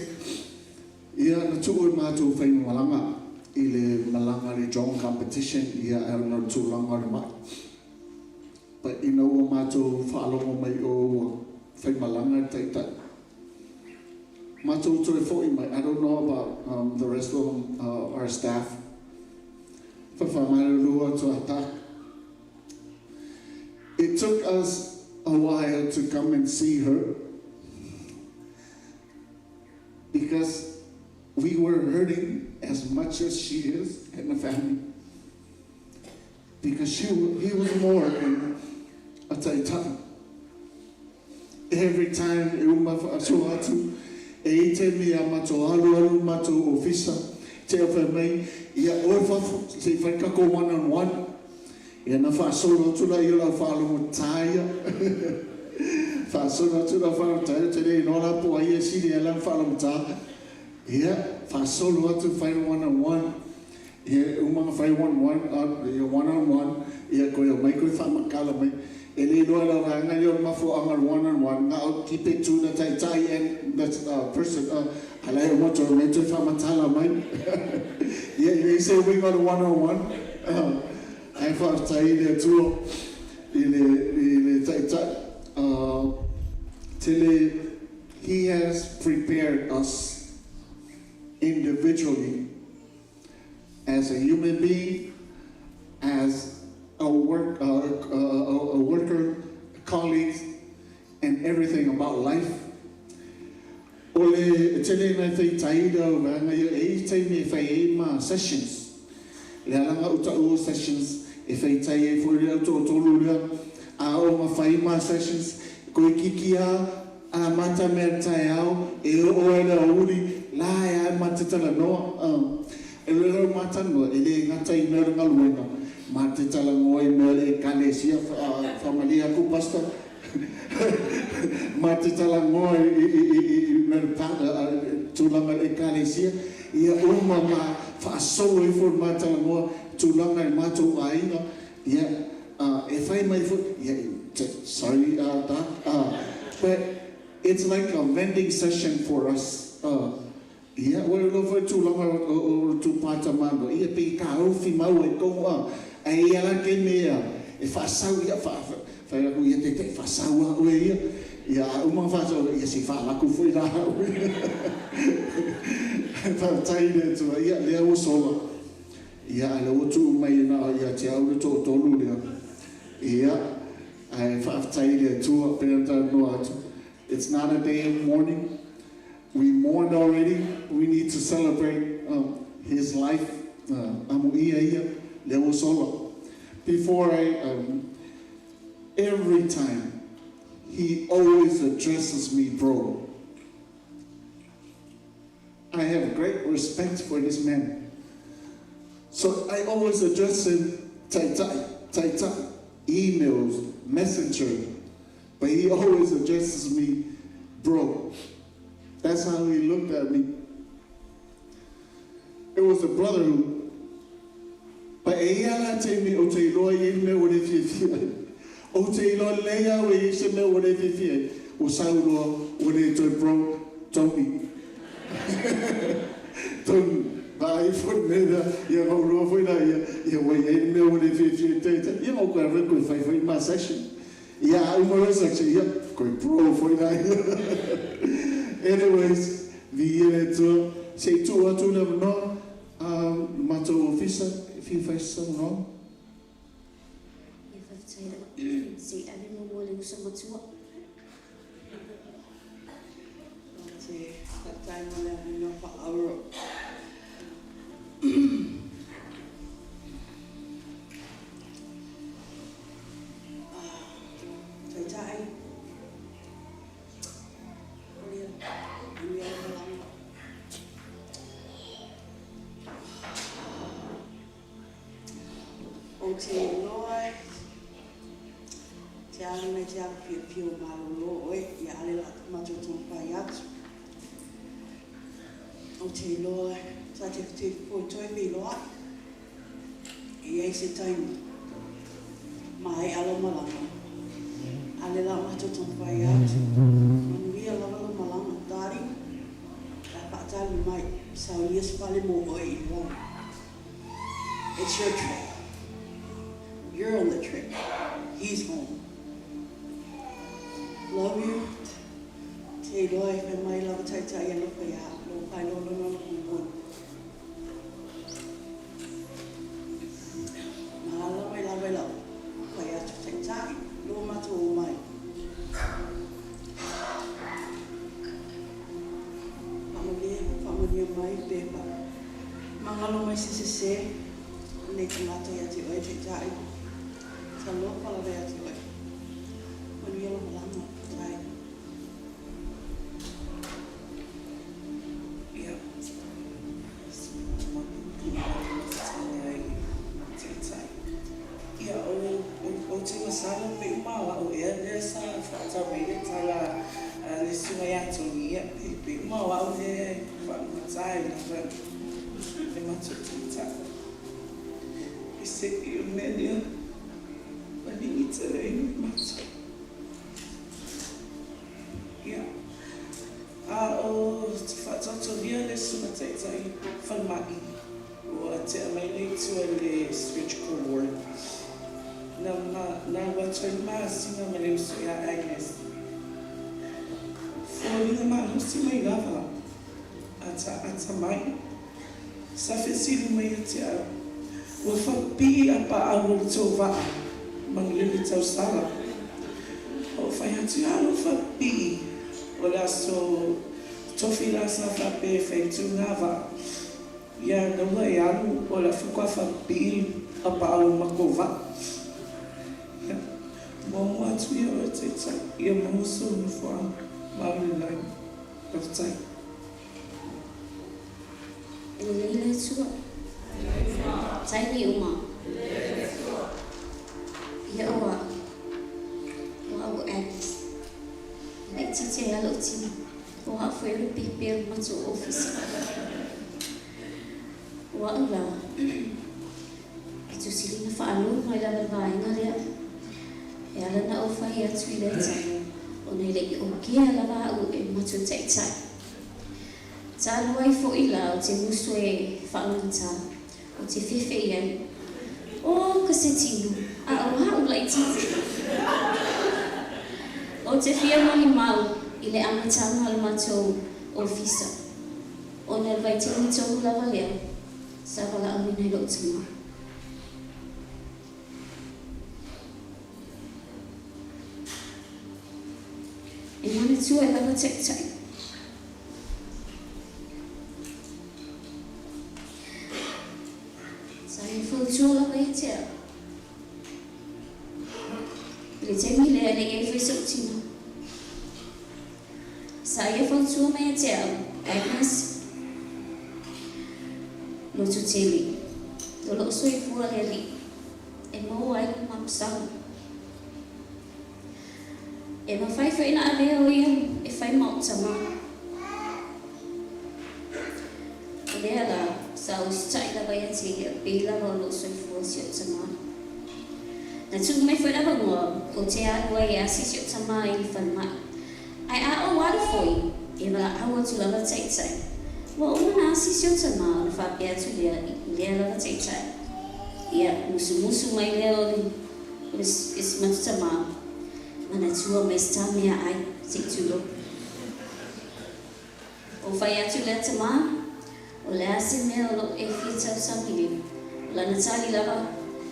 ia na tuu e matou faimalaga i le malaga le drawing competition ia ae ona o le tulaga o le mai. But ina ua matou faalogo mai o ua faimalaga le taitai. Matou toe foi mai, I don't know about the rest of our staff. Whawhamaruru atu a tak. It took us a while to come and see her because we were hurting as much as she is and the family. Because he was more than a taitai. Every time e uma whaasoa atu, e i te mea matou alualu matou ofisa, te au whai mai, ia oe fafo, se i whai kako one on one. Ia na whaasolo atu la i o lau whaalongo tāia. Whaasolo atu lau whaalongo tāia, te rei noa la po ai e siri e lau whaalongo tā. Ia, whaasolo atu whai one on one. Ia, umanga whai one one, ia one on one, ia koe o mai koe whaamakala mai. E le iloa lau vaega ia o le mafuaaga o le one on one, na o keep it to the taitai and the person, a la e uma toe mai toe faamatala mai. Ia, e leai se uiga o le one on one. Ae faafetai i le Atua i le taitai. Tele, he has prepared us individually as a human being, as a worker, colleagues, and everything about life. O le tele nai fai taida o vaega ia e i taimi e fai ai ma sessions. Le alaga o ta'u o sessions e faitai ai foi le au toatolu lea a o ma fai ma sessions koe kiki a a mata mea taeao e oo ai le aoauli la e ae ma te talanoa e le leo matanoa e le gata i mea o le galuega ma te talanoa i mea o le ekalesia faamalie aku pastor ma te talanoa i mea o le tulaga o le ekalesia ia uma ma faasolo ifo le ma talanoa tulaga i matou aiga ia e fai mai foi ia sorry Doc but it's like a vending session for us ia ua iloa foi tulaga o le tupata malo ia pe taofi mau ai tou ae ia la ke mea e faasau ia fai aku ia te te faasau a oe ia ia a uma faasau ia se faalaku foi la au faafetai i le Atua ia lea ua sola ia ae le ua tuu mai na ia te au le toatolu lea ia ae faafetai i le Atua pe ona talanoa atu. It's not a day of mourning. We mourned already. We need to celebrate his life. Amuia ia lea ua sola. Before I, every time, he always addresses me bro. I have great respect for this man. So I always address him Taitai, Taitai, emails, messenger. But he always addresses me bro. That's how he looked at me. It was a brotherhood. But e ia la te mi o te iloa i mea o le fiafia. O te iloa lelei au e i se mea o le fiafia. O sau loa o le toe bro, Tony. Tony. Vaai foi le mea lea, ia na ou iloa foi laia, ia ua i ai le mea ua le fiafia i te ia na ou toe alu ai toe fai foi ma section. Ia a uma loa section, ia, toe bro foi laia. Anyways, viia le Atua, se i tuu atu le avanoa a le matou ofisa e fia fai se saunoaga. Ia faafetai lava se i ave muamua i le uso matua. Ou te faafetai mo le avanoa faauro. Taitai, o le manuia o le malaga. Ou te iloa te alu nei te alu fiafia o malolo oe ia ale la matou taumafai atu. Ou te iloa ta te te toe feiloai e i ai se taimi maea lau malaga ale la matou taumafai atu. Manuia lava lau malaga tali la faatali mai saunia se fale mo oe i lalo. It's your trip. You're on the trip. He's home. Love you. Te iloa e fai mai lava taitai alofa ia lou failologa o lou moni. Mahalo mai lava i lau fai atu taitai, lo matou o mai. Faamalie, faamanuia mai pe fa magalo mai se sese o lenei tagata ia te oe taitai. Talofa lava ia te oe. Manuia lou malaga. Tai. Ia, ai taitai. Ia, o te masalo pe uma o au ea lea sa faatau mai le tala a le susuga ia Tony, ia, pe uma o au lea e faalugata i lava le matou taitai. E se i o le mea lea, ua ligi tele ai le matou. Ia, a o te faataotolia le susuga taitai falemai, ua tea mai le itu i le surgical ward. Na, ma, na alu atu ai le masina ma le uso ia Agnes. Foliga malosi mai lava, ataata mai. Sa fesili mai ia te au, Ua faapipii a paau o le tou vaa ma le tausala. Ou fai atu, Ia alo faapipii o le aso tofi la sa faapea e fai tu ngā vaa. Ia naua e alu o le a faatoa faapipii a paau o makou vaa. Ia, muamua atu ia oe taitai, ia maua sou nofoaga ma le lagi. Faafetai. E lelei le Atua. Taimi uma. Ia o au. O au o Agnes. E laitiiti ai lava lou tino. O au foi o le pepe o le matou ofisa. O au la, e tusili ona faalū mai lava le vaega lea. E ala ona ou fai atu i lea taimi, ona e le i okea lava au e matou taitai. Talu ai foʻi la o te musu e faalogotā, ou te fefe i ai. O ka se tino, a o a'u laitiiti. Ou te fia molimau i le amataga o le matou ofisa, ona o le vaitaimi tonu lava lea sa valaauina ai lou tama. E manatua e lava taitai. Sa ia fautua lava ia te au. I le taimi lea e le i ai foi sou tino. Sa ia fautua mai ia te au, Agnes, loto tele. O lo'o soifua le Alii e maua ai le mapusaga. E mafai foi ona avea o ia e fai ma o'u tamā. O lea la, sa ou usita'i lava ia te ia, pei lava o lo'o soifua si o'u tamā. Na tu'u mai foi le avanoa ou te alu ai e asi si o'u tamā i le falema'i. Ae a ou alu foi, e valaau atu lava le taitai. Ua uma ona asi si ou tamā ona faapea atu lea i lea lava taitai. Ia, musumusu mai lea o le o le si matou tamā, manatua mai se ta meaai, se i tulou. Ou fai atu lea, Tamā, o le a se mea o lo'o e fia tausami ai? O lana tali lava,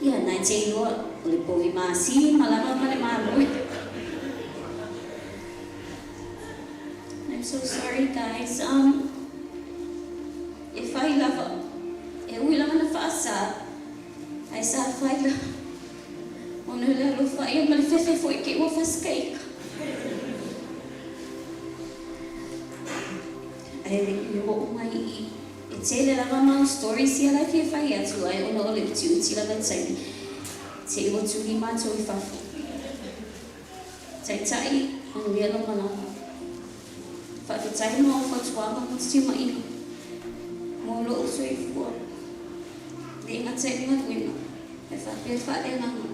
Ia, na e te iloa, o le povi masima lava ma le mamoe. I'm so sorry guys, um, e fai lava, e ui lava na faasā, ae sa fai lava, ona o le alofa ia ma le fefe foi ke ua fasikaika. Ae i oo mai i i, e tele lava mau stories ia la e fia fai atu ai ona o le utiuti lava i taimi te i ua tuli matou i fafo. Taitai, manuia lou malaga. Faafetai mo au fautuaga ma timaiga mo lou soifua. Le gata i le galuega, ae faapea le faaleagaga.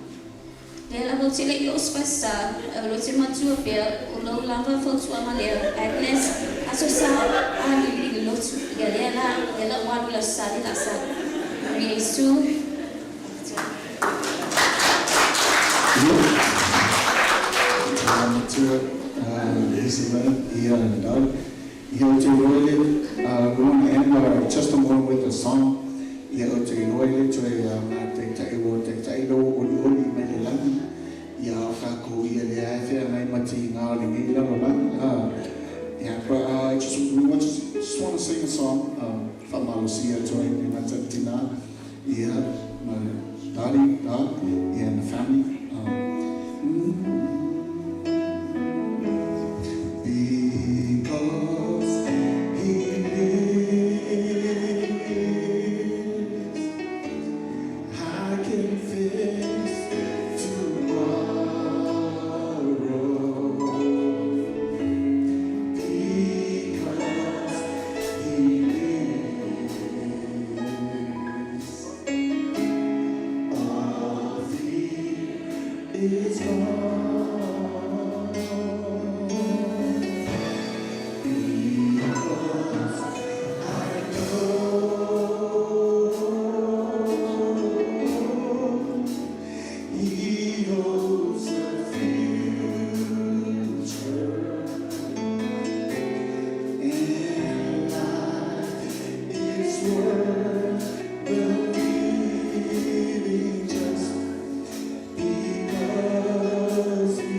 Lea lava ou te le i oo se faasā, ae o lo te matua pea o lou lava fautuaga lea, Agnes, Aso Sa, alu i le lotu. Ia lea la, lea la ua alu i le Aso Sa le laa sa. Maria Iesu. Matua ia Doug. Ia o te iloa le we want to end our testimony with a song. Ia o te iloa le toe ngā taitai o taitai lo oli oli mai le lagi. Ia o kākou ia le ae whea ngai mati ngā o le ngei lalo lagi. Yeah, but just we want to just want to sing a song. Whamalosia toe me ngā tina. Ia, ma daddy, dad, yeah, and the family. Because he lives, I can face tomorrow. Because he lives, all fear is gone. Because I know He holds the future, and life is worth the living just because He lives. Because He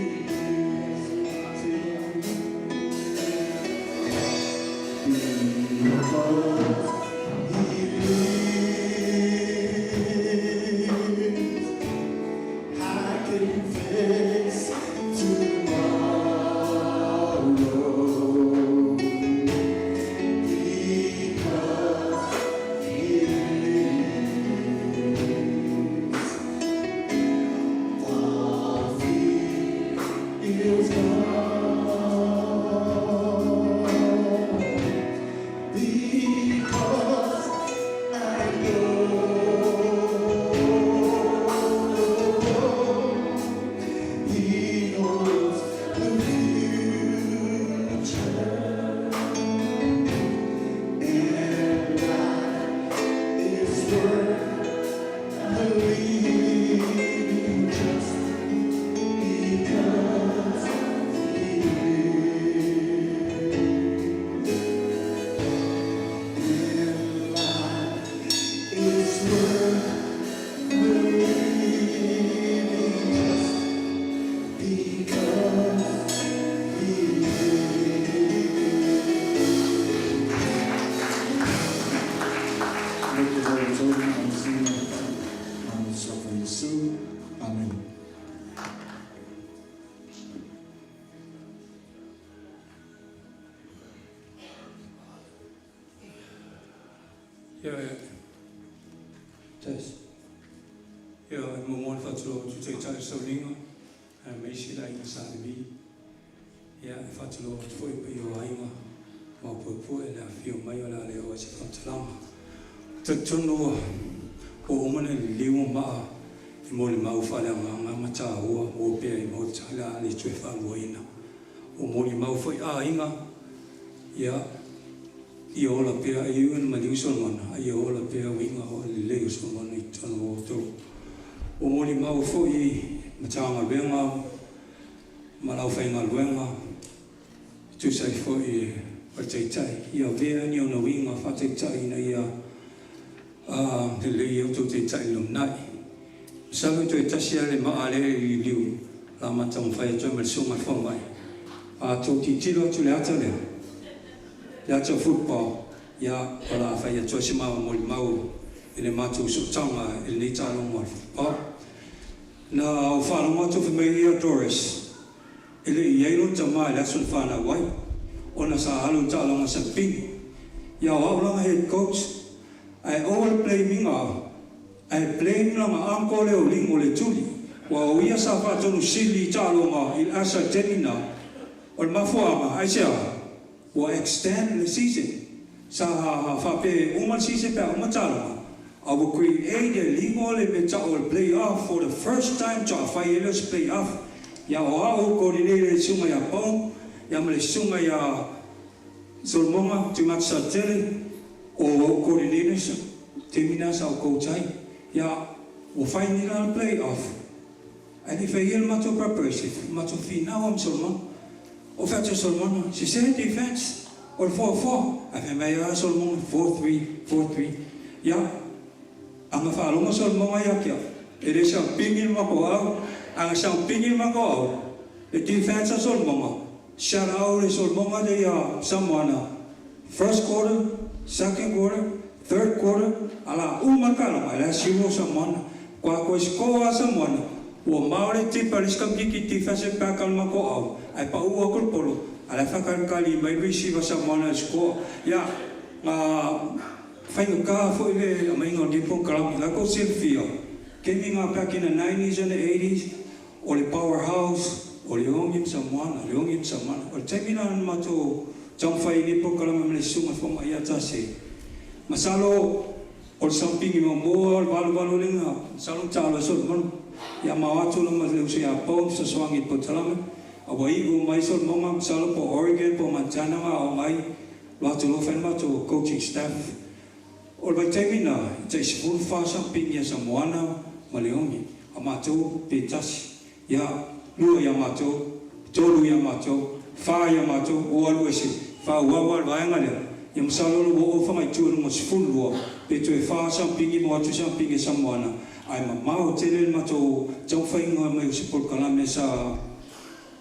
lives, I can face tomorrow. Because He lives, all fear is gone. Because I know He holds the future, and life is worth the living just because He lives. And life is worth the living just because He lives. Look at our children and see Iesu. Amen. Ia Test. Ia, e muamua ona faatulou atu i Taitai o le Sauliga, aemaise le aiga Sa Levi. Ia, e faatulou atu foi i le paia o aiga ma upuepue i le afifio mai o le a le oo ai se faamatalaga. Ou te talitonu ua uma ona liliu ma maa i molimau faaleagaga ma taua ua opea i Maota o le a le toe faaluaina. Ua molimau foi aiga, ia, ia ola pea, e ui ina maliu Solomona, a ia ola pea uiga o le lelei o Solomona i totonu o outou. Ua molimau foi Matagaluega ma le aufaigaluega e tusa ai foi o le Taitai, ia avea ni ona uiga faataitai ina ia lelei ai outou taitai i le lumanai. Masalo e toe tasi lava le maa lea e liliu o le a ma taumafai atu ai ma le susuga i le fomai. A outou tilotilo atu i le ata lea, le ata football, ia, o le a fai atu ai se ma molimau i le matou sootaga i lenei taaloga o le football. Na ou faalogo atu fai mai ia Doris, e le i i ai lona tama i le aso na fanau ai, ona sa alu i taaloga sapini. Ia o au lana head coach, ae aua le blame ina au, ae blame lana uncle lea o Lino le Tuli, aua o ia sa faatonu sili i taaloga i le asa i le taimi na. O le mafuaaga, aisea? Ua extend le season. Sa faapea e uma le season pe a uma taaloga, a ua create e Lino le mea tau o le play off for the first time faatoa fai ai lea o se play off. Ia o au coordinator i le susuga ia Pau ia ma le susuga ia Solomona Tuimatasatele o au coordinators taimi na sa ou coach ai. Ia ua fai nei la le play off ae le i faia le matou preparation, matou finau lava ma Solomona. O fea Solomona, sese defense o le 4-4. Ae fai mai lava Solomona, 4-3, 4-3. Ia, a na faalogo Solomona ia te au, e le saupini le matou au, a na saupini le matou au, le defense a Solomona, shut out e Solomona le ia Samoana, first quarter, second quarter, third quarter, a la uma le taaloga, e le asiu o Samoana. Kua toe score lava Samoana, ua mao le tipa i le isi tamaitiiti defensive back a le matou au, ae pau atu le polo, a o la e faatalitali mai le receiver Samoana e score. Ia, na faigata foi le aumaiga o lenei polokalame. La tou silafia, taimi na back in the 90s and the 80s, o le powerhouse, o Leogi ma Samoana, Leogi ma Samoana. O le taimi la na matou taumafai ai i lenei polokalame ma le susuga i le fomai ia Tase, masalo o le sampini muamua o le 88 lea na masalo na taalo ai Solomona. Ia ma o atu loa ma le uso ia Paul fesoasoani i le polokalame, a ua iu mai Solomona, masalo po o Oregon po o Montana na aoga ai, lo atu loa fai le matou coaching staff. O le vaitaimi na, e tai 14 sampini a Samoana ma Leogi, a matou pe tasi. Ia, lua ia matou, tolu ia matou, fa ia matou, ua alu ese, faaauau lava le vaega lea. Ia masalo o lo ua ou fagaitu i luga 12, pe toe fa sampini ma o atu sampini a Samoana, ae mamao tele le matou taumafaiga mai o se polokalame sa,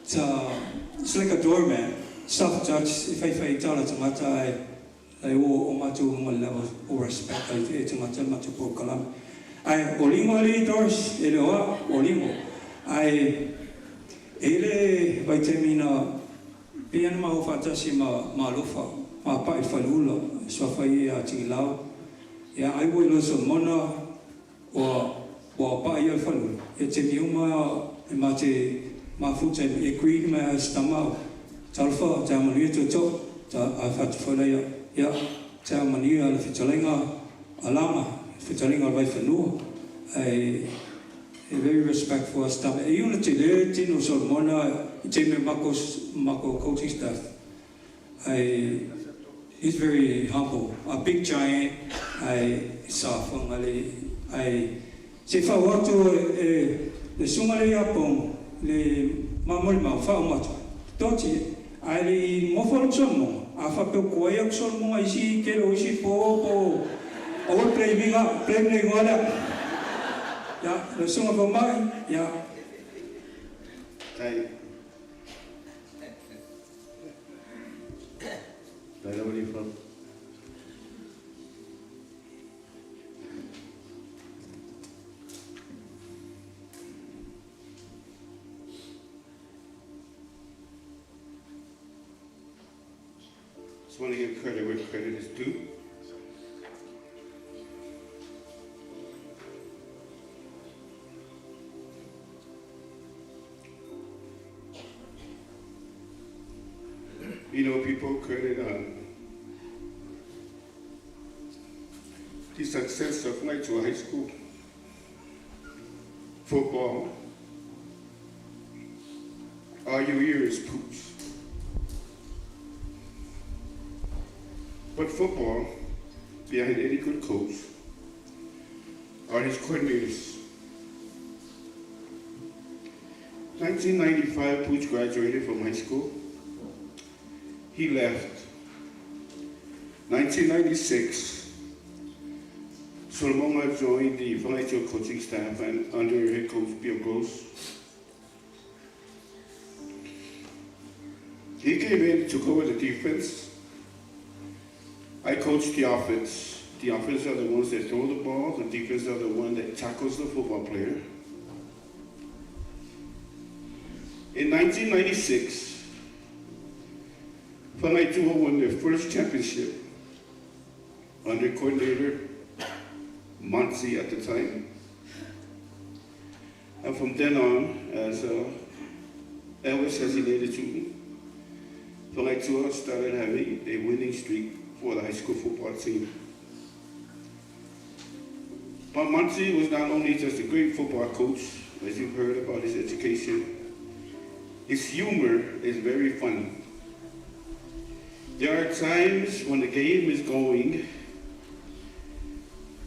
sa, it's like a doormat, soft touch, e faifai ai tala tagata ae Ai ua oo matou i luga i le level o respect ai e tagata le matou polokalame. Ae o lima alii Doris, e le o au, o lima. Ae e i le vaitaimi na pei lava na maua faatasi ma ma Alofa, ma Pa'i le Faleula, e suafa ai ia Tigilau. Ia ai ua iloa Solomona ua ua pa'i ia le Faleula, ia taimi uma e ma te mafuta e greet mai a si tama o Talofa, te amanuia tootoo, ta a fatu foi laia, ia te amanuia le fetalaiga a Lama, le fetalaiga o le Vaifanua, ae e very respectful a si tama. E iu na tele tino o Solomona i taimi o mako mako coaching staff, ae he's very humble, a big giant, ae sa fagalei, ae se i fau atu e le susuga lea ia Pong le mamolimau faauma atu toti ae le i nofo lou Solomona a faapea ua tuai atu Solomona i isi tele o isi po po aua le blame ina blame le igoa lea ia lau susuga Fomai ia. Tai. Tai lava le fa. Just want to give credit where credit is due. People credit the success of Fagaitua High School football. All your ears, poops. But football, behind any good coach, are his coordinators. 1995, Pooch graduated from high school. He left. 1996, Solomon joined the Fagaitua coaching staff and under head coach Bill Gross. He came in, took over the defense. I coached the offense. The offense are the ones that throw the ball. The defense are the one that tackles the football player. In 1996, Fagaitua won their first championship under coordinator Monty at the time. And from then on, as Elvis has alluded to, Fagaitua started having a winning streak for the high school football team. But Monty was not only just a great football coach, as you've heard about his education, his humor is very funny. There are times when the game is going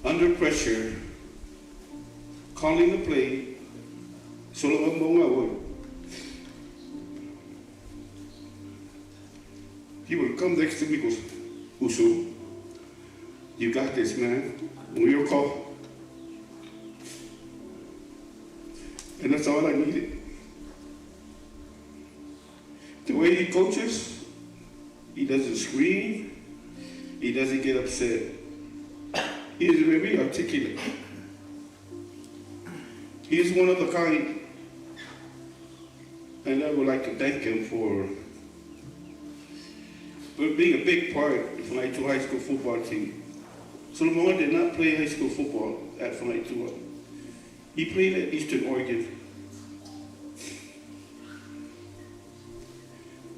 under pressure, calling the play, Solomon Monga would. He would come next to me and goes, Usu, you got this, man. Your call. And that's all I needed. The way he coaches, he doesn't scream, he doesn't get upset. He is very articulate. He is one of a kind. And I would like to thank him for being a big part of the Fagaitua High School football team. Solomon did not play high school football at Fagaitua. He played at Eastern Oregon.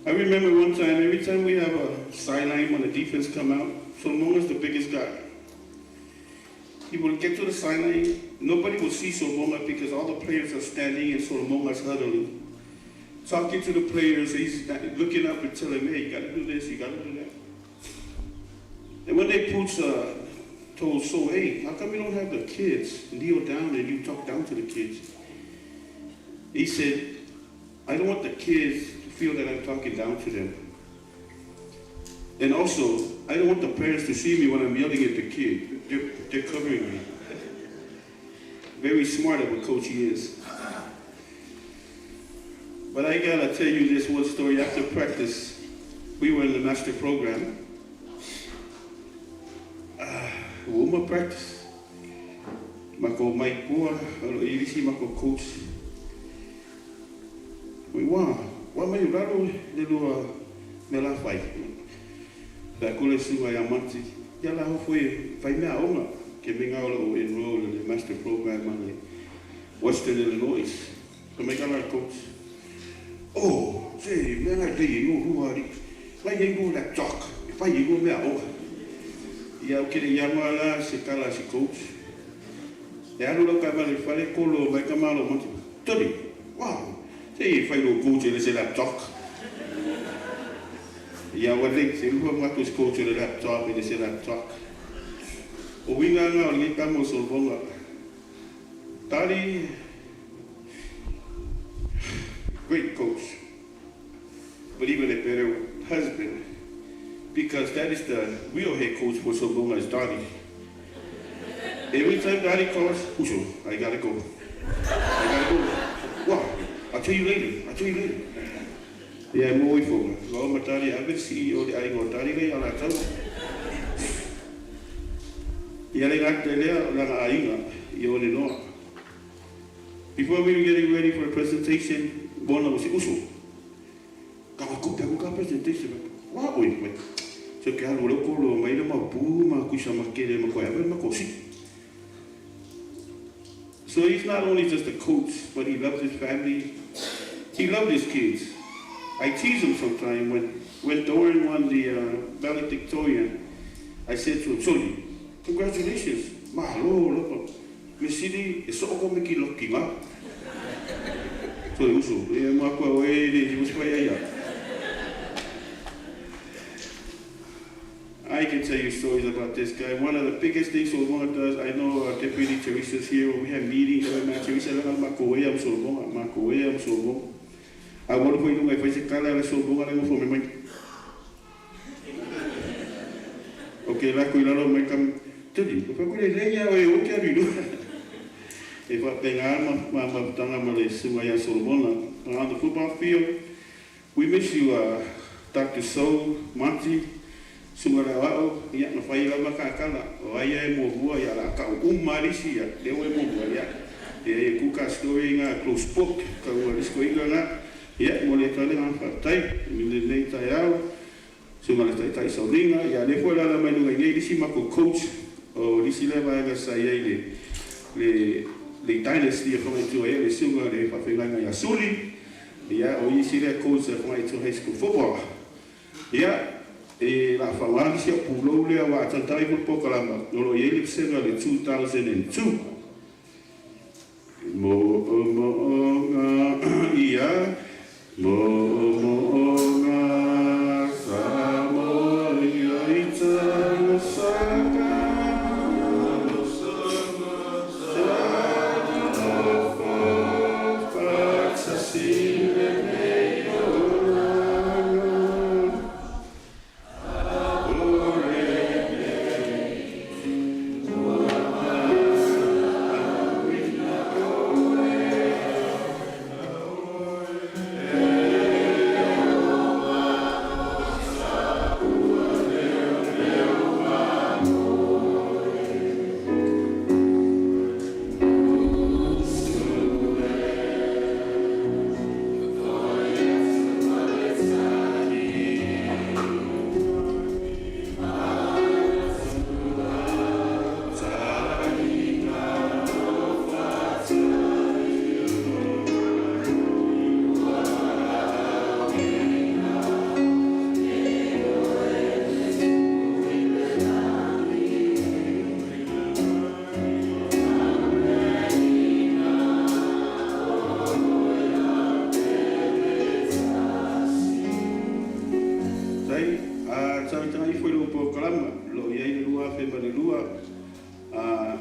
I remember one time, every time we have a sideline when the defense come out, Solomon is the biggest guy. He will get to the sideline, nobody will see Solomon because all the players are standing and Solomon's huddling. Talking to the players, he's looking up and telling them, hey, you gotta do this, you gotta do that. And one day Pooch told So, hey, how come you don't have the kids kneel down and you talk down to the kids? He said, I don't want the kids to feel that I'm talking down to them. And also, I don't want the parents to see me when I'm yelling at the kid. They're covering me. Very smart of a coach he is. But I gotta tell you this one story. After practice, we were in the master program. Uma practice. Mako Mike Pua, alo irisi mako coach. We wa mai raro le lua me la fai. La kule sunga ia manti. Ia la ho foi fai mea onga. Ke minga ola o enroll in the master program on Western Illinois. So mai kala coach. Oh, say, mea la te ingo huari. Lai ingo la talk. Fai ingo mea onga. Ia o kere ia la se kala se coach. E alu lau kai male whare kolo mai ka malo manti. Tony, wow. Se fai lo coach ele se laptop. Ia wa le se lua mato se coach ele laptop ele se laptop. O winga nga o le kamo solvonga. Tali, great coach, but even a better husband, because that is the real head coach for Solvonga is Donnie. Every time Donnie calls, Uso, I gotta go. I gotta go. Wow, I'll tell you later, I'll tell you later. Yeah, I'm away from her. Well, my daddy, I've been CEO of the Aingo Daddy, lay on that table. Yeah, they like the Ainga, you only know. Before we were getting ready for the presentation, Bona was saying, Uso, go presentation. Wow, wait. So, So he's not only just a coach, but he loves his family. He loved his kids. I tease him sometimes when When Doran won the valedictorian, I said to him, Soli, congratulations. Malo lava. Me sili e soo ko meki loki ngā. So e uso, e makua o e le i uso ia. I can tell you stories about this guy. One of the biggest things Solomon does, I know Deputy Teresa's here, when we have meetings, Teresa, makoea ma Solomon, makoea ma Solomon. A wala foi lunga e fai se kala le Solomon le ngofo me mai. Okay, la ko ilalo mai kam, tuli, ko ko le leia o e o ke alu E wha penga ma ma tanga ma le sunga ia Solomon. On the football field, we miss you, Dr. So, Monty, sunga le wao, ia na whai lava ka kala, o aia e mua ia la ka umarisi ia, leo e mua ia. E e kuka story ngā close book, ka ua risko inga ngā, ia mo le tale ngā whatai, mi le nei tai au, sunga le tai tai sauninga, ia le fua lala mai lunga i nei lisi mako coach, o lisi le vaega sa ia i le dynasty e whangaitua e le sunga le whawhengainga ia Suli, ia o isi le coach e whangaitua high school football. Ia, e la whangani sia pulou lea wa tantai ko pokalama, nolo i le psenga le 2002. Mo o mo o ngā ia, mo o mo o ngā sa mo ia i tanga saka.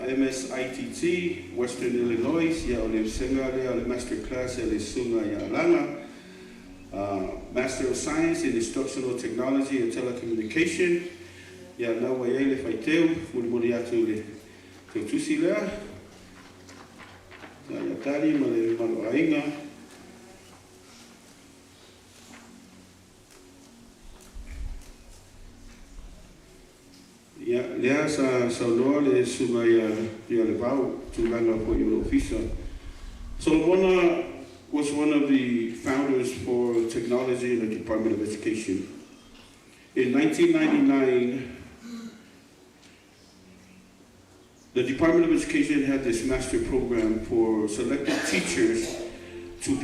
MSITT, Western Illinois, ia o le senga lea o le master class e le sunga ia alanga. Master of Science in Instructional Technology and Telecommunication, ia naua iai le faiteu, mulimuli atu le tautusi lea. Ia tali ma le malo aiga. Ia lea sa saunoa le sunga ia le vau, tūlanga po i o ofisa. Solomona was one of the founders for technology in the Department of Education. In 1999, the Department of Education had this master program for selected teachers to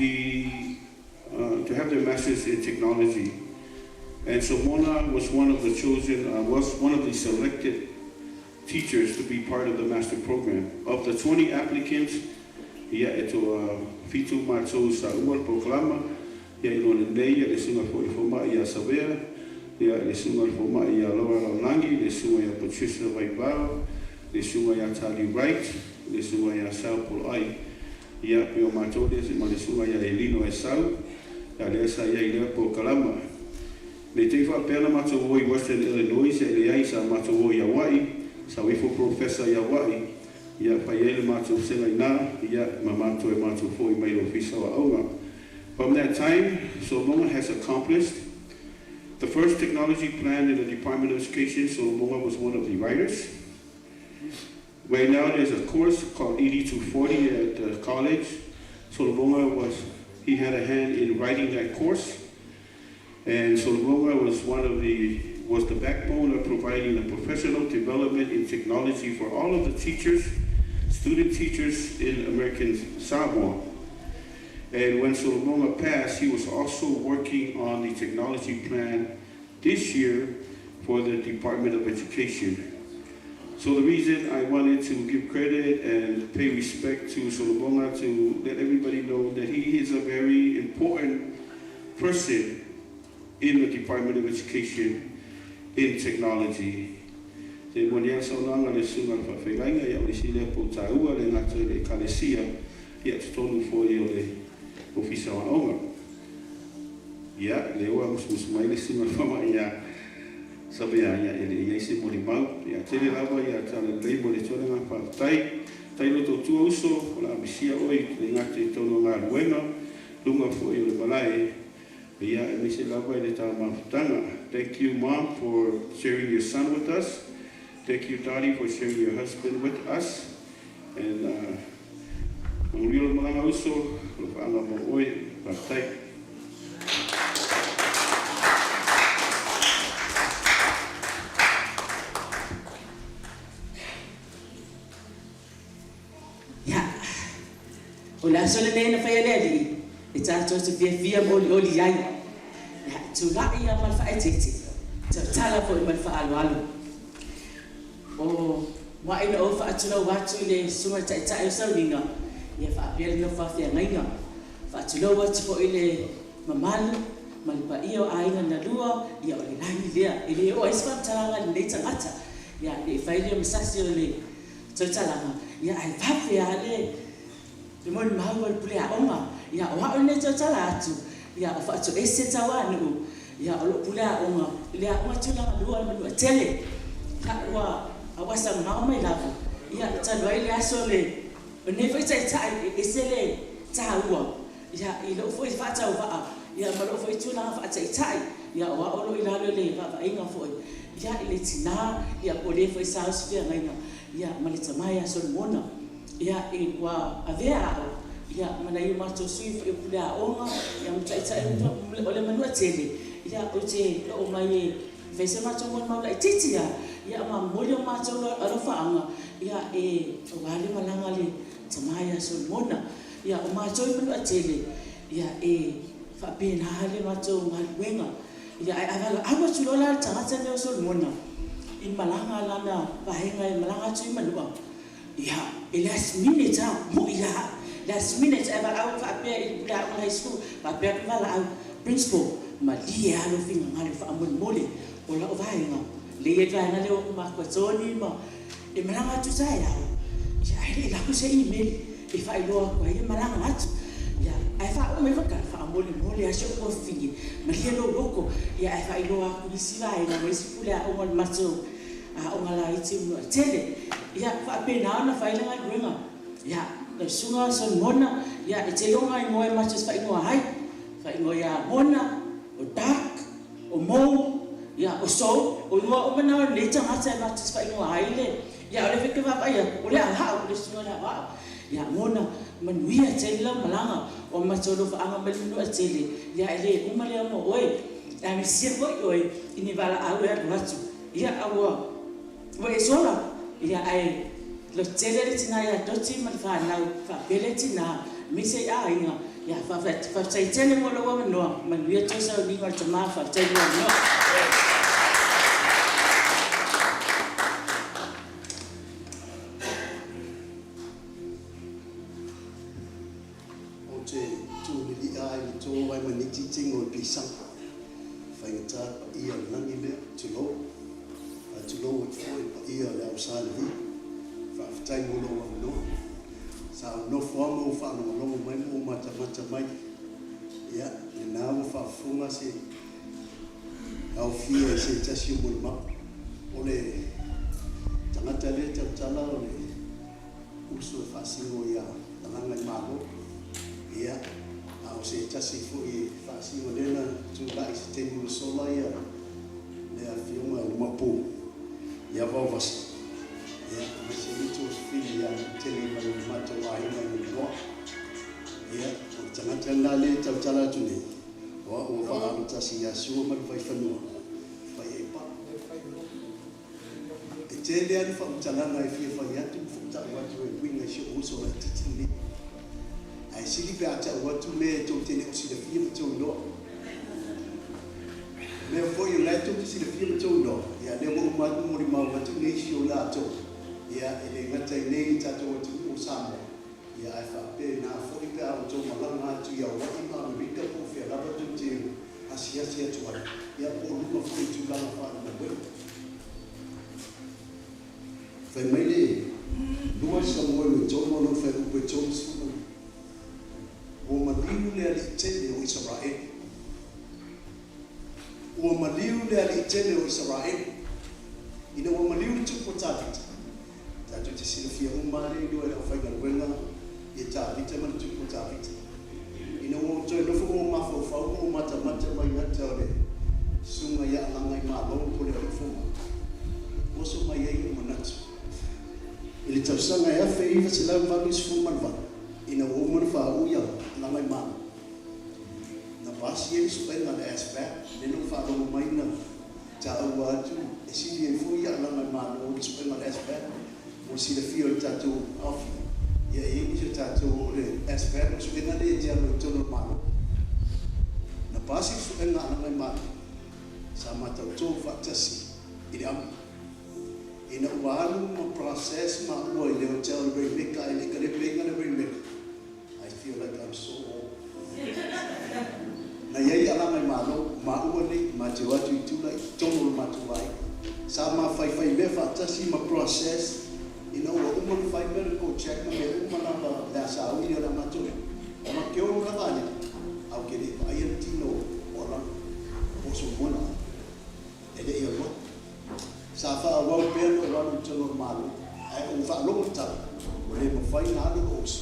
have their masters in technology. And Solomona was one of the chosen, was one of the selected teachers to be part of the master program. Of the 20 applicants, ia e toa fitu mātou sa ua le proklama, ia i lona nei, ia le sunga fo i foma ia Savea, ia le sunga foma ia Laura Laulangi, le sunga ia Patricia Vaivao, le sunga ia Tali Wright, le sunga ia Sao Polo Ai. Ia pe o mātou le ma le sunga ia Elino e Sau, ia lea sa ia i lea proklama. Le te wha pena mātou o i Western Illinois, e le ai sa mātou o i Hawaii, sa wifo professor i Hawaii, ia whai ele mātou senga i nā, ia ma mātou e mātou fo i mai ofisa wa aunga. From that time, Solomona has accomplished the first technology plan in the Department of Education. Solomona was one of the writers. Right now there's a course called ED 240 at the college. Solomona he had a hand in writing that course. And Solomona was was the backbone of providing the professional development in technology for all of the teachers, student teachers in American Samoa. And when Solomona passed, he was also working on the technology plan this year for the Department of Education. So the reason I wanted to give credit and pay respect to Solobonga to let everybody know that he is a very important person in the Department of Education in technology. Te moni a saunoaga le susuga le faafeagaiga ia o le isi lea pou taua le gata i le ekalesia ia totonu foi o le ofisa o aoga. Ia lea ua musumusu mai le susuga le fomai ia Savea ia e le i ai se molimau. Ia tele lava ia tala lelei mo le atu le agaga faafetai. Faafetai lo tautua uso o le a misia oe le gata i totonu o galuega luga foi o le malae ia aemaise lava i le ta mafutaga. Thank you, Mom, for sharing your son with us. Thank you, Dottie, for sharing your husband with us. And manuia le malaga uso, o le faaga mo oe. Faafetai. Ia, o le aso lenei na faia e le Alii, e tatou te fiafia ma olioli ai. Ia, tulai ia ma le faaeteete, tautala foi ma le faaaloalo. O mua'i na ou faatulou atu i le Susuga i le Taitai o Sauniga, ia faapea le nofo a feagaiga. Faatulou atu foi i le mamalu ma le paia o aiga na lua, ia o le lagi lea. E le oo ai se faamatalaga i lenei tagata. Ia, ne i fai lea ma sasi o le tautalaga, ia ae vave lava le molimau a le pule aoga. Ia, o a'u lenei e tautala atu, ia o Faatoese Tauanuu, ia o lo'u pule aoga i le Aoga Tulagalua i Manu'atele. Ia, ua auasa mamao mai lava, ia talu ai le aso o lenei foi taitai e ese le taua, ia, i lo'u foi faatauvaa, ia ma lo'u foi tulaga faataitai, ia o a'u o lo o i lalo i le vaavaaiga foi, ia, i le tinā, ia po o le foi sa o se feagaiga, ia ma le tama ia Solomona. Ia, ua avea a'u, ia, ma nai o matou sui foi o pule aoga, ia ma taitai o le Manu'atele, ia ou te o'o mai e fai se matou molimau laitiiti a, ia ma momoli o matou alofaaga, ia, e auā le malaga a le tamā ia Solomona. Ia, o matou i Manu'atele, ia, e faapena le matou galuega. Ia, ae a valaau atu loa la le tagata lenei o Solomona i malaga a lana vaega e malaga atu i Manua, ia, e last minute a, mo'i lava a'u, last minute ae valaau faapea i le pule aoga o le high school, faapea atu valaau, "Principal, malie lava lou finagalo faamolemole, o la'u vaega lea e i ai le vaega lea o Matua Tony ma e malaga atu taeao." Ia, ae le i alu atu se email e faailoa atu ai e malaga atu. Ia, ae faaoo mai foi, faamolemole lava si o'u tuafafine, malie lou loto, ia, ae faailoa atu i isi vaega ma isi pule aoga o le matou aoga laiti o Manu'atele. Ia, faapena ona fai le galuega. Ia, lau susuga Solomona, ia, e tele o igoa e matou te faaigoa ai, faaigoa ia Mona, o Dark, o Mo, ia, o Sol, o igoa uma na o lenei tagata e matou te faaigoa ai le. Ia, o lea foi e te vaavaai atu, o le aoao, o le susuga i le aoao. Ia, Mona, manuia tele lau malaga, o matou alofaaga mai le Manu'atele, ia, e lē uma lea mo oe. E agisia foi oe i ni valaau e alu atu. Ia, a ua e sola, ia, ae lototele le tinā ia Toti ma le fanau, faapea le tinā, aemaise i aiga. Ia, faafetai tele mo lou avanoa, manuia tou sauniga o le tamā, faafetai mo le avanoa. Ou te tu lili'a ai le tō ai ma niti tigo i pisaga. Faigata le paia o le lagi lea, tulou. Ae tulou atu foi i le paia o le au Sa Levi. Faafetai mo lou avanoa. Sa ou nofo lava ma ou faalogologo mai ma ou matamata mai. Ia, lena ua faafofoga se aofia i se tasi o molimau. O le tagata lea e tautala o le uso e faasino ia Talaga i Malo. Ia, a o se tasi foi e faasino lea na tulai i se taimi ua sola ia le afioga i le Maopu ia Vaovasa. Ia, aemaise ai Josefina ia Tele ma le matou aiga i Maninoa. Ia, o le tagata lena lea e tautala atu nei, o au ua vaaalo tasi ia Sua ma le Vaifanua, fai ai paa. E tele lava ni faamatalaga e fia fai atu ma faatau atu e uiga i si o'u uso laitiiti lenei. Ae sili pe a ta'u atu mea e tou te le o silafia ma tou iloa. Mea foi o lea tou te silafia ma tou iloa, ia lea ua uma atu molimau atu nisi o i latou, ia e le gata i inei i le tatou atunuu o Samoa, ia ae faapena foi pe a outou malaga atu i Hawaii ma Amerika po o fea lava tou te asiasi atu ai, ia po o luga foi i tulaga faalegaluega. Fai mai le 2 Samuelu e 3 lona fuaiupu e 32, Ua maliu le Alii tele o Isaraelu. Ua maliu le Alii tele o Isaraelu. Ina ua maliu le tupu o Tavita, tatou te silafia uma lava le iloa e le aufaigaluega ia Tavita ma le tupu o Tavita. Ina ua ou toe nofo ma ou mafaufau ma ou matamata mai ata o le susuga ia Alagaimalo po o le Alii Fomai, oso mai ai ou manatu i le tausaga e 1988 ina ua uma ona faauu ia Alagaimalo, na pasi ai le suega a le ASVAB, lea na ou faalogo mai na taua atu e sili ai foi ia Alagaimalo le suega a le ASVAB. Mo le silafia o le tatou aofia, ia e i ai nisi o tatou o le ASVAB o le suega lea e te alu ai i totonu o le Malo. Na pasi le suega a Alagaimalo, sa matauto faatasi i le amo. Ina ua alu ma process maua i le hotel i Rainmaker ae le i kalepeina le Rainmaker, I feel like I'm so old. Na i ai Alagaimalo, maua nei, ma te o atu i Tula i totonu o le matou aiga. Sa ma faifai mea faatasi ma process ina ua uma ona fai medical check ma mea uma lava le a sauni o le a matou ma ke olo lava ale a ou te le i vaaia le tino o Alaga po o Solomona e le i alu atu. Sa faaauau pea lou alu i totonu o le Malo, ae ou faalogo i tala, ua le mafai ona alu lou uso,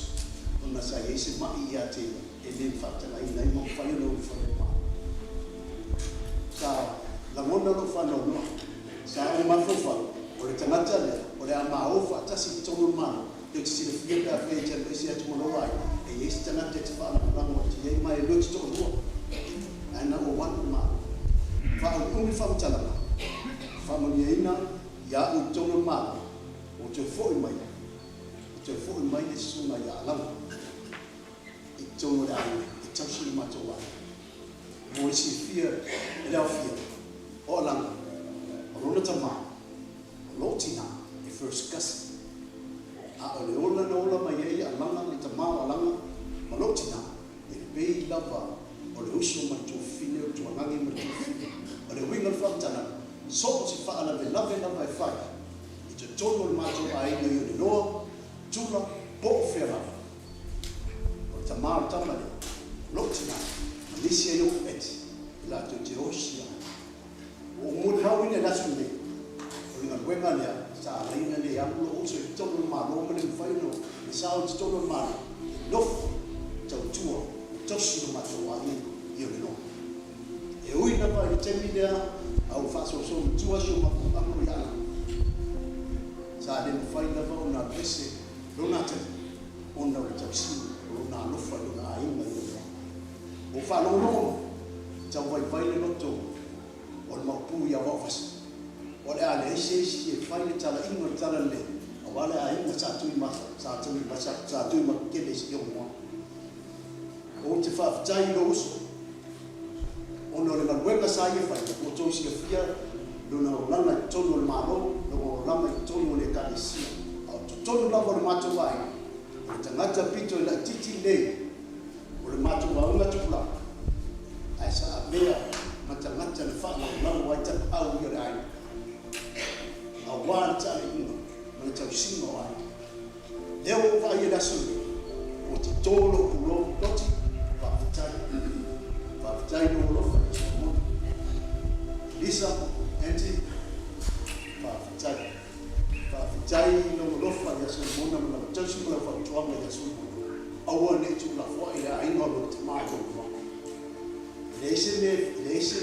ona sa i ai se ma'i ia te ia e le faatagaina ai ma mafai ona ulufale i le Malo. Sa lagona lou faanoanoa. Sa ou mafaufau, o le tagata lea, o le a ma o faatasi i totonu o le Malo, tou te silafia pe afai e te alu ese atu ma lou aiga, e i ai se tagata e te faalagolago atu i ai, ma e lua te toalua. Ae na ua alu le Malo. Faaumiumi le faamatalaga, faamanuiaina ia au i totonu o le Malo, ua toe foi mai, ua toe foi mai le susuga ia Alaga i totonu o le aiga e tausi le matou aiga. Mo le silafia e le aofia, o Alaga, o lona tama, o lou tinā e first cousin. A o le ola na ola mai ai Alaga, le tama o Alaga ma lou tinā, e pei lava o le uso ma le tuafafine, o le tualagi ma le tuafafine. O le uiga o le faamatalaga, so o se faalavelave lava e fai i totonu o le matou aiga i Oneloa, Tula, po o fea lava. O le tama o le tama lea, o lou tinā, ma nisi ai ou eti, e latou te osia ai. Ua ou molimauina i le aso lenei, o le galuega lea sa ala ai ona le alu lou uso i totonu o le Malo ma le mafai ona sao i totonu o le Malo e nofo, tautua ma tausi lo matou aiga i Oneloa. E ui lava i le taimi lea a ua faasoasoa matua si o matou ago i Ala, sa le mafai lava ona alu ese lona atalii ona o le tausiga o lona alofa i lona aiga i Oneloa. Ua ou faalogologo mai, tau vaivai le loto o le maopu ia Vaovasa. O le a leai se isi e fai le talaiga o le talalelei aua le aiga Sa Tuimakele i Siumoa. Ou te faafetai i lou uso ona o le galuega sa ia faia, ua outou silafia lona olaga i totonu o le Malo, lona olaga i totonu o le Ekalesia, a o totonu lava o le matou aiga, o le tagata pito i laitiiti lenei o le matou auga tupulaga, ae sa avea ma tagata na faalagolago ai tapaau ia o le aiga, aua le taaliuga ma le tausiga o aiga. Lea ua ou vaai i le aso lenei, ua toto lou pulou, Loti, faafetai. Faafetai i lou alofa ia Solomona. Lisa, Aunty, faafetai. Faafetai i lou alofa ia Solomona ma lau tausi ma lau fautuaga ia Solomona, aua ne i tuulafoai le aiga o lona tama i lou igoa. E leai se mea, e leai se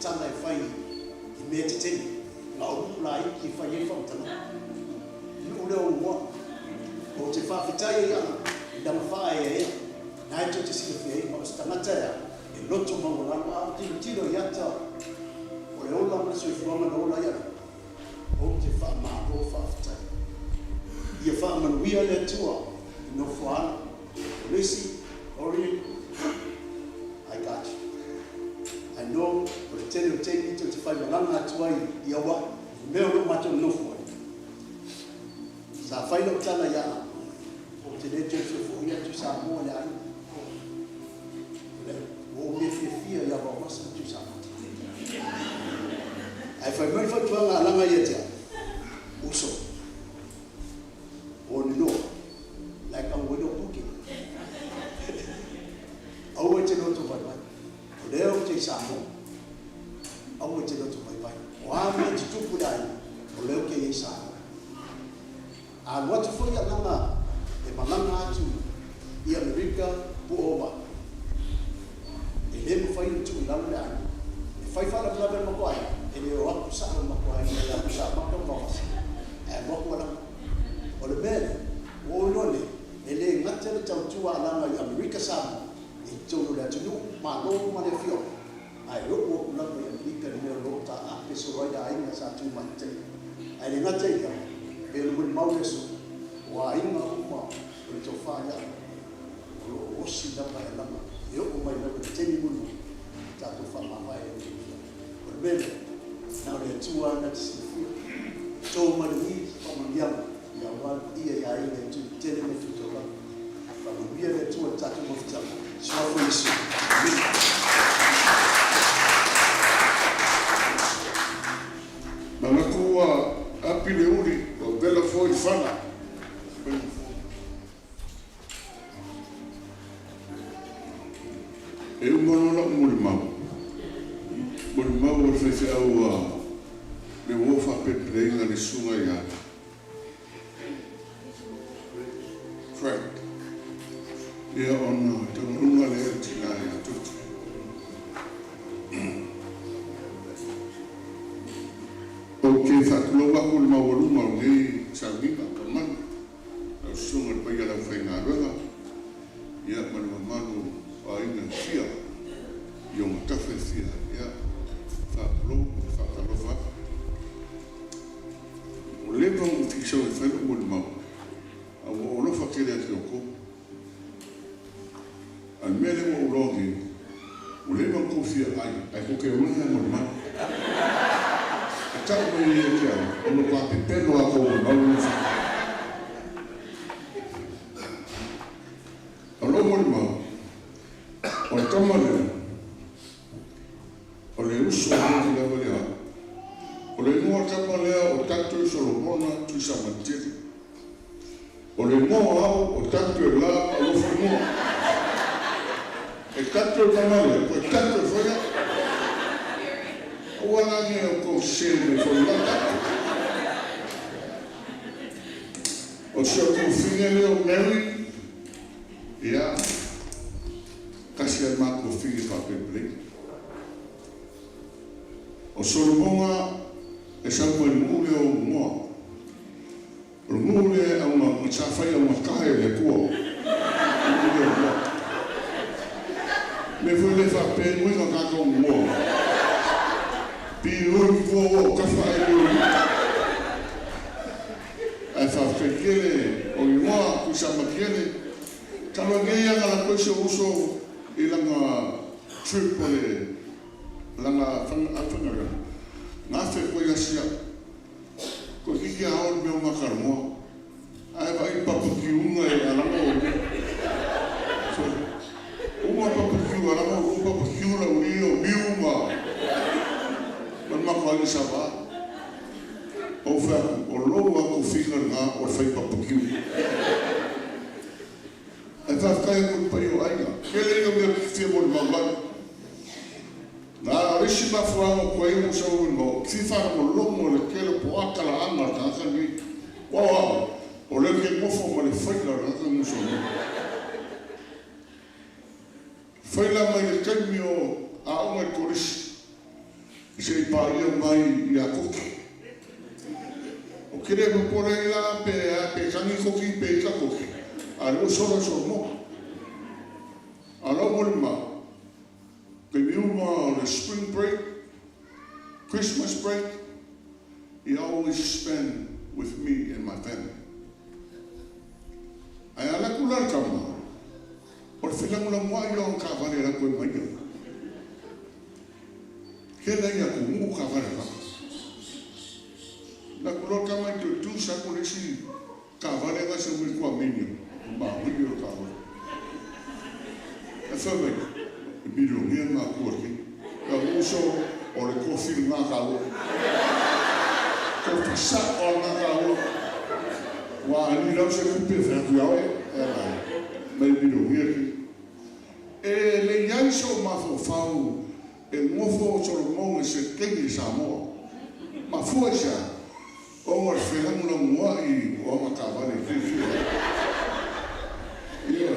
tala e fai i mea tetele, na o nuu laiti e fai ai faamatalaga. Nuu lea o Umoa. Ou te faafetai ai ala i lana faaeaea, na e tou te silafia ai ma o se tagata e a, e loto maualalo a ou tilotilo i ata o le ola ma le soifuaga na ola ai ala, ou te faamalo faafetai. Ia faamanuia le Atua i nofoaalo o Lucy, Orion, I got you. I know o le tele o taimi tou te faimalaga atu ai i Aua'i i mea o loo matou nonofo ai. Sa fai lau tala ia au, ou te le toe fia fo'i atu i Samoa i le aiga. Ua ou le fiafia ia Vaovasa ma Tuisamata. Ae fai mai le fautuaga a Alaga ia te au, uso, o le noa, la e tago ai lou puke. Aua e te loto vaivai. O lea ou te i Samoa. Aua e te loto vaivai. O a mea e tutupu i le aiga, o lea ou te i ai i Samoa. A alu atu foi Alaga e malaga atu i Amerika po o Hawaii, e le mafai ona tuu i lalo le aiga. E fai faalavelave a le matou aiga, e le o atu sao le matou aiga ia Tuisamata ma Vaovasa, ae alu atu Alaga. O le mea lea, ua ou iloa nei, e le gata le tautua a Alaga i Amerika Samoa, i totonu o le atunuu, Malo ma le afioaga, ae oo atu lava i Amerika i le mea o lo o taape solo ai le aiga sa tumatei. Ae le gata i lea, pei ona molimau le aso, o aiga uma o le tofa ia au, o lo o osi lava e Alaga e oo mai lava i le taimi mulimuli, tatou faamavae ai i le O le mea lea, na o le Atua lava na te silafia. To mai lagi faamanuiaga aua le paia i aiga i itu tetele ma itu taulaga. Faamanuia le Atua i le tatou mafutaga. Suafa o Iesu. Amene. Manatu ua api le uli, ua vela foi le fala. E uma loa la'u molimau, molimau a le faifeau a le uo faapelepeleina le susuga ia Frank, ia ona taunuuga lea i le tinā ia Tutu. Ou te faatulou atu i le maualuga o lenei sauniga taumanu, lau susuga i le paia o le aufaigaluega, ia ma le mamalu o aiga e fia i ona tafa e fia, ia, faatulou ma faatalofa atu. Ua leva ona ou fia sau e fai lou molimau, a ua ou alofa tele ia te outou. A o le mea lea ua ou iloa nei, ua leva ona outou fia ai, ae tou te omai lava e molimau. E tau mai ai ia te au, e matua pepelo lava tou molimau lea na fai. O lou molimau, o le tama lea, o le uso moni lava lea au. O le igoa o le tama lea o Doctor Solomona Tuisamatele. O le igoa o au o Doctor La Alofaingoa. E Doctor le tama lea, toe Doctor foi au. Aua la ne i outou sese mai foi i lau Doctor. O si ou tuafafine lea o Mary, ia, tasi a le ma tuafafine faapelepeleina. O Solomona e sau mai le nuu lea o Umumoa. O le nuu lea e auga, sa fai augatae e le Atua. O le nuu lea o Umumoa. Mea foi lea faapea ai uiga tagata o Umumoa. Pi ui tua ua o tafa ae le ui. Ae faafetai tele o igoa Tuisamatiele. Talu ai nei aga latou si ou uso i lana trip o le lana aufaigaluega, gafe koe ia sia. Toeitiiti a ao le mea o matalanoa. Ae vaai papakiuga e alaga o ia. Sole. Uma papakiu alaga o lua papakiu la uli o miu ma ma le matou aiga sa va. Ou fai atu, o lou lava tofiga lena o le fai papakiu. Ae faafetai atu i le paia o aiga. Tele ia o mea ou te fia molimau ai. Na o le isi mafuaaga o tuai ona sau ai molimau, ou te fia faalogologo i le tele o poata laaga a le tagata lenei. Aua o au, o lea ou te nofo ma le faila o le tagata lenei o Solomona. Faila mai le taimi o aoga i le kolisi se i paia mai ia Koki. Ou te le popole ai la pe a pe tagi Koki pe ita Koki, a o lea ua sola Solomona. A o lau molimau, taimi uma o le spring break, Christmas break, he always spend with me and my family. Ae a alu atu la le tama, o le felagolagoai ia o ana taavale e alu atu ai ma ia. Ke la ia ku mu ka vale ka. La ku lo kama i tu sa ku le si ka vale ga se mu ku aminio. Ma wi yo ka vale. E fa mai. Milionia ma ku ki. Ka uso o le kofi ngā ka o. Kofi sa o ngā ka o. Wa ali lau se kupe whea ku iau e. E la. Mai milionia ki. E le iai so mafofau e ngofo o Solomon e se kengi Samoa. Ma fua isa, o ngā whelangu la mua i o anga kawale ki ki. Ia.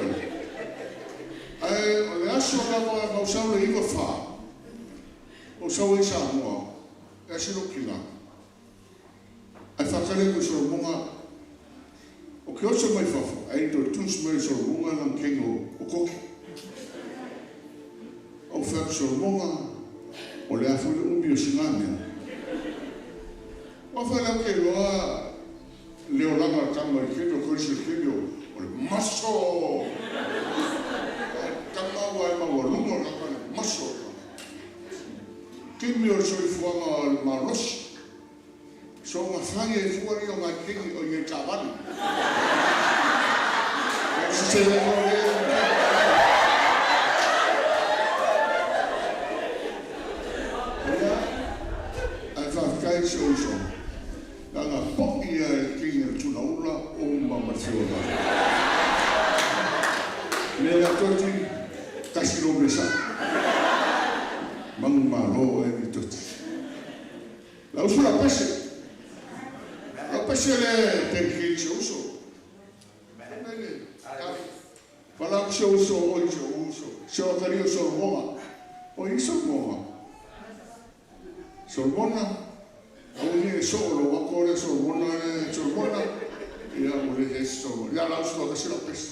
Ai, o le aso lava e mausau le iwa wha, o sau e Samoa, e asilo kina. Ai whakare ko Solomonga, o ke oso mai fafo, ai introduce mai Solomonga lang kengo o koki. O whak Solomonga, o le afu le umi o singamea. O wha lau ke loa leo langa kama i kemi o koisi o kemi o le maso. Kama ua e maua lunga o langa le maso. Kemi o soifuanga o le malosi. So ngā whangi e fua ni o ngā kengi o i e kawani. E se le o le. Ia, ai whawhkai se uso. Nanga poki ia e kingi o tuna ula o mama te ola. Me la toti, kasi lo mesa. Mangu malo e ni toti. La uso la pese. La pese le te se uso. Fala se uso o se uso. Se o kari o Solomona. O i Solomona. Solomona. Au ni e solo, wa kore Solomona, Solomona. Ia o le he Solomona. Ia la uso la se la pese.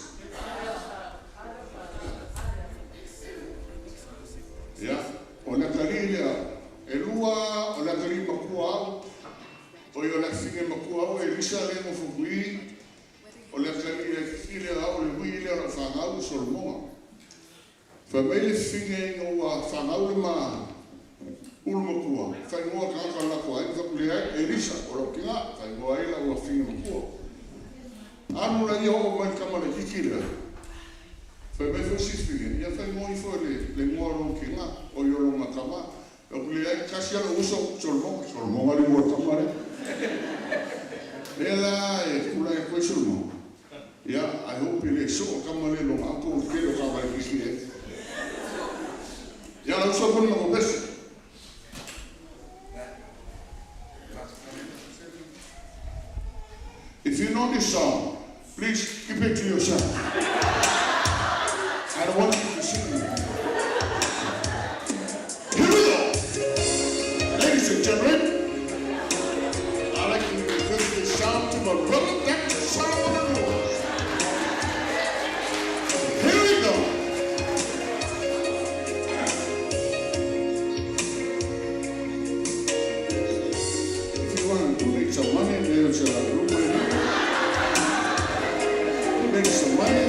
Ia, o le kari lea, e lua o le kari makua au, o i o le finge makua au, e lisa le mo fukui, o le kari le kile au, le hui le o whangau Solomona. Fa mei le finge inga ua whangau le ma ulu makua. Whaingoa kaka lako ai, whakule ai, Elisa, o lau kinga, whaingoa ai la ua finge makua. Anu la ia o mai kama le kiki lea. Fai mai foi si finge, ia whaingoa ifo le ngoa rau kinga, o i o longa kama. Lau kule ai, kasi ala uso, Solomona, Solomona le ngoa kama le. Le la e kula e koe Solomona. Ia, I hope le so kama le longa, ako kele o kama le kiki e. Ia la uso kona mo besi. If you know this song, please keep it to yourself. I don't want you to sing it. Here we go. Ladies and gentlemen, I'd like to introduce this song to my brother, Dr. Solomon Lewis. Here we go. If you want to donate some money, there's a room right here. Donate some money.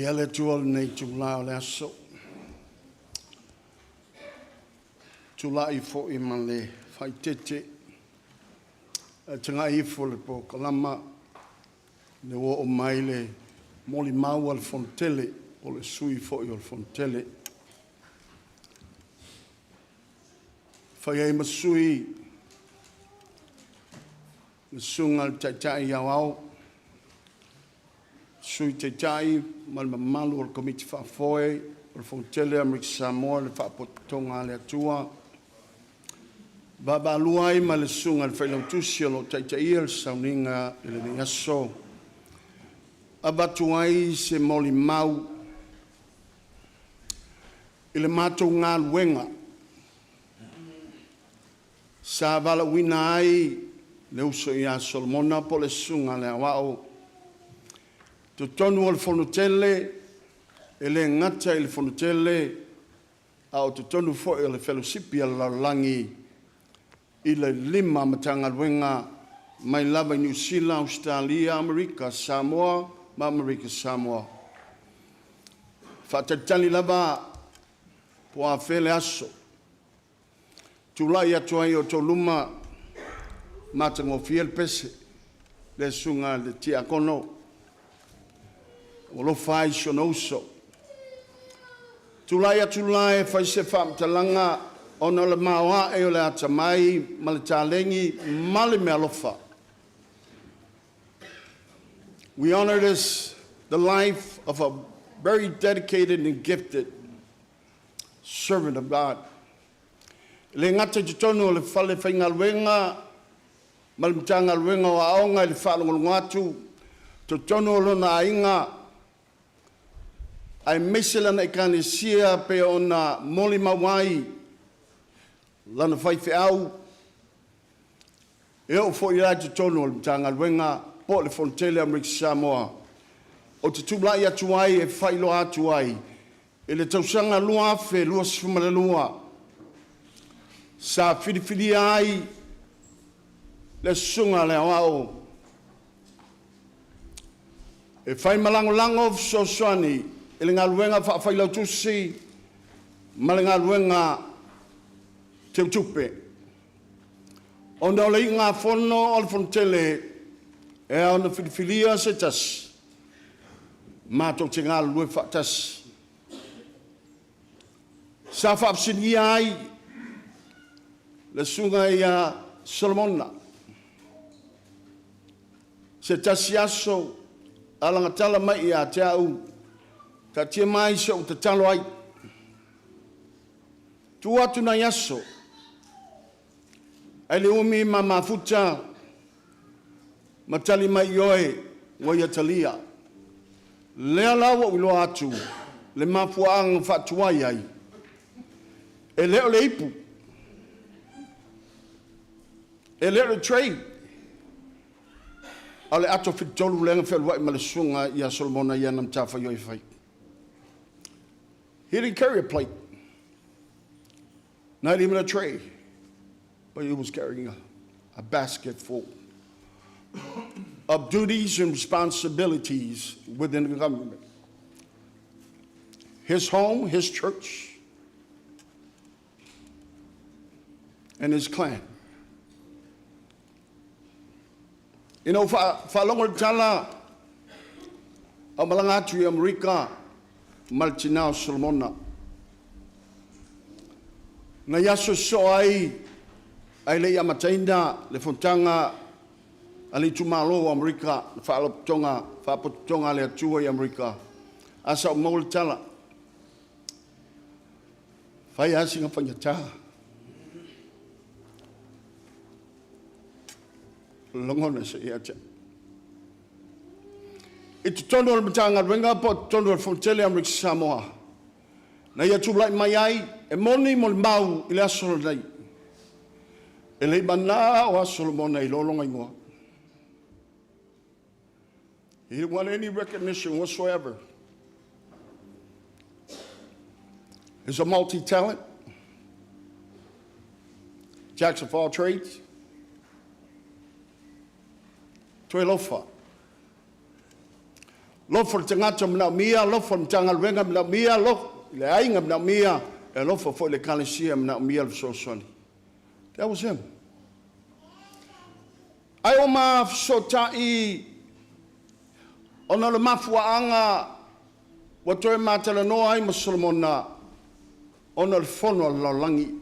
Ia le Atua lenei itulā o le aso. Tulai foi ma le faaeteete e taga'i ifo le polokalama Le ua oo mai le molimau a le Fonotele, po o le sui foi o le Fonotele. Fai ai ma sui le susuga i le Taitai Aoao, Sui Taitai ma le mamalu o le Komiti Faafoe o le Fonotele a Amerika Samoa i le Faapotopotoga a le Atua. Vaavaalua ai ma le susuga i le Failautusi o lo o taitaia le sauniga i lenei aso. Avatu ai se molimau i le matou galuega sa valaauina ai le uso ia Solomona po o le Susuga i le Aoao i totonu o le Fonotele, e le gata i le Fonotele, a o totonu foi o le Felosipi a le Lalolagi i le 5 Matagaluega mai lava i Niu Sila, Ausetalia, Amerika Samoa ma Amerika Samoa. Faatalitali lava po o afea le aso, tulai atu ai i o outou luma, matagofie le pese, le susuga i le Tiakono, ua alofa ai i si ona uso. Tulai atu la e fai se faamatalaga ona o le maoae o le atamai ma le taleni ma le meaalofa. We honor this, the life of a very dedicated and gifted servant of God. E le gata i totonu o le fale faigaluega ma le Matagaluega o Aoga i le faalogologo atu, totonu o lona aiga, aemaise lana ekalesia pei ona molimau ai lana faifeau, e oo foi la i totonu o le Matagaluega po o le Fonotele a Amerika Samoa. Ou te tulai atu ai e faailoa atu ai i le tausaga 2022 sa filifilia ai le Susuga i le Aoao e fai ma lagolago fesoasoani i le galuega faa-Failautusi ma le galuega teutupe. Ona o le iugafono a le Fonotele e ao ona filifilia se tasi matou te galulue faatasi. Sa faafesiligia ai le susuga ia Solomona se tasi aso alagatala mai ia te au, taatia mai se i ou tatalo ai. Tuu atu nai aso, ae le umi ma mafuta ma tali mai ioe ua ia talia. Lea la ua ou iloa atu le mafuaaga faatuai ai, e le o le ipu, e le o le tray, a o le ato filitolu lea na fealuai ma le susuga ia Solomona i ana matafaioi e fai. He didn't carry a plate, not even a tray, but he was carrying a basket full of duties and responsibilities within the government. His home, his church, and his clan. Ina ua faalogo le tala a o malaga atu i Amerika ma le tina o Solomona. Nai aso sosoo ai ae le i amataina le fonotaga a le itumalo o Amerika, le Faalapotopotoga Faapotopotoga a le Atua i Amerika, ae sa ou maua le tala, fai lava sina faigata. Lagona se ia te au. I totonu o le Matagaluega po o totonu o le Fonotele a Amerika Samoa, na ia tulai mai ai, e moni mo le mau i le aso lenei, e le i manao lava Solomona e iloa lona igoa. He didn't want any recognition whatsoever. He's a multi-talent, jacks of all trades. Toe lofa. Lofa le tagata manaomia, alofa le Matagaluega manaomia, alofa le aiga manaomia, e alofa foi le ekalesia manaomia le fesoasoani. That was him. Ae o ma fesootai Ona o le mafuaaga ua toe ma talanoa ai ma Solomona ona o le fono a le lalolagi.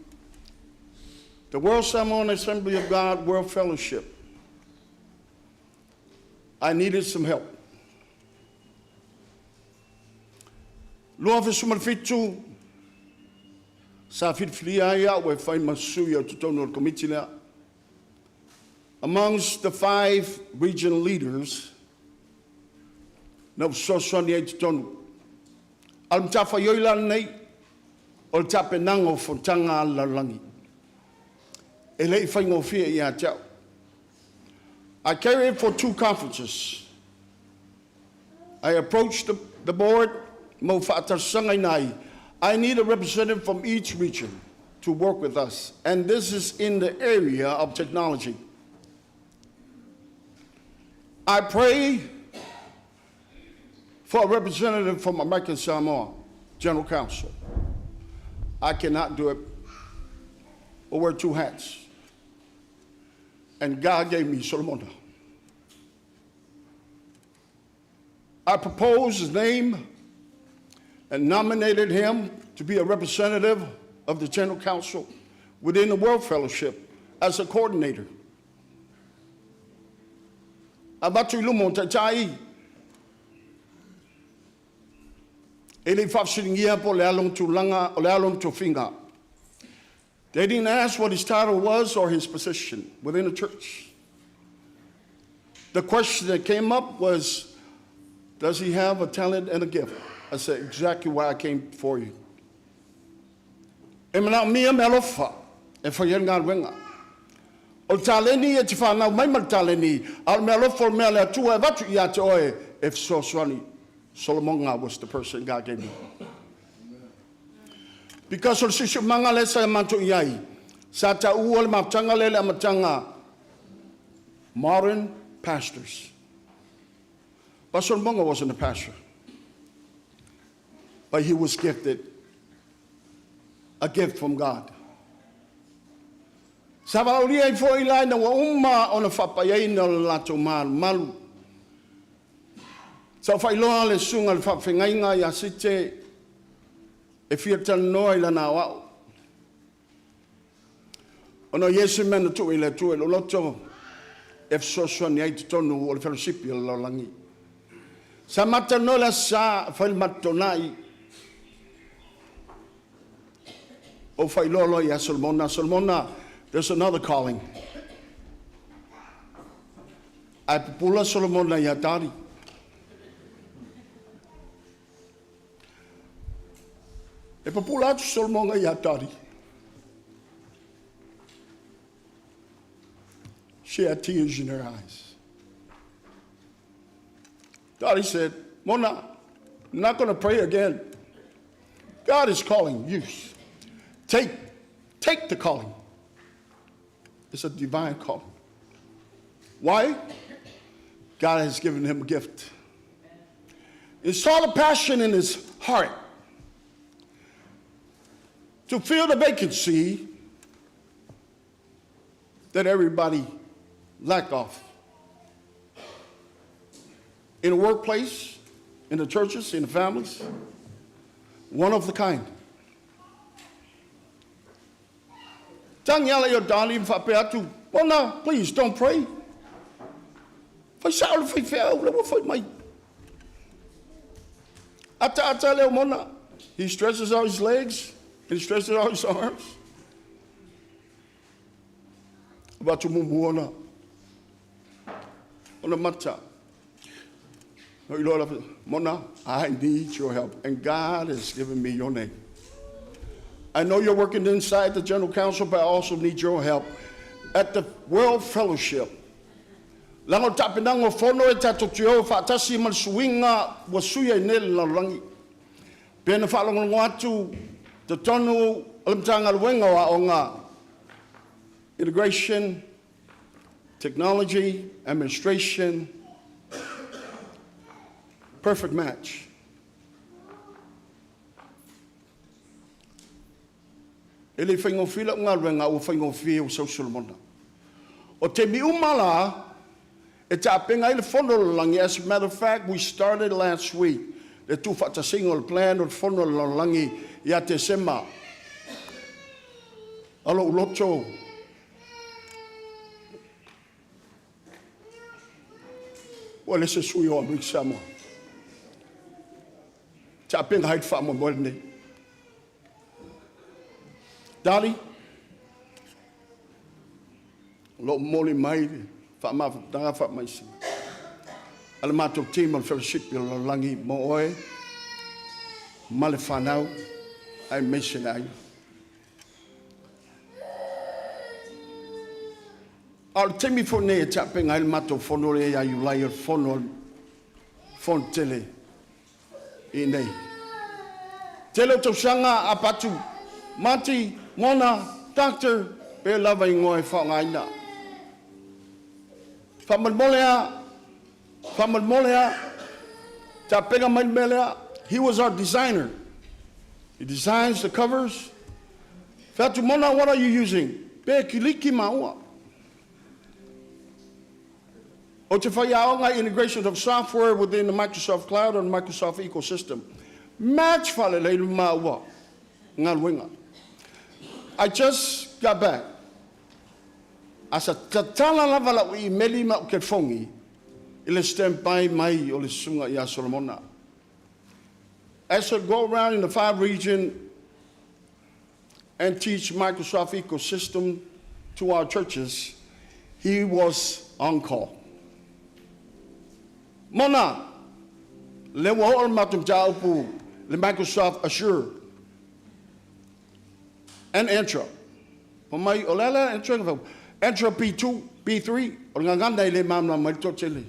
The World Samoan Assembly of God World Fellowship. I needed some help. 2017, sa filifilia ai au e fai ma sui o totonu o le komiti lea. Amongst the five region leaders, na fesoasoani ai totonu. A o le matafaioi la lenei, o le tapenaga o fonotaga a le lalolagi. E le i faigofie ia te au. I carried for two conferences. I approached the board, mo fa'atalosaga ai. I need a representative from each region to work with us, and this is in the area of technology. I pray for a representative from American Samoa General Council. I cannot do it or wear two hats. And God gave me Solomon. I proposed his name and nominated him to be a representative of the General Council within the World Fellowship as a coordinator. Avatu i luma o taitai e le faafesiligia po o le a lona tulaga o le a lona tofiga. They didn't ask what his title was or his position within the church. The question that came up was, does he have a talent and a gift? I said, exactly why I came for you. E manaomia meaalofa e fai ai le galuega. O le taleni e te whanau mai ma le taleni, a o le meaalofa o le mea le Atua e avatu ia te oe e fesoasoani. Solomon was the person God gave me. Because o le siosiomaga le sa matou i ai, sa taua le mafutaga lea i le amataga modern pastors. But Solomon wasn't a pastor. But he was gifted a gift from God. Sa valaaulia ai foi la ina ua uma ona faapaiaina o le latou malumalu. Sa ou faailoa le susuga i le faafeagaiga ia Site e fia talanoa i lana aoao. Ona o Iesu mea na tuu i le Atua i lou loto e fesoasoani ai totonu o le fellowship o le lalolagi. Sa matou talanoa le aso sa fai le matou toonai. Ou faailoa loa ia Solomona, Solomona, there's another calling. Ae pupula Solomona ia Dari. E pupula atu Solomona ia Dari. She had tears in her eyes. Daddy said, Mona, I'm not going to pray again. God is calling you. Take the calling. It's a divine calling. Why? God has given him a gift. He saw the passion in his heart to fill the vacancy that everybody lack of. In the workplace, in the churches, in the families, one of the kind. Tagi ala ia Dali ma faapea atu, Mona, please don't pray. Fai sao le faifeau le ua fai mai. Ata ata leo Mona. He stretches out his legs, and he stretches out his arms. Avatu mumu ona mata. No, Lord, Mona, I need your help. And God has given me your name. I know you're working inside the General Council, but I also need your help at the World Fellowship. Leaga o le tapenaga o fono e tatou te o faatasi ma le suiga ua sui ai nei le lalolagi. Pe na faalogologo atu totonu o le Matagaluega o Aoga, integration, technology, administration, perfect match. E le faigofie lau galuega ua faigofie ua sau Solomona. O taimi uma la, E tapenga ai le fono o le lalolagi. As a matter of fact, we started last week le tuufaatasiga o le plan o le fono o le lalolagi ia Tesema. O lou loto ua le se sui o Amerika Samoa. Tapenga ai le faamoemoe lenei. Dali, o loo momoli mai le faamafutaga faamaisega a le matou team o le fellowship o le lalolagi mo oe ma le fanau aemaise le aiga. A o le taimi foi nei e tapenga ai le matou fono lea ia Iulai o le fono o le fono tele i nei. Tele o tausaga apatu Mati, Mona, Doctor, pe lava igoa e faaaogaina. Faamolemole a, faamolemole a, tapena mai le mea lea. He was our designer. He designs the covers. Fai atu, Mona, what are you using? Pe kiliki maua. O te whaiaonga integration of software within the Microsoft Cloud and Microsoft ecosystem. Match whalelei le maua. Galuega. I just got back. Asa tatala lava lau imeli ma o telefogi i le standby mai o le susuga ia Solomona. As I go around in the five region and teach Microsoft ecosystem to our churches, he was on call. Mona, le ua oo le matou mataupu le Microsoft Azure and Entra. Pa mai o le ala Entra, Entra P2, P3, o le gagana e le malamalama ai le toatele.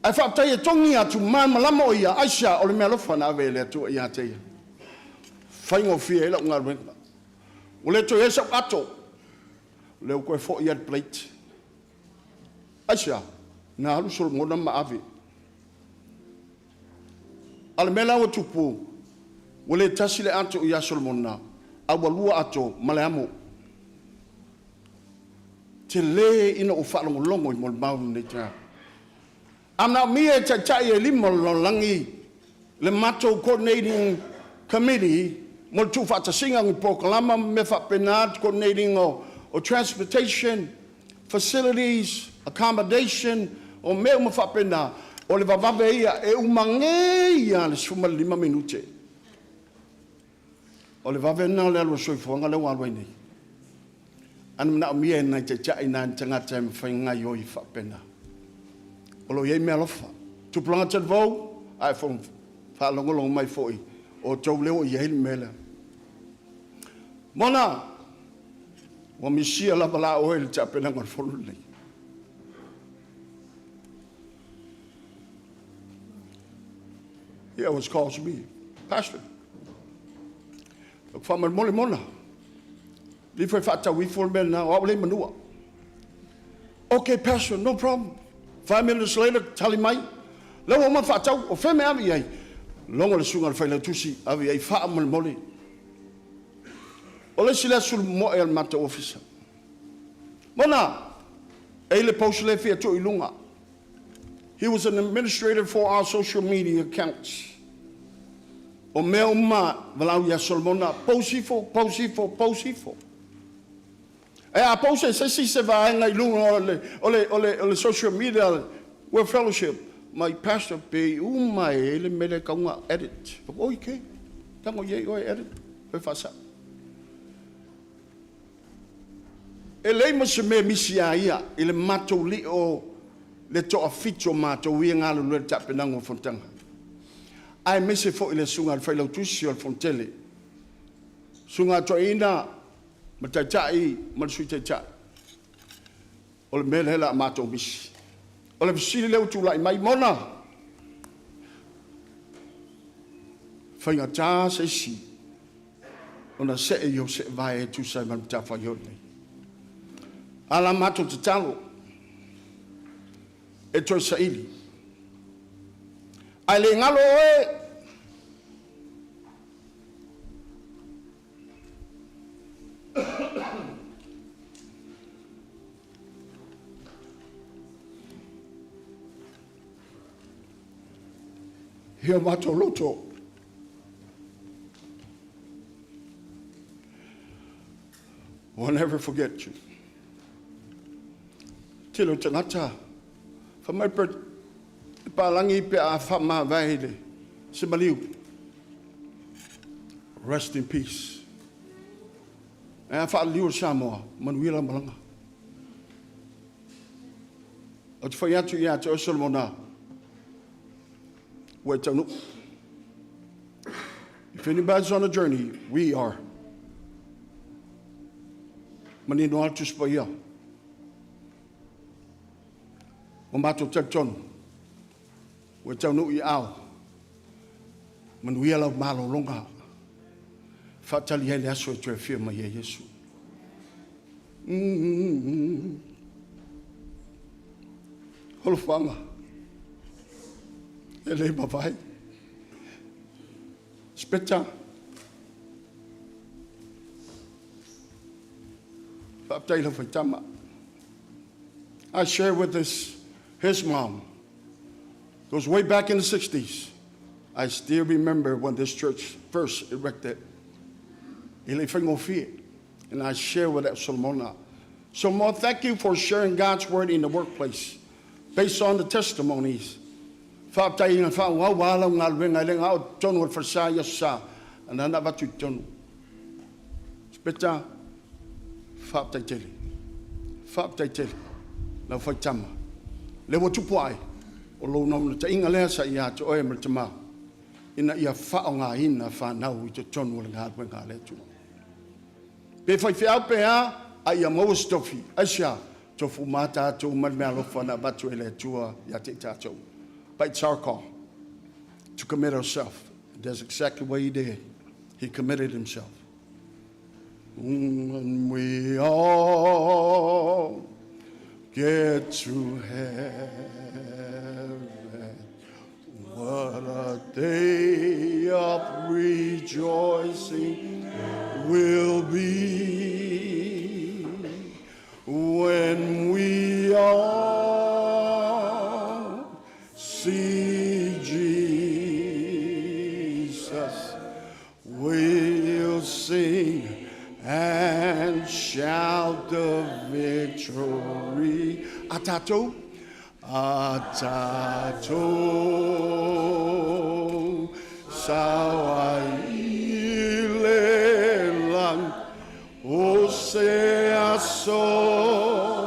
Ae faafetai e togi atu malamalama o ia, aisea o le meaalofa na ave e le Atua ia te ia. Faigofie ai lau galuega. Ua le toe i ai sau ato, o lea ua toe foi lava le plate. Aisea? Na alu Solomona ma ave. A o le mea la ua tupu, ua le tasi le ato ia Solomona, a ua lua ato ma le amo. Tele ina ou faalogologo i molimau i lenei taeao. A manaomia e taitai e lima o le lalolagi le matou coordinating committee mo le tuufaatasiga o ni polokalama ma mea faapena, coordinating o transportation, facilities, accommodation, o mea uma faapena, o le vavave ia e uma nei lava le 15 minute. O le vave lena o le alu o le soifuaga lea ua alu ai nei. A na manaomia e nai taitai na ni tagata e mafai ona gaoioi faapena. O lo o i ai meaalofa. Tupulaga talavou, a e faalogologo mai foi, o outou lea ua i ai le mea lea. Mona, ua misia lava la oe i le tapenaga o le fono lenei. He always calls me, Pastor. Faamolemole Mona. Lifo e faatau ifo le mea lena, o au le manua. Okay, Pastor, no problem. 5 minutes later, tali mai. Lea ua uma faatau, o fea me ave i ai? Logo le susuga le failautusi, ave i ai faamolemole. O le isi lea sulu moe o le matou ofisa. Mona, e i le post le fia tuu i luga. He was an administrator for our social media accounts. O mea uma valau ia Solomona, post ifo, post ifo, post ifo. E a post e se isi se vaega i luga o le social media, World Fellowship, my pastor pe uma e le mele kaunga edit. Oi ke, tango ye oi edit, pe whaasa. E lei ma se mea misi a ia i le matou li o le toa fitu o matou ia ngā lulu le tapenanga o fonotaga. Aemaise foi le susuga le failautusi o le fonotele. Susuga toeaina ma taitai ma le sui taitai. O le mea lea la matou misi. O le fesili lea ua tulai mai Mona. Faigata se isi ona see i o se vae e tusa ai ma le matafaioi nei. A la matou tatalo e toe saili. Ae le galo oe. I o matou loto. We'll never forget you. Tele o tagata, fai mai pe palagi pe a faamavae i le se maliu. Rest in peace. Ae a faaliliu o Samoa, manuia lau malaga. Ou te fai atu ia te oe Solomona, ua e taunuu. If anybody's on a journey, we are. Manino lava le Tusi Paia. Ua matou talitonu, ua e taunuu i aao, manuia lau malologa, faatali ai le aso e toe afio mai ai Iesu. Mm-hmm. Alofaga, e le mavae. Speta. Faafetai lau faitama. I share with this, his mom. Goes way back in the 60s. I still remember when this church first erected. E le faigofie. And I share with that Solomona. Solomon, thank you for sharing God's word in the workplace based on the testimonies. Faafetai ina faaauau lau galuega e le gata o totonu o le falesa i aso sa, a na na avatu i totonu. Speta, faafetai tele. Faafetai tele. Lau faitama. Le ua tupu ai, o lou naunautaiga lea sa ia te oe ma le tamā, ina ia faaaogaina fanau i totonu o le galuega a le Atua. Pe faifeau pe a, a ia maua se tofi. Aisea? Tofu uma tatou ma le meaalofa na avatu e le Atua ia te i tatou. But it's our call to commit ourselves. That's exactly what he did. He committed himself. When we all get to heaven, what a day of rejoicing will be when we all see Jesus. We'll sing and shout the victory. A tatou, a tatou, sao ai i le lagi, o se aso,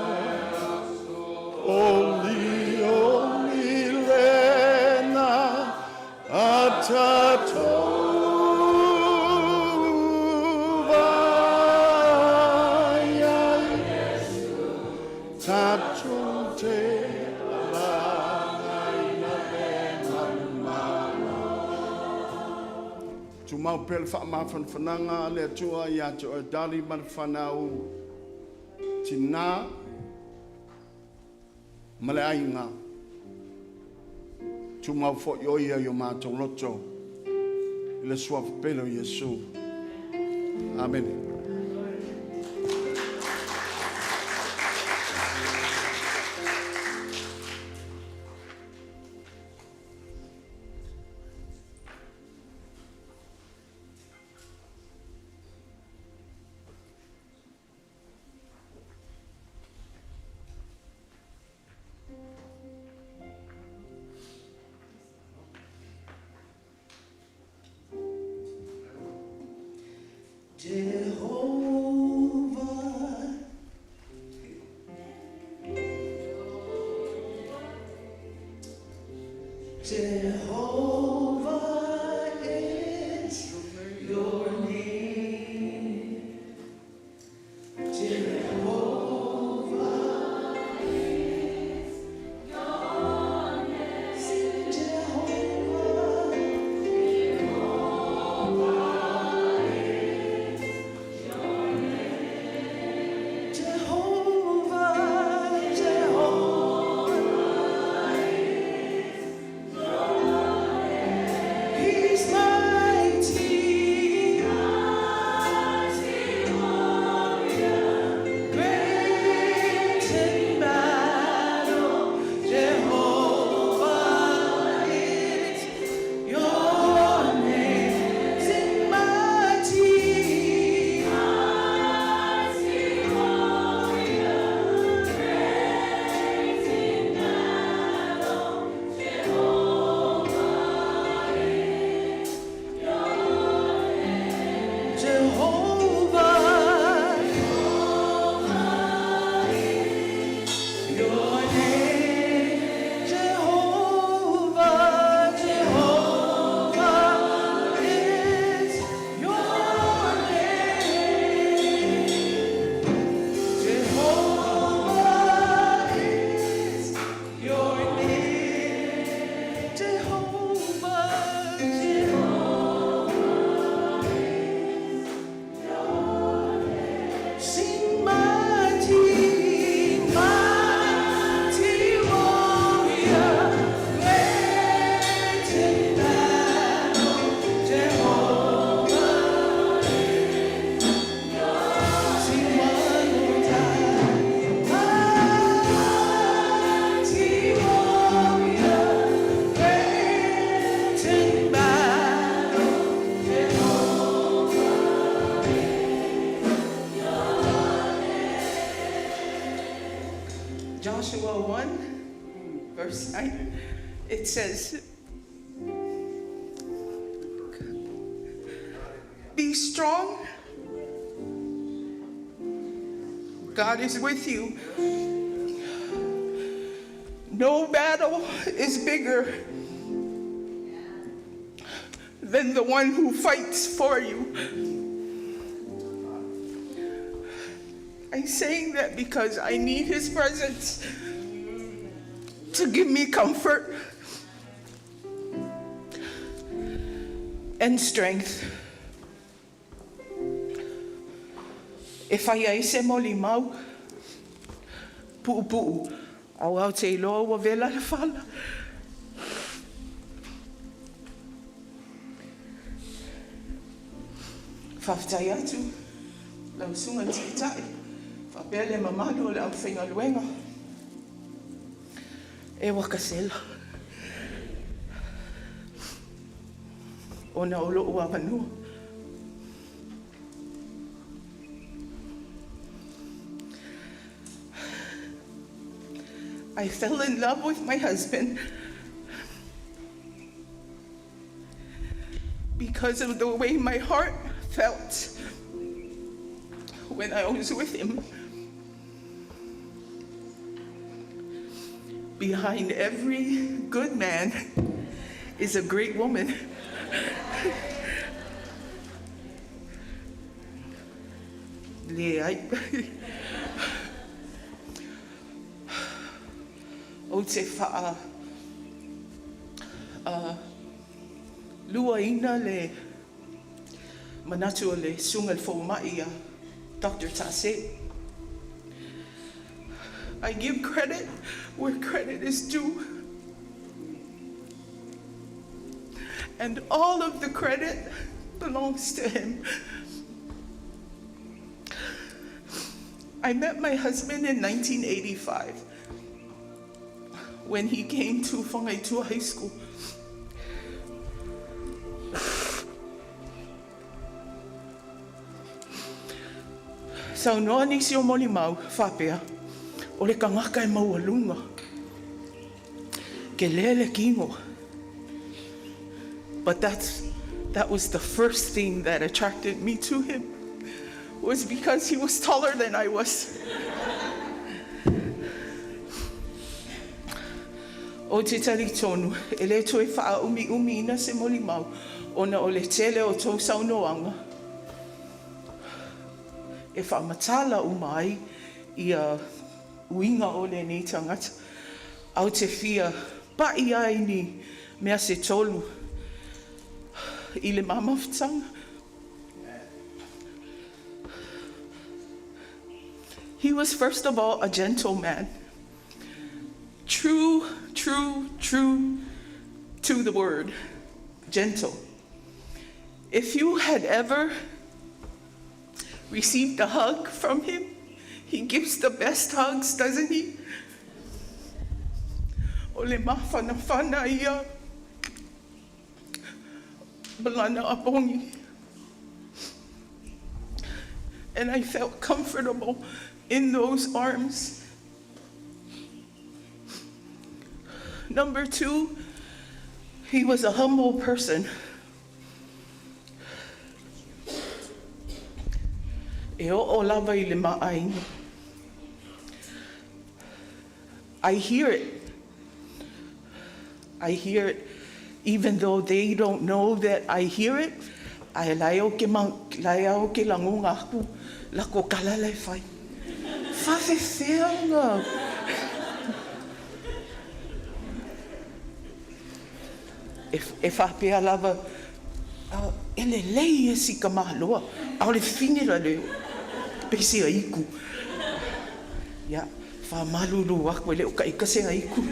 olioli lena, a tatou vaai ai, tatou te lagaina le malumalu. Tumau pea le faamafanafanaga a le Atua ia te oe Dali ma le fanau tinā ma le aiga. Tumau foi o ia i o matou loto i le suafa pele o Iesu. Amene. Jehovah. Jehovah is your name. Jehovah is your name. Sing Jehovah. Jehovah is your name. Jehovah, Jehovah is your name. 1, verse 9, it says, Be strong. God is with you. No battle is bigger than the one who fights for you. I'm saying that because I need his presence to give me comfort and strength. E whai ai se moli mau, puu puu, au au te iloa ua vela le fala. Faafetai atu lau susuga i le Taitai faapea le mamalu o le aufaigaluega. E wakasela ona o lou avanoa. I fell in love with my husband because of the way my heart felt when I was with him. Behind every good man is a great woman. Leai. Ou te whaa luaina le manatu o le susuga i le fomai a Dr. Tase. I give credit where credit is due. And all of the credit belongs to him. I met my husband in 1985 when he came to Fagaitua High School. Saunoa nisi o molimau faapea, o le tagata e maualuga, ke le kino. But that was the first thing that attracted me to him, was because he was taller than I was. O te talitonu, e le toe whaa umi ina se molimau, ona o le tele o tō saunoanga. E whaamatala umai ia uinga o le nei tangata. Au te fia pai ai ni mea se tolu i le mamafutanga. He was first of all a gentleman. True, true, true to the word. Gentle. If you had ever received a hug from him, he gives the best hugs, doesn't he? O le mawhana whana ia. Balana apongi. And I felt comfortable in those arms. Number two, he was a humble person. E o o lava i le ma'aina. I hear it. I hear it, even though they don't know that I hear it. Ai lai o ke lai au ke langonga aku, la ko kala lai whai. Whawhewheanga. E whapea lava, e le lei e si ka mahaloa, au le whine la leo, pese a iku. Ia, wha malulu aku e leo ka ikase a iku.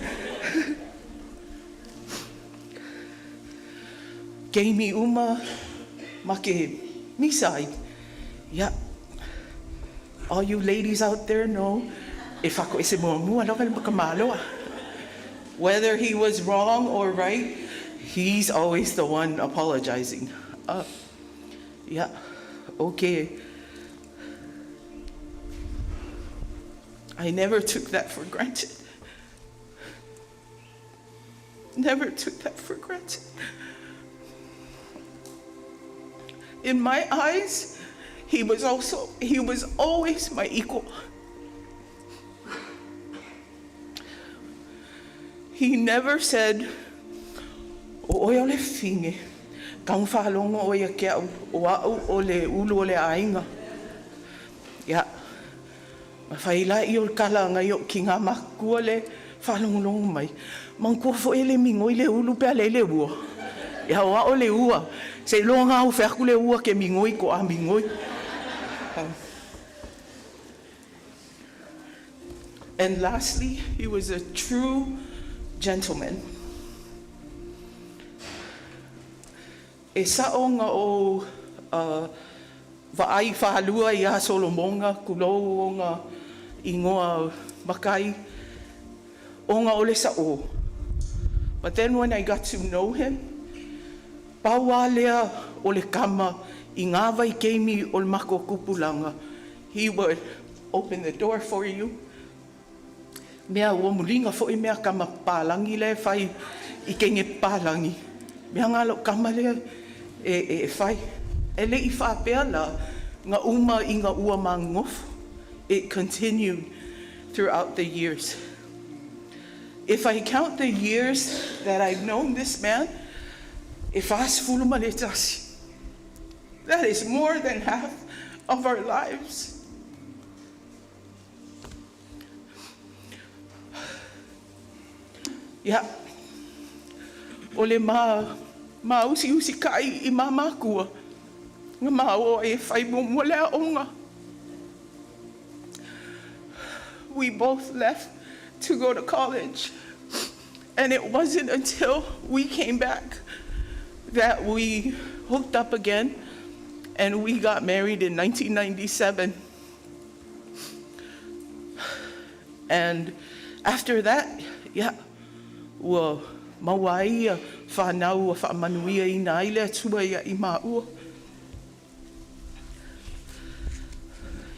Keimi uma, ma ke misai. Ia, all you ladies out there know, e whako e se mua mua lava le makamaloa. Whether he was wrong or right, he's always the one apologizing. Yeah, okay. I never took that for granted. Never took that for granted. In my eyes, he was also, he was always my equal. He never said, o oe o le fine, kaun whalongo o ia ke au, o au o le ulu o le ainga. Ia, ma whaila i o le kala ngai o ki ngā makua le whalongolongo mai. Mangkua fo e le mingoi le ulu pe a le le ua. Ia o ao le ua. Se loa ngā u wheaku le ua ke mingoi ko a mingoi. And lastly, he was a true gentleman. E sa o o vaai whaalua i a Solomonga, kulou o ngā ingoa makai, o ngā ole sa o. But then when I got to know him, paua lea o le kama i ngā vai keimi o le mako kupulanga, he would open the door for you. Mea ua mulinga fo i mea kama pālangi le whai i kenge pālangi. Mea ngā lo kama lea e, e whai. E le i whāpea la, ngā uma i ngā ua mangofu. It continued throughout the years. If I count the years that I've known this man, e whasifulu ma le tasi. That is more than half of our lives. Ia, o le ma, ma usi usi kai i ma makua. Nga ma o e whai mo lea onga. We both left to go to college. And it wasn't until we came back that we hooked up again and we got married in 1997. And after that, yeah, ua mauai whanau ua whaamanuia i nā ile atua ia i maua.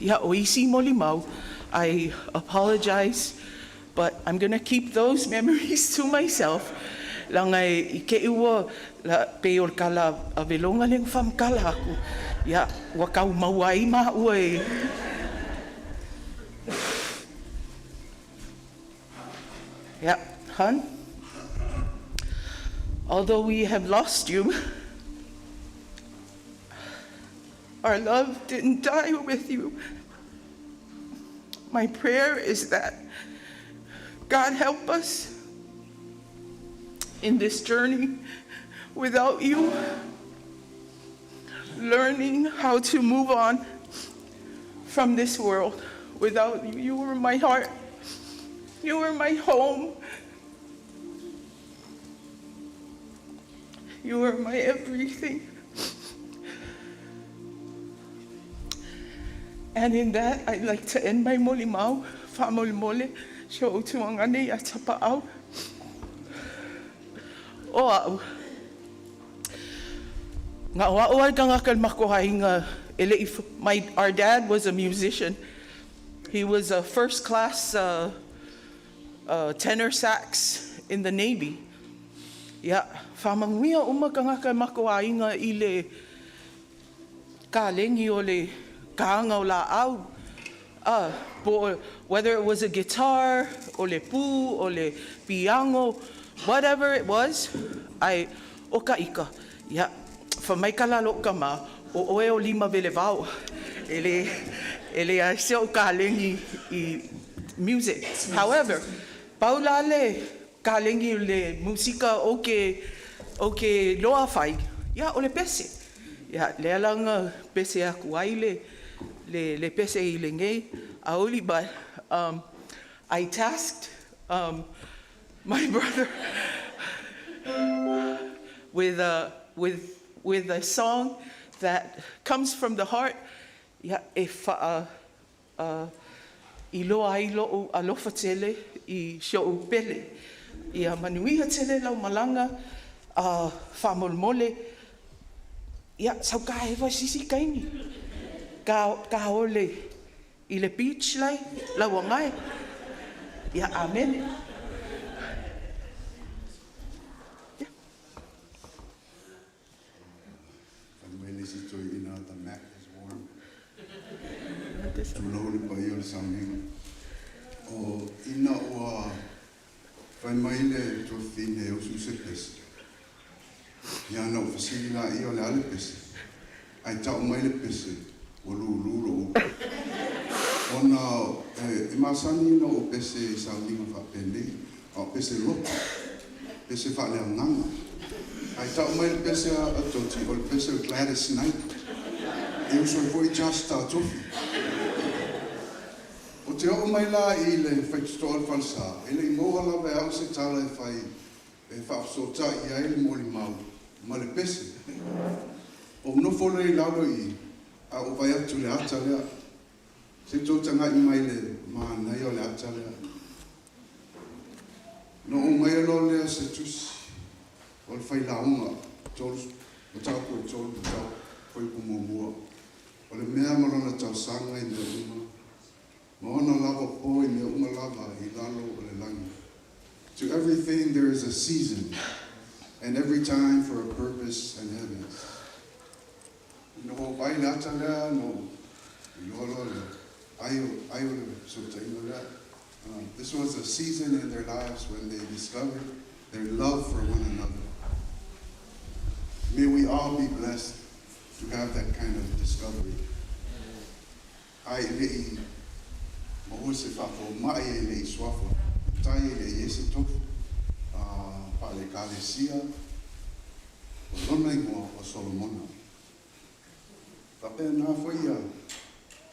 Ia, o isi moli mau, I apologize, but I'm going to keep those memories to myself. Langa e i ke ua la pe o le kala a velonga le whamkala aku. Ia, ua kau maua i maua e. Yeah, hun. Although we have lost you, our love didn't die with you. My prayer is that God help us in this journey without you, learning how to move on from this world without you. You were my heart. You were my home. You were my everything. And in that, I'd like to end my molimau, whamolimole, sio o tuangane ia tapa au. O au. Ngā o au ai kangaka mako hainga, ele i my, our dad was a musician. He was a first class tenor sax in the Navy. Ia, whamanguia uma kangaka mako hainga i le ka lengi o le kaanga o la au. Po, whether it was a guitar, o le pu, o le piango, whatever it was, ai, o ka ika. Ia, wha mai ka lalo ka ma, o oe o lima vele vau. E le a se o ka lengi i music. However, paula le ka lengi le musika o ke loa whai, ia, o le pese. Ia, le alanga pese aku ai le pese i le ngei, aoli, but I tasked my brother with a song that comes from the heart. Ia, e wha, i loa ai lo alofa tele i sio pele. Ia manuia tele lau malanga, whamolmole. Ia, sau ka ewa sisi kaini. Ka ole i le beach lai, lau angai. Ia, amen. Tulou le paia o le sauniga. O ina ua fai mai le tuafafine e usu se pese. Ia na ou fesili laia o le a le pese. Ae tau mai le pese ua lūlū lo'u ona e masani ona ou pese i sauniga faapenei, a o pese loto, pese faaleagaga. Ae tau mai le pese a Toti o le pese o Gladys Knight e usu ai foi Josh Tatofi. Ou te oo mai la i le faitotoa o le falesa, e le i maua lava e au se tala e fai e faafesootai ai le molimau ma le pese. Ou nofo lea i lalo i i, ae ou vaai atu i le ata lea. Se i tou tagai mai i le manaia o le ata lea. Ona ou aumaia loa lea o se tusi o le Failauga, mataupu e 3, mataupu fuaiupu muamua, o le mea ma lona tausaga i mea uma, ma ona lava po i mea uma lava i lalo o le lagi. To everything there is a season, and every time for a purpose in heavens. Ina ua ou vaai i le ata lea, na ou iloa loa lea, ai o, ai o le fesootaiga lea. This was a season in their lives when they discovered their love for one another. May we all be blessed to have that kind of discovery. Ae le i maua se faafomai e le i suafa matai e le i i ai se tofu faale-ekalesia, o lona igoa o Solomona. Faapena foi ia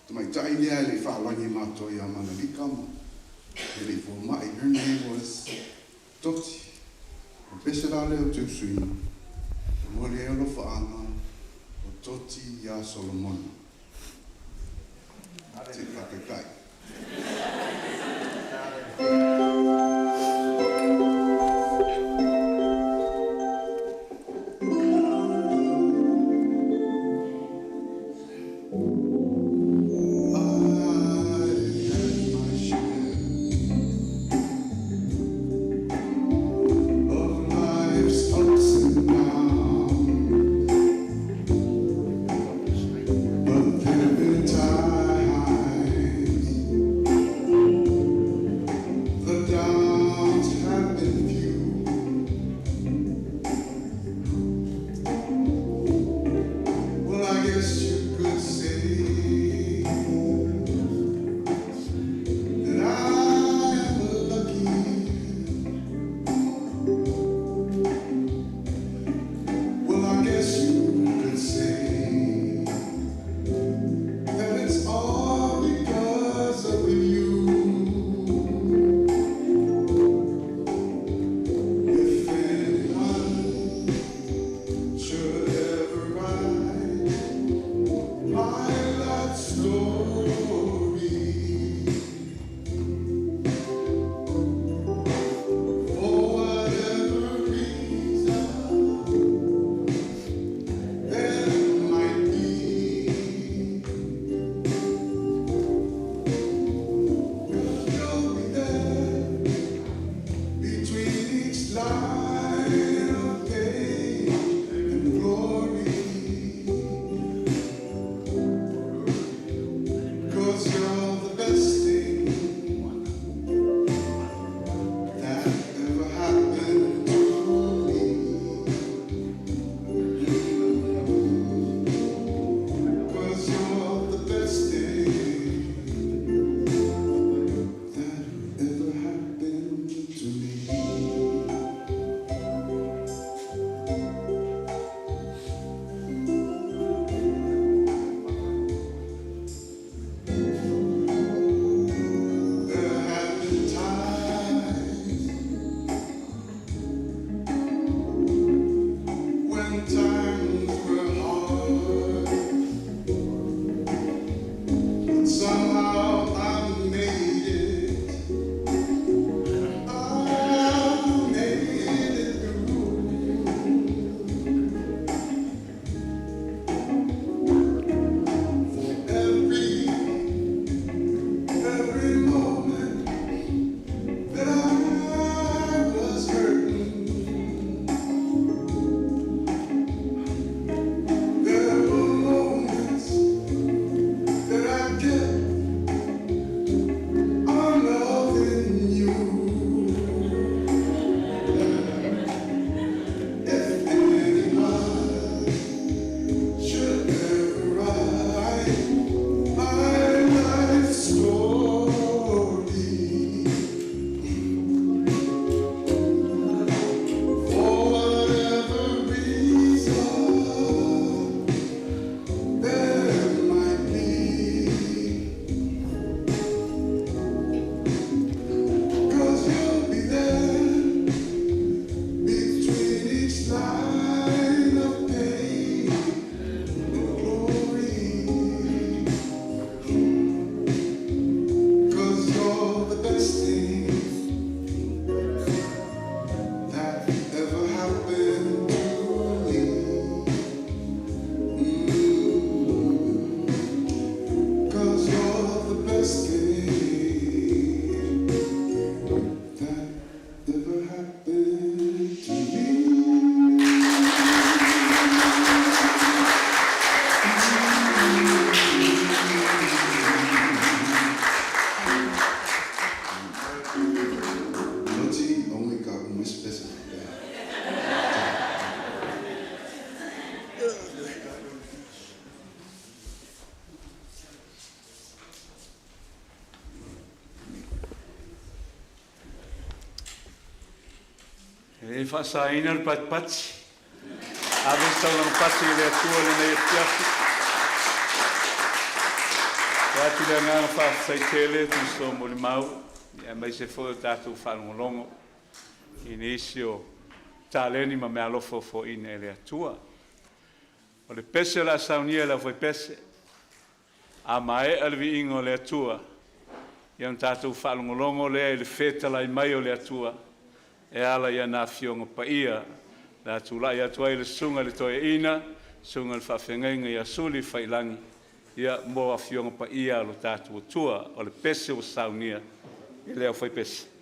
tamaitai lea e le i faalagi matou ia Manalika ma e le i fomai, her name was Toti. O pese la lea ou te usuina, e momoli ai alofaaga o Toti iā Solomona. Se i faataitai. I've had my share of life's ups and downs, but there have been times faasaina le patipati. Ave se taulaga pasi i le Atua i lenei afiafi. E atu le agaga faafetai tele tusa o molimau, aemaise foi o tatou faalogologo i nisi o taleni ma meaalofa ua foaiina e le Atua. O le pese o le a saunia e le aufaipese, a maea le viiga o le Atua, ia ona tatou faalogologo lea i le fetalai mai o le Atua e ala i ana Afioga Paia. O le a tulai atu ai le susuga i le Toeaina, susuga i le Faafeagaiga ia Suli Faiilagi, ia mo Afioga Paia a lo tatou Atua. O le pese ua saunia e le aufaipese.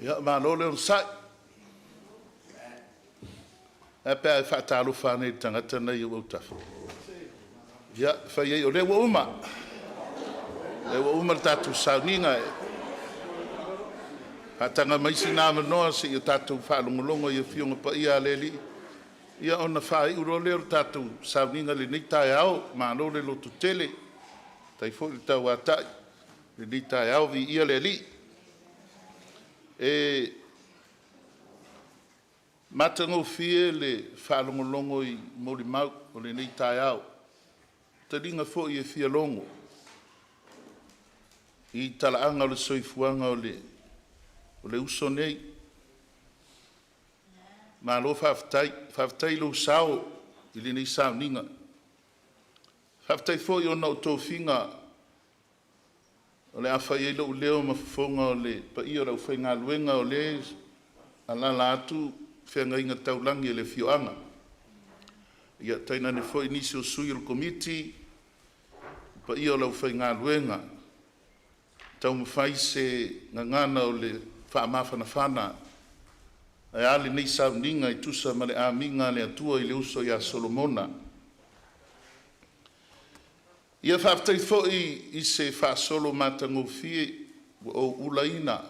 Ia, malo le onosai. Ae a pe a e faatalofa ane i le tagata lena e i ou autafa? Ia, fai ai, o lea ua uma. O lea ua uma le tatou sauniga. Faataga mai sina avanoa se i o tatou faalogologo i Afioga Paia a le Alii, ia ona faaiu loa lea o le tatou sauniga i lenei taeao. Malo le lototele, faafetai foi le tauatai i lenei taeao. Viia le Alii. E matagofie le faalogologo i molimau o lenei taeao, taliga foi e fia logo. I talaaga o le soifuaga o le o le uso nei. Malo faafetai, faafetai i lou sao i lenei sauniga. Faafetai foi ona o tofiga o le a fai ai lou leo ma fofoga o le paia o le aufaigaluega o lē alaala atu feagaiga taulagi a le afioaga. Ia tainane foi nisi o sui o le Komiti, paia o le aufaigaluega, taumafai se gagana o le faamafanafana ae a lenei sauniga e tusa ma le amiga a le Atua i le uso ia Solomona. Ia faafetai foi i se faasolo matagofie ua ou ulaina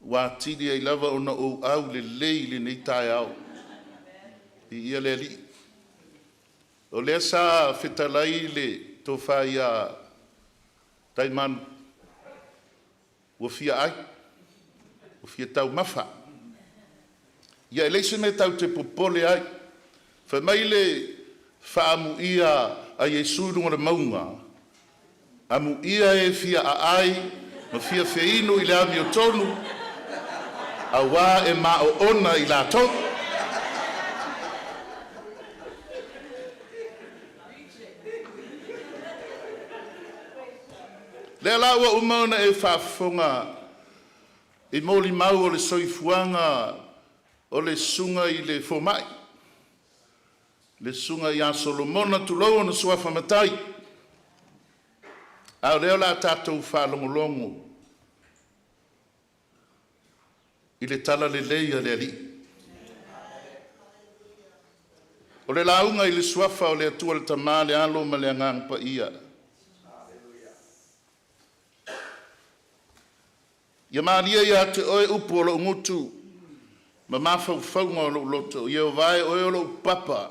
ua atili ai lava ona ou aulelei i lenei taeao. Viia le Alii. O lea sa fetalai le tofa ia Taimanu ua fia ai, ua fia taumafa. Ia e leai se mea tatou te popole ai. Fai mai le faaamuia a Iesu i luga o le mauga, “Amuia e fia aai ma fia feinu i le amiotonu, aua e maoona i latou.” Lea la ua uma ona e faafofoga i molimau o le soifuaga o le susuga i le fomai, le susuga ia Solomona, tulou ona suafa Matai, a o lea o le a tatou faalogologo i le talalelei a le Alii. O le lauga i le suafa o le Atua le Tama, le Alo ma le Agaga Paia. Ia malie ia te oe upu o lou gutu ma mafaufauga o lou loto, Ieova e, o oe o lou papa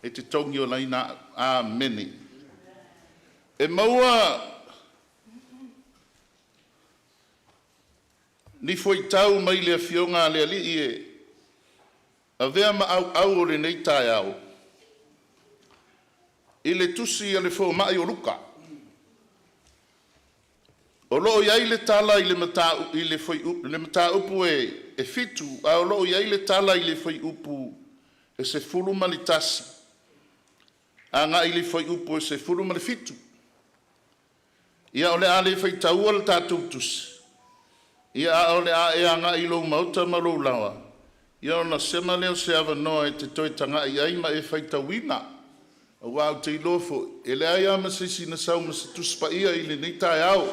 e te togiolaina au. Amene. E maua ni fuaitau mai le Afioga a le Alii e avea ma auau o lenei taeao i le tusi a le fomai o Luka. O lo o i ai le tala i le mataupu e 7, a o lo o i ai le tala i le fuaiupu e 11 agai i le fuaiupu e 17. Ia o le a le faitaua le tatou tusi, ia a o le a e agai i lou maota ma lou laoa, ia ona sema lea o se avanoa e te toe tagai ai ma e faitauina. Aua ou te iloa foi, e leai lava ma se isi na sau ma se Tusi Paia i lenei taeao.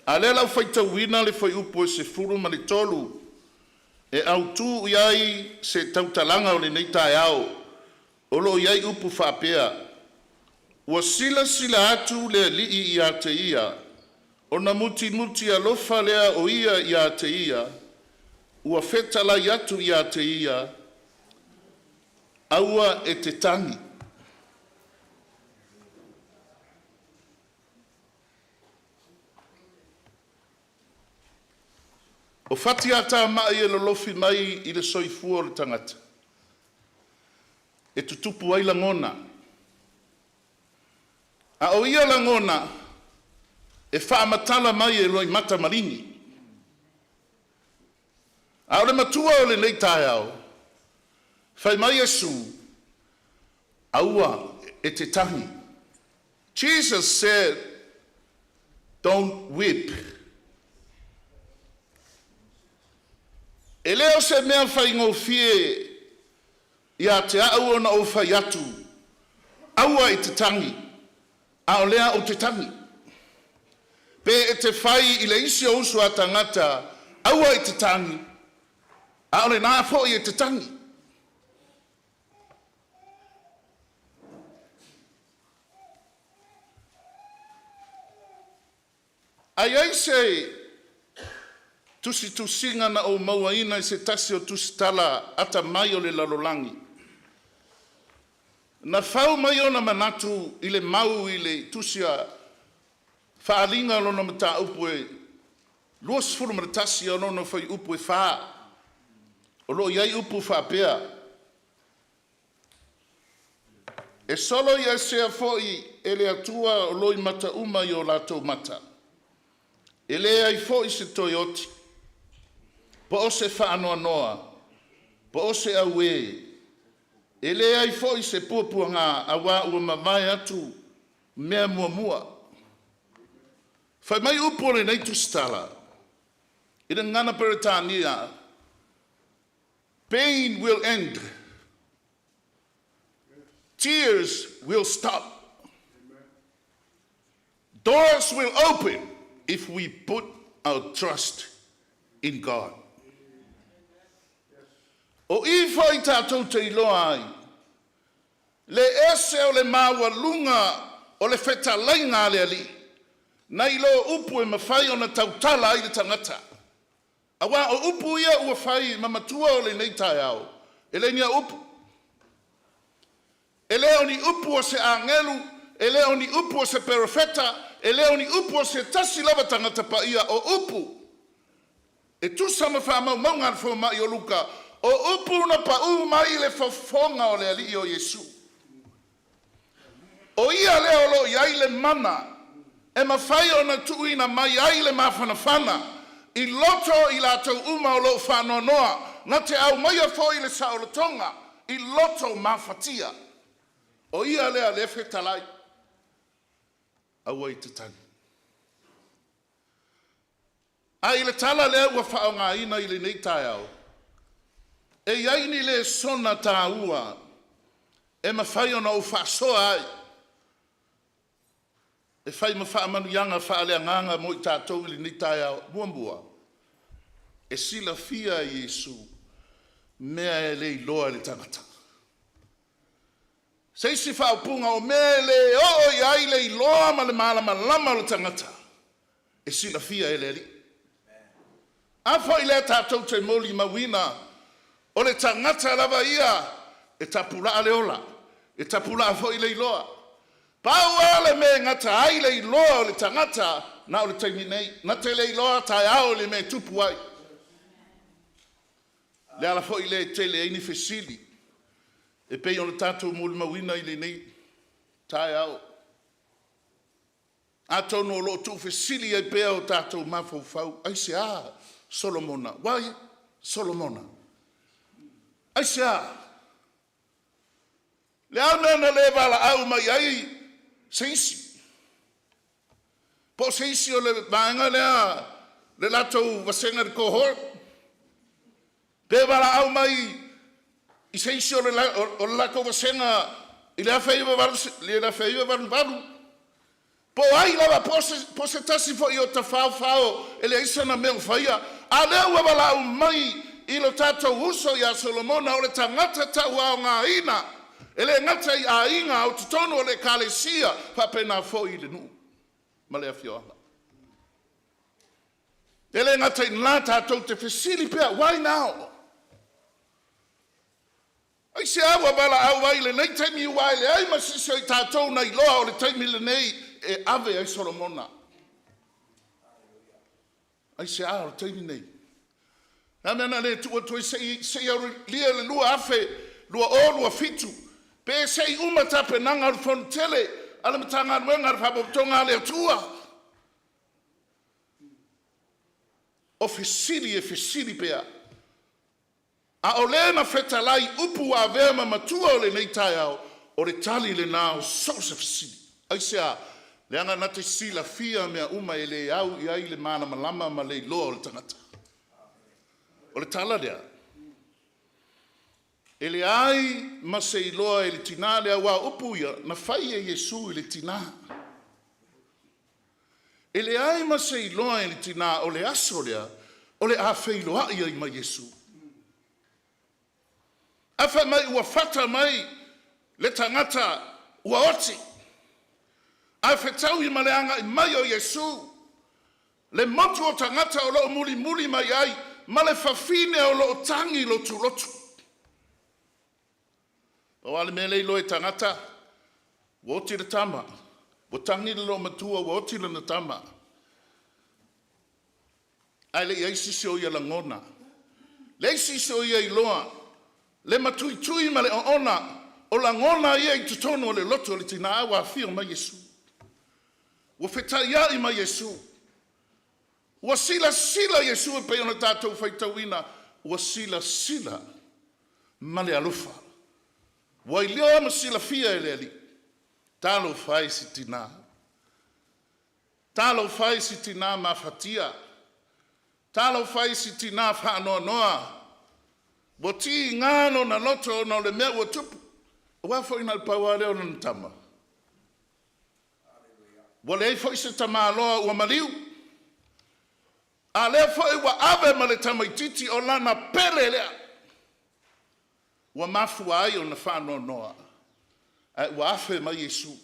A o lea o le a ou faitauina le fuaiupu e 13 e autu i ai se tautalaga o lenei taeao. O lo o i ai upu faapea: “Ua silasila atu le Alii ia te ia, ona mutimuti alofa lea o ia ia te ia, ua fetalai atu ia te ia, aua e te tagi.” O fatiatamai e lolofi mai i le soifua o le tagata e tutupu ai lagona, a o ia lagona e faamatala mai e loimata maligi. A o le matua o lenei taeao, fai mai Iesu, “Aua e te tagi.” Jesus said, “Don't weep.” E le o se mea faigofie ia te au ona ou fai atu, “Aua e te tagi,” a o lea ou te tagi. Pe e te fai i le isi ou uso a tagata, “Aua e te tagi,” a o lena foi e te tagi. A i ai se tusitusiga na ou mauaina i se tasi o tusitala atamai o le lalolagi, na fau mai ona manatu i le mau i le tusi a faaaliga lona mataupu e 21 ona fuaiupu e 4, o lo o i ai upu faapea. E solo ia sea fo'i e le Atua o loimata uma i o latou mata. E leai fo'i se toe oti, po o se faanoanoa, po o se auē, e leai fo'i se puapuagā, auā ua mavae atu mea muamua. Fai mai upu o lenei tusitala i le gagana Peretania, pain will end, tears will stop, doors will open if we put our trust in God. O i fo'i tatou te iloa ai, le ese o le maualuga o le fetalaiga a le Alii, nai lo upu e mafai ona tautala ai le tagata. Auā o upu ia ua fai ma matua o lenei taeao, e le ni au upu. E le o ni upu o se agelu, e le o ni upu o se perofeta, e le o ni upu o se tasi lava tagata paia, o upu e tusa ma faamaumauga a le fomai o Luka, o upu na paū mai le fofoga o le Alii o Iesu. O ia lea o lo o i ai le mana e mafai ona tuuina mai ai le mafanafana i loto i latou uma o lo o faanoanoa, na te aumaia foi le saolotoga i loto mafatia. O ia lea le fetalai, aua i te tagi. A i le tala lea ua faaaogaina i lenei taeao, e i ai ni lesona taua e mafai ona ou faasoa ai e fai ma faamanuiaga faaleagaga mo i tatou i lenei taeao. Muamua, e silafia e Iesu mea e le iloa e le tagata. Se isi faaupuga o mea e le oo i ai le iloa ma le malamalama o le tagata, e silafia e le Alii. A foi lea tatou te molimauina, o le tagata lava ia e tapulaa le ola, e tapulaa foi le iloa. Pau lava le mea e gata ai le iloa o le tagata na o le taimi nei, na te le iloa taeao le mea e tupu ai. Le ala foi lea e tele ai ni fesili e pei ona tatou molimauina i lenei taeao. Atonu o lo o tuufesili ai pea o tatou mafaufau, aisea Solomona? Why Solomona? Aisea? Le a mea na le valaau mai ai se isi? Po o se isi o le vaega lea le latou vasega le cohort? Pe valaau mai i se isi o le latou vasega i le 1988? Po o ai lava, po o se tasi foi o tafaofao e leai sana mea o faia, a lea ua valaau mai i lo tatou uso ia Solomona, o le tagata tauaogaina, e le gata i aiga o totonu o le ekalesia, faapena foi i le nuu ma le afioaga. E le gata i lena tatou te fesili pea, why now? Aisea ua valaau ai lenei taimi ua e leai ma se isi o i tatou na iloa o le taimi lenei e ave ai Solomona? Aisea o le taimi nei? Le a mea na le tuu atu ai seia aulia le 2027, pe se i uma tapenaga o le fono tele a le Matagaluega a le Faalapotopotoga a le Atua? O fesili e fesili pea. A o le na fetalai upu ua avea ma matua o lenei taeao, o le tali lena o so o se fesili. Aisea? Leaga na te silafia mea uma e le au i ai le malamalama ma le iloa o le tagata. O le tala lea, e leai ma se iloa e le tinā lea, aua o upu ia na fai e Iesu i le tinā. E leai ma se iloa e le tinā o le aso lea o le a feiloai ai ma Iesu. A fai mai ua fata mai le tagata ua oti, a fetaui ma le agai mai o Iesu, le motu o tagata o lo o mulimuli mai ai, ma le fafine o lo o tagi lotulotu. Pau lava le mea lea e iloa e tagata, ua oti le tama, ua tagi le loomatua ua oti lana tama. Ae le i ai se isi o ia lagona, leai se isi o ia iloa, le matuitui ma le oona O lagona ia i totonu o le loto o le tinā ua afio mai Iesu. Ua fetaiai ma Iesu. Ua silasila Iesu e pei ona tatou faitauina, ua silasila ma le alofa. Ua iloa ma silafia e le Alii, talofa e i si tinā. Talofa e i si tinā mafatia. Talofa e i si tinā faanoanoa. Ua tiga lona loto ona o le mea ua tupu. Aua foi na o le pau lava lea o lona tama. Ua leai foi se tamaloa ua maliu. A lea foi ua ave ma le tamaitiiti o lana pele lea. Ua mafua ai ona faanoanoa. Ae ua afe mai Iesu.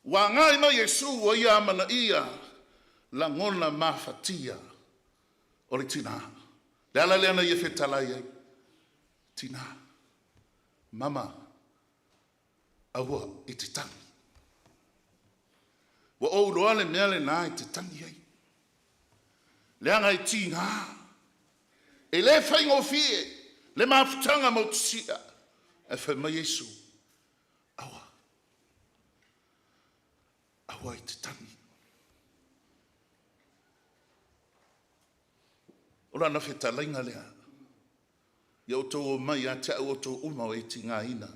Ua agai mai Iesu ua ia amanaia lagona mafatia o le tinā. Le ala lea na ia fetalai ai. Tinā, mama, aua i te tagi. Ua ou iloa le mea lenā e te tagi ai. Leaga e tigā. E le faigofie le mafutaga motusia. Ae fai mai Iesu, aua, aua i te tagi. O lana fetalaiga lea. Ia outou omai ia te au outou uma o e tigaina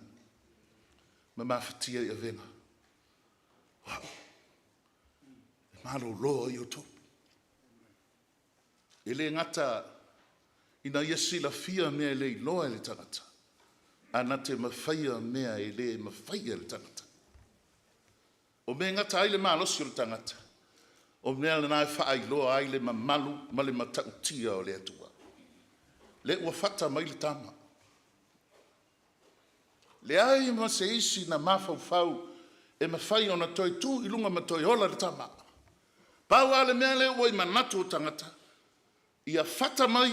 ma mafatia i avega. O au, e malolo ai outou. E le gata ina ia silafia mea e le iloa e le tagata, ae na te mafaia mea e le mafaia e le tagata. O mea e gata ai le malosi o le tagata, o mea lena e faailoa ai le mamalu ma le matautia o le Atua. Le ua fata mai le tama. Leai ma se isi na mafaufau e mafai ona toe tu i luga ma toe ola le tama. Pau lava le mea lea ua i manatu o tagata, ia fata mai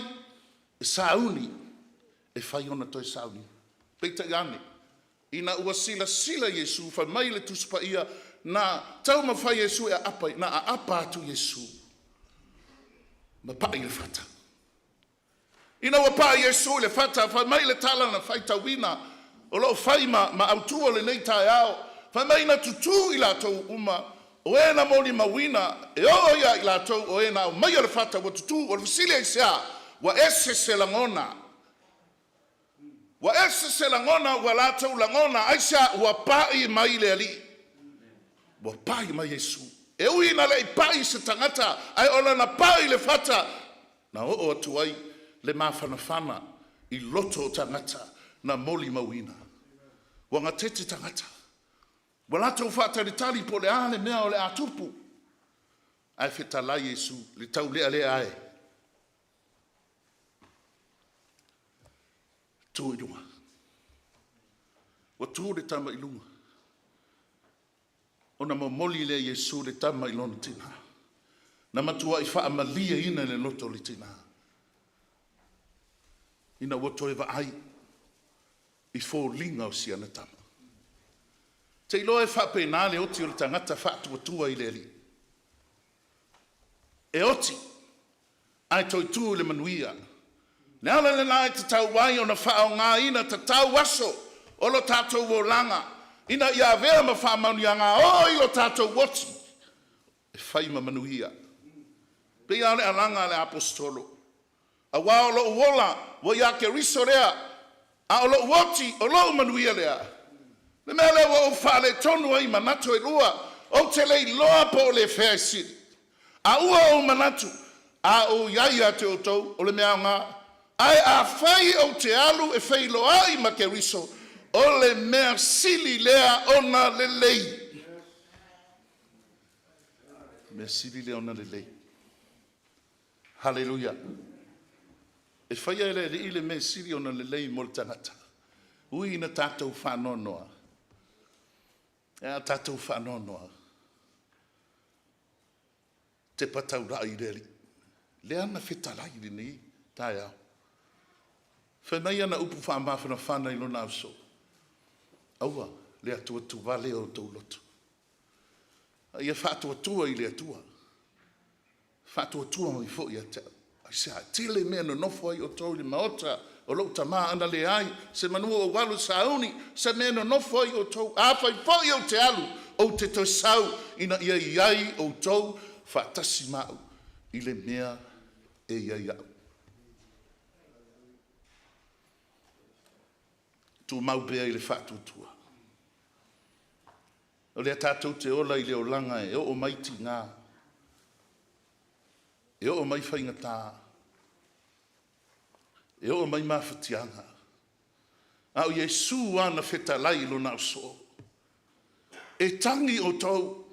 e sauni e fai ona toe sauniga. Peitai ane, ina ua silasila Iesu, fai mai le Tusi Paia, na taumafai Iesu e aapa, na aapa atu Iesu ma pai le fata. Ina ua pai Iesu i le fata, fai mai le tala na faitauina, o lo o fai ma autu o lenei taeao, fai mai na tutū i latou uma, o e na molimauina, e oo ia i latou o e na aumaia le fata ua tutū, o le fesili aisea, ua ese se lagona. Ua ese se lagona ua latou lagona, aisea, ua pai mai le Alii. Ua pai mai Iesu. E ui ina le i pai se tagata, ae o lana pai i le fata, na oo atu ai le mafanafana i loto o tagata na molimauina. Ua gatete tagata. Ua latou faatalitali po o le a le mea o le a tupu. Ae fetalai Iesu, le taulealea e. Tu i luga. Ua tu le tama i luga. Ona momoli lea Iesu le tama i lona tinā. Na matuai faamalieina le loto o le tinā. Ina ua toe vaai i foliga o siana tama. Te iloa e faapena le oti o le tagata faatuatua i le Alii. E oti, ae toe tu i le manuia. Le ala lenā e tatau ai ona faaaogaina tatau aso o lo tatou olaga, ina ia avea ma faamanuiaga oo i lo tatou oti e fai ma manuia. Pei lava o le alaga a le Aposetolo, aua o lou ola ua ia Keriso lea, a o lou oti o lou manuia lea. Le mea lea ua ou faaletonu ai i manatu e lua, ou te le iloa po o le fea e sili. A ua ou manatu, a ou i ai ia te outou, o le mea aoga. Ae afai ou te alu e feiloai ma Keriso, o le mea sili lea ona lelei. Mea sili lea ona lelei. Haleluia. E faia e le Alii le mea sili ona lelei mo le tagata. Ui ina tatou faanoanoa. E a tatou faanoanoa. Tepa taulai i le Alii. Lea na fetalai i lenei taeao. Fai mai ana upu faamafanafana i lona ausoo. Aua le atuatuvale o outou loto. A ia faatuatua i le Atua. Faatuatua mai foi ia te au. Aisea? Tele mea nonofo ai outou i le maota O lou tamā ana leai, semanu ua ou alu e sauni se mea e nonofo ai outou. Afai foi ou te alu, ou te toe sau, ina ia i ai outou faatasi ma au i le mea e i ai a'u. Tumau pea i le faatuatua. O lea tatou te ola i le olaga e oo mai tigā, e oo mai faigata, e oo mai mafatiaga, a o Iesu lava na fetalai i Lona ausoo, E tagi outou,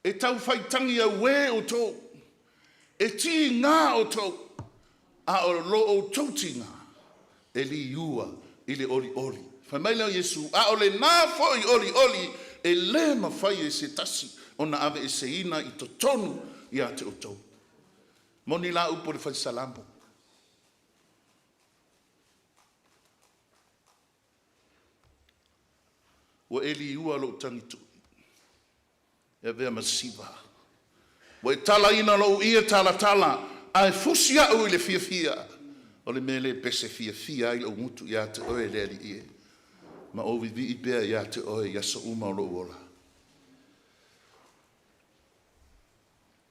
e tau faitagi auē outou, e tigā outou, a o lo outou tigā e liua i le olioli. Fai mai lea o Iesu, A o lena foi olioli e lē mafai e se tasi ona aveeseina i totonu ia te outou. Moni la upu a le Fale Salamo. Ua e liua lou tagitu'i e avea ma siva. Ua e talaina lou ie talatala, ae fusi au i le fiafia. O le mea lea e pese fiafia ai lou gutu ia te oe le Alii e, ma ou vivii pea ia te oe i aso uma o lou ola.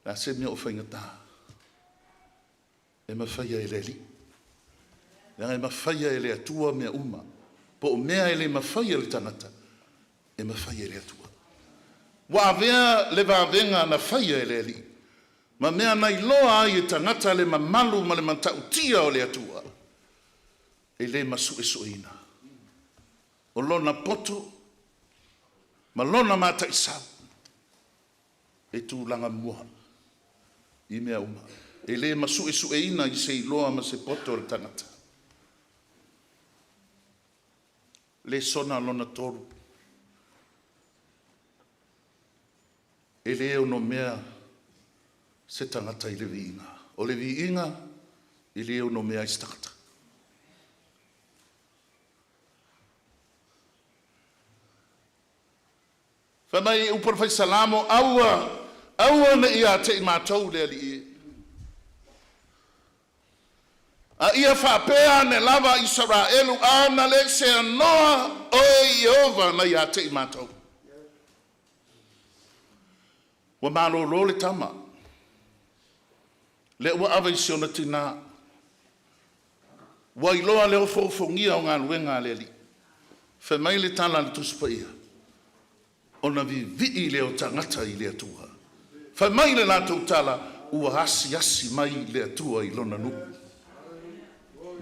O le a se mea o faigata e mafaia e le Alii? Leaga e mafaia e le Atua mea uma, po o mea e le mafaia e le tagata, e mafaia e le Atua. Ua avea le vavega na faia e le Alii, ma mea na iloa ai e tagata le mamalu ma le matautia o le Atua, e le masuesueina. O lona poto ma lona mataisau e tulaga mua i mea uma. E le masuesueina i se iloa ma se poto o le tagata. Lesona lona tolu. E le onomea se tagata i le viiga. O le viiga e le onomea ai se tagata. Fai mai upu o le Fai Salamo, Aua, aua ne i ia te i matou le Alii e. A ia faapea ane lava Isaraelu, A na le seanoa oe Ieova na ia te i matou. Ua malolo le tama, lea ua ave i si ona tinā. Ua iloa le ofoofogia o galuega a le Alii. Fai mai le tala a le Tusi Paia, ona vivii lea o tagata i le Atua. Fai mai le latou tala, ua asiasi mai le Atua i lona nuu.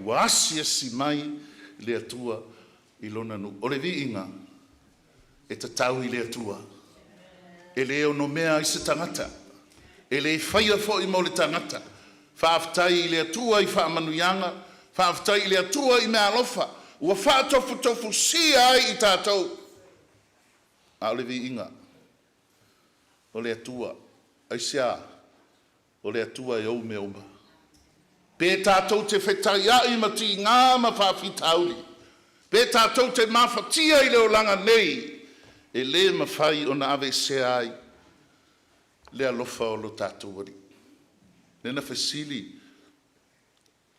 Ua asiasi mai le Atua i lona nuu. O le viiga e tatau i le Atua. E le onomea ai se tagata, e le faia foi mo le tagata. Faafetai i le Atua i faamanuiaga, faafetai i le Atua i meaalofa ua faatofutofusia ai i tatou. A o le viiga o le Atua, aisea? O le Atua e ou mea uma. Pe tatou te fetaiai ma tigā ma faafitauli, pe tatou te mafatia i le olaga nei, e le mafai ona aveesea ai le alofa o lo tatou Alii. Lea na fesili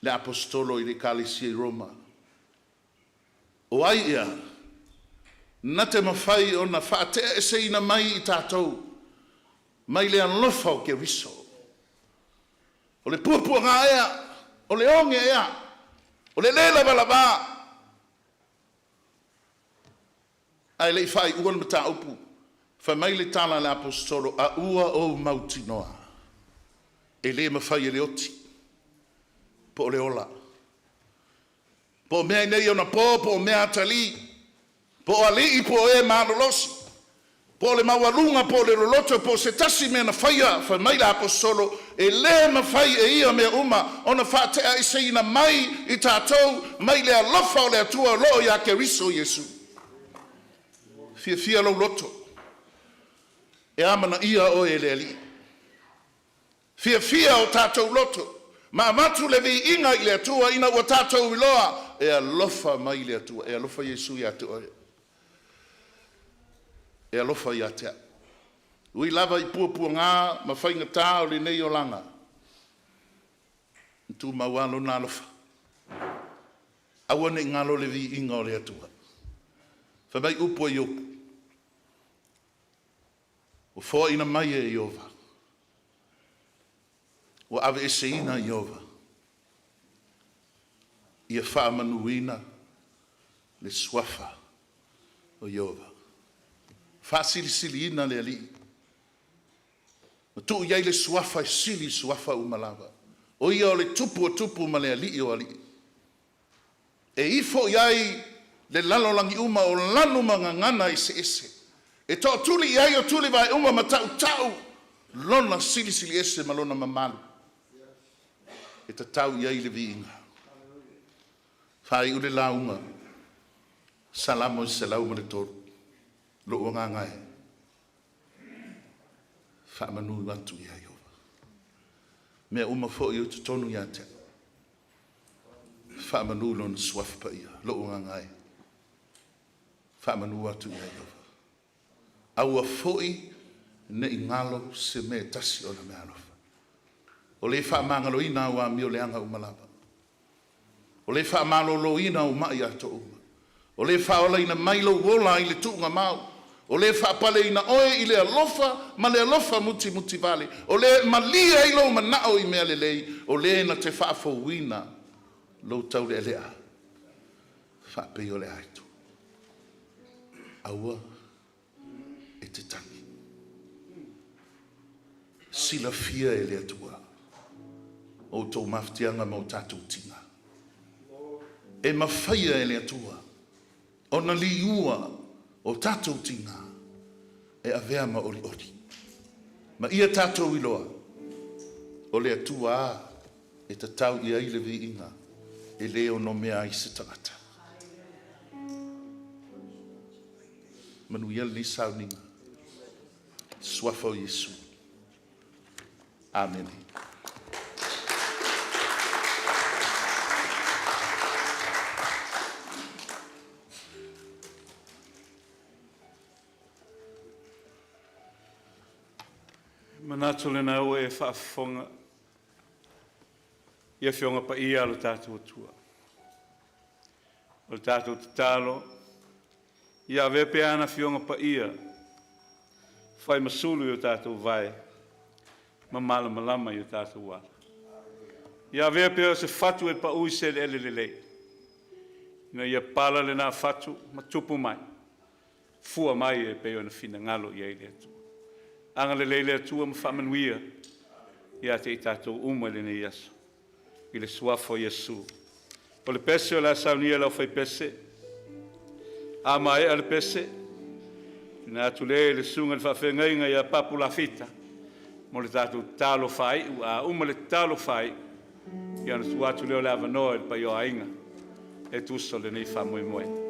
le Aposetolo i le Ekalesia i Roma, O ai ea na te mafai ona faate'aeseina mai i tatou mai le alofa o Keriso? O le puapuaga ea? O le oge ea? O le lē lavalava? Ae le i faaiua le mataupu, fai mai le tala a le Aposetolo, A ua ou mautinoa, e le mafai e le oti, po o le ola, po o mea i nei ona po, po o mea atalii, po o alii po o e malolosi, po o le maualuga po o le loloto, po o se tasi mea na faia, fai mai le Aposetolo, e le mafai e ia mea uma ona faate'aeseina mai i tatou mai le alofa o le Atua o lo o ia Keriso Iesu. Fiafia lou loto e amanaia oe e le Alii. Fiafia o tatou loto ma avatu le viiga i le Atua ina ua tatou iloa e alofa mai le Atua. E alofa Iesu ia te oe. E alofa ia te au. Ui lava i puapuaga ma faigata o lenei olaga, e tumau lava Lona alofa. Aua ne i galo le viiga o le Atua. Fai mai upu a Iopu, Ua foaina mai e Ieova, ua aveeseina Ieova, ia faamanuina le suafa o Ieova. Faasilisiliina le Alii, ma tuu i ai le suafa e sili i suafa uma lava. O ia o le Tupu o tupu ma le Alii o alii. E ifo i ai le lalolagi uma o lanu ma gagana eseese, e tootuli i ai o tulivae uma ma tautau lona silisili ese ma lona mamalu e tatau i ai le viiga. Faaiu le lauga, Salamo e 103, lou agaga e faamanu atu ia Ieova. Mea uma foi o totonu ia te au, faamanu lona suafa paia, lou agaga e faamanu atu ia Ieova. Aua foi ne i galo se mea e tasi o na mea alofa. O le faamagaloina au amioleaga uma lava. O le faamaloloina au mai atoa uma. O le faaolaina mai lou ola i le tuugamau. O le faapaleina oe i le alofa ma le alofa mutimutivale. O le malie ai lou manao i mea lelei. O le na te faafouina lou taulealea faapei o le aito. Aua e te tagi. Silafia e le Atua o outou mafatiaga ma o tatou tiga. E mafaia e le Atua ona liua o tatou tiga e avea ma olioli. Ma ia tatou iloa, o le Atua lava e tatau i ai le viiga e le onomea ai se tagata. Manuia lenei sauniga. Suafa o Iesu. Amene. Manatu lena ua e faafofoga i Afioga Paia a lo tatou Atua. O le tatou tatalo, ia avea pea ana Afioga Paia fai ma sulu i o tatou vae ma malamalama i o tatou ala. Ia avea pea o se fatu e pau i se eleele lelei, ina ia pala lena fatu ma tupu mai, fua mai e pei ona finagalo i ai le Atua. Agalelei le Atua ma faamanuia ia te i tatou uma i lenei aso, i le suafa o Iesu. O le pese o le a saunia e le aufaipese, a maea le pese, tuuina atu lea i le susuga i le faafeagaiga ia Papu Lafita mo le tatou tatalo faaiu. A uma le tatalo faaiu, ia ona tuu atu lea o le avanoa i le paia o aiga e tusa o lenei faamoemoe.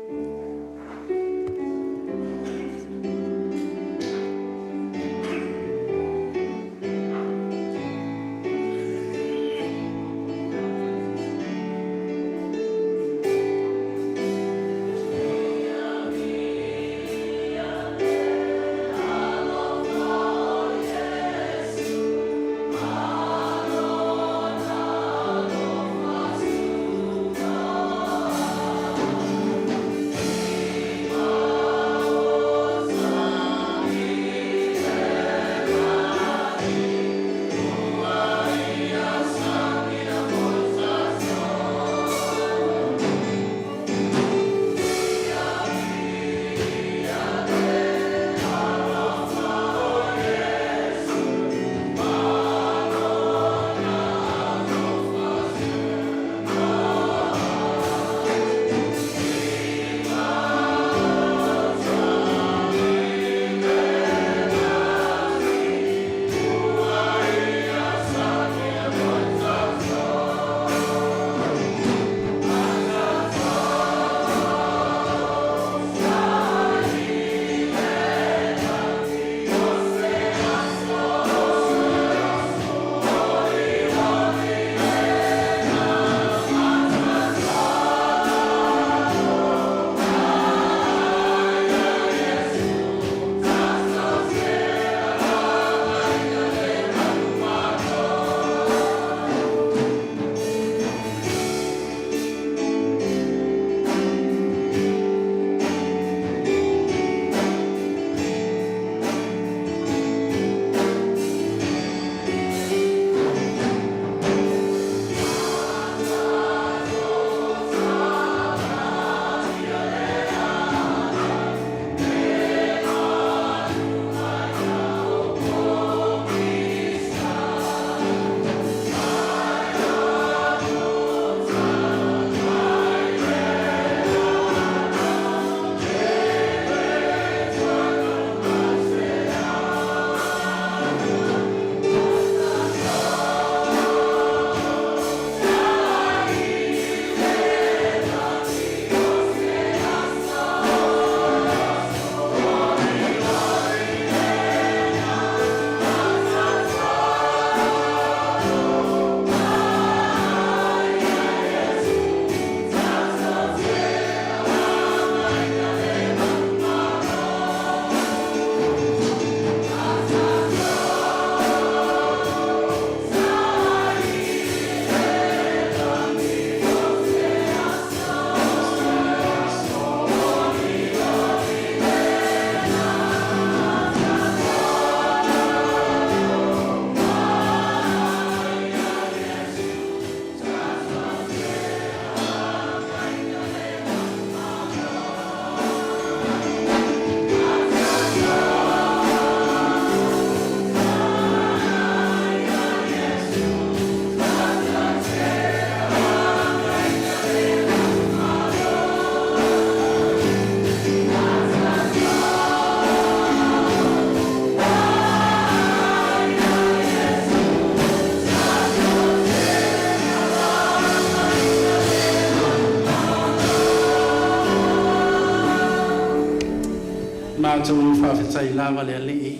Matou faafetai lava le Alii,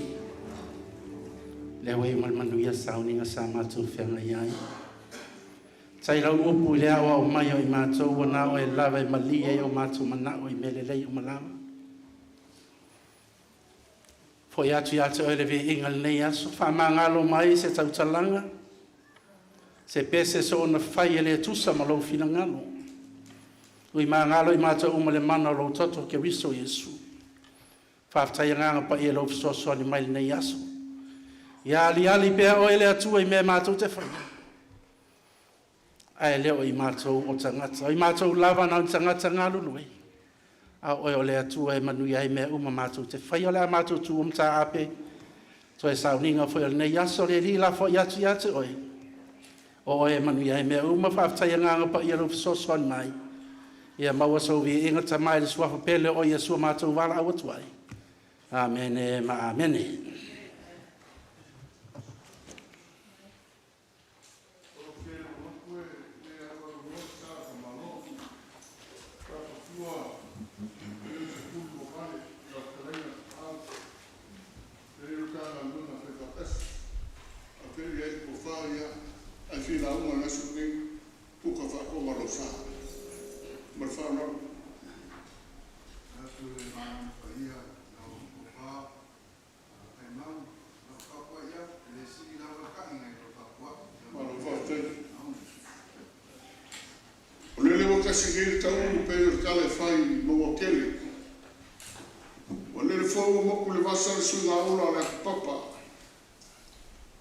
lea ua iu ma le manuia sauniga sa matou feagai ai. Tai lau upu i le aoao mai o i matou ua na oe lava e malie ai o matou manao i mea lelei uma lava. Foi atu ia te oe le viiga i lenei aso, faamagalo mai se tautalaga, se pese soona fai e le tusa ma lou finagalo. Ui magalo i matou uma le mana o lou toto Keriso Iesu. Faafetai agaga paia i lou fesoasoani mai i lenei aso. Ia aliali pea oe le Atua i mea matou te faia, ae le o i matou o tagata. O i matou lava na o ni tagata galulue, a o oe o le Atua e manuia ai mea uma matou te faia. O le a matou tu mataape, toe sauniga foi o lenei aso, le Alii lafoai atu ia te oe, o oe e manuia ai mea uma. Faafetai agaga paia i lou fesoasoani mai. Ia maua sou viiga Tama i le suafa pele o Iesu matou valaau atu ai. Amene ma amene. Ae filauga le aso lenei puka faatoga lou sa. Ma le faaaloalo. Atu le paia lau tofa Aimau lau tapuai atu le sili lava ta'i nai lo tapuai. Malo faafetai. O lele ua tasi nei le taulu pei o le tala e fai maua tele. Ua lele foi ua motu le vasa le suigaula o le atupapa.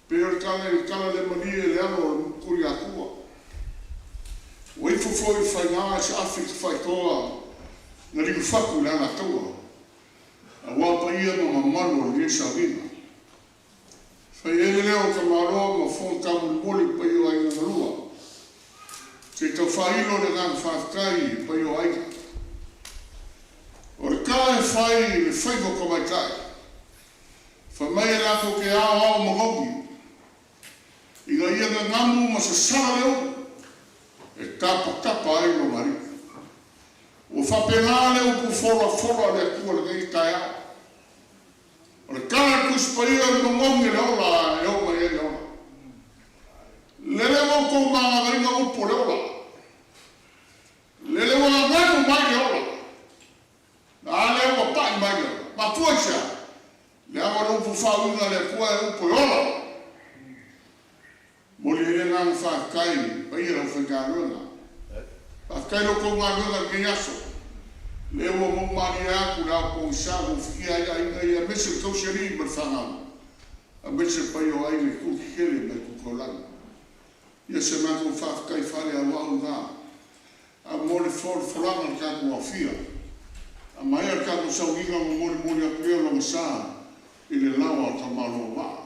Pei o le tala i le tala le malie le alo o le Tuliatua. Ua ifo foi i faiga e saafi le tafaitoa na liufatu i le alataua. Aua paia ma mamalu o lenei sauniga. Fai ele leo o tamaloa ma fofoga taumolimoli paia o aiga na lua. Se i tau faailo le agaga faafetai i paia o aiga. O le tala e fai i le faiva o tamaitai, fai mai e latou te aoao manogi, ina ia gagamu ma sasala le ulu e tapatapa ai lona alii. Ua faapena le upu folafola a le Atua i lenei taeao. O le tala a le Tusi Paia o le manogi e le ola e oo mai ai le ola. Lele ua outou magagaina upu o le ola. Lele ua gagamu mai le ola. A lea ua pa'i mai le ola. Mafua i se a? Leaga o le upu faauiga a le Atua e upu e ola. Momoli ai le agaga faafetai i le paia o le aufaigaluega. Faafetai i la outou galuega i lenei aso. Lea ua mou malie atu le ao pogisa ua ufitia ai aiga ia aemaise le tausialii ma le fanau, aemaise le paia o aiga i itu tetele ma itu taulaga. Ia se matou faafetai faaleauau lena a mo le folafolaga o le tatou aofia. A maea le tatou sauniga ona molimoli atu lea o lona sa i le laoa o tamaloa vaa.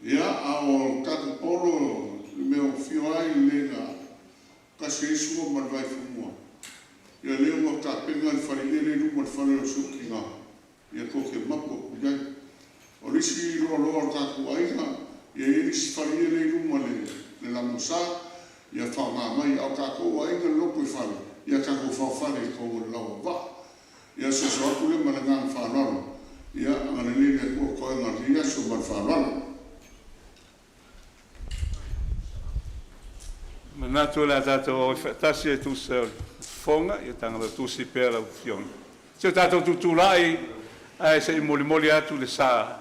Ia, a o le tatou polo le mea ua afio ai le na tasi ai Sua ma le Vaifanua, ia lea ua tapena le faleele i luma o le fale o si ou tina, ia tou te mapu atu i ai. O le isi loaloa o le tatou aiga, ia i ai le isi faleele i luma le le lagosa, ia faaaoga mai. A o tatou aiga i le lotoifale, ia tatou faofale i totonu o le laoa vaa. Ia soso atu lea ma le agaga faaaloalo. Ia agalelei le Atua toega o lenei aso ma le faaaloalo. Manatu o le a tatou auai faatasi e tusa o le fofoga, ia taga tusi pea lau Afioga. Se o tatou tutulai ae se i molimoli atu le sa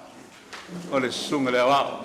o le susuga i le aoao.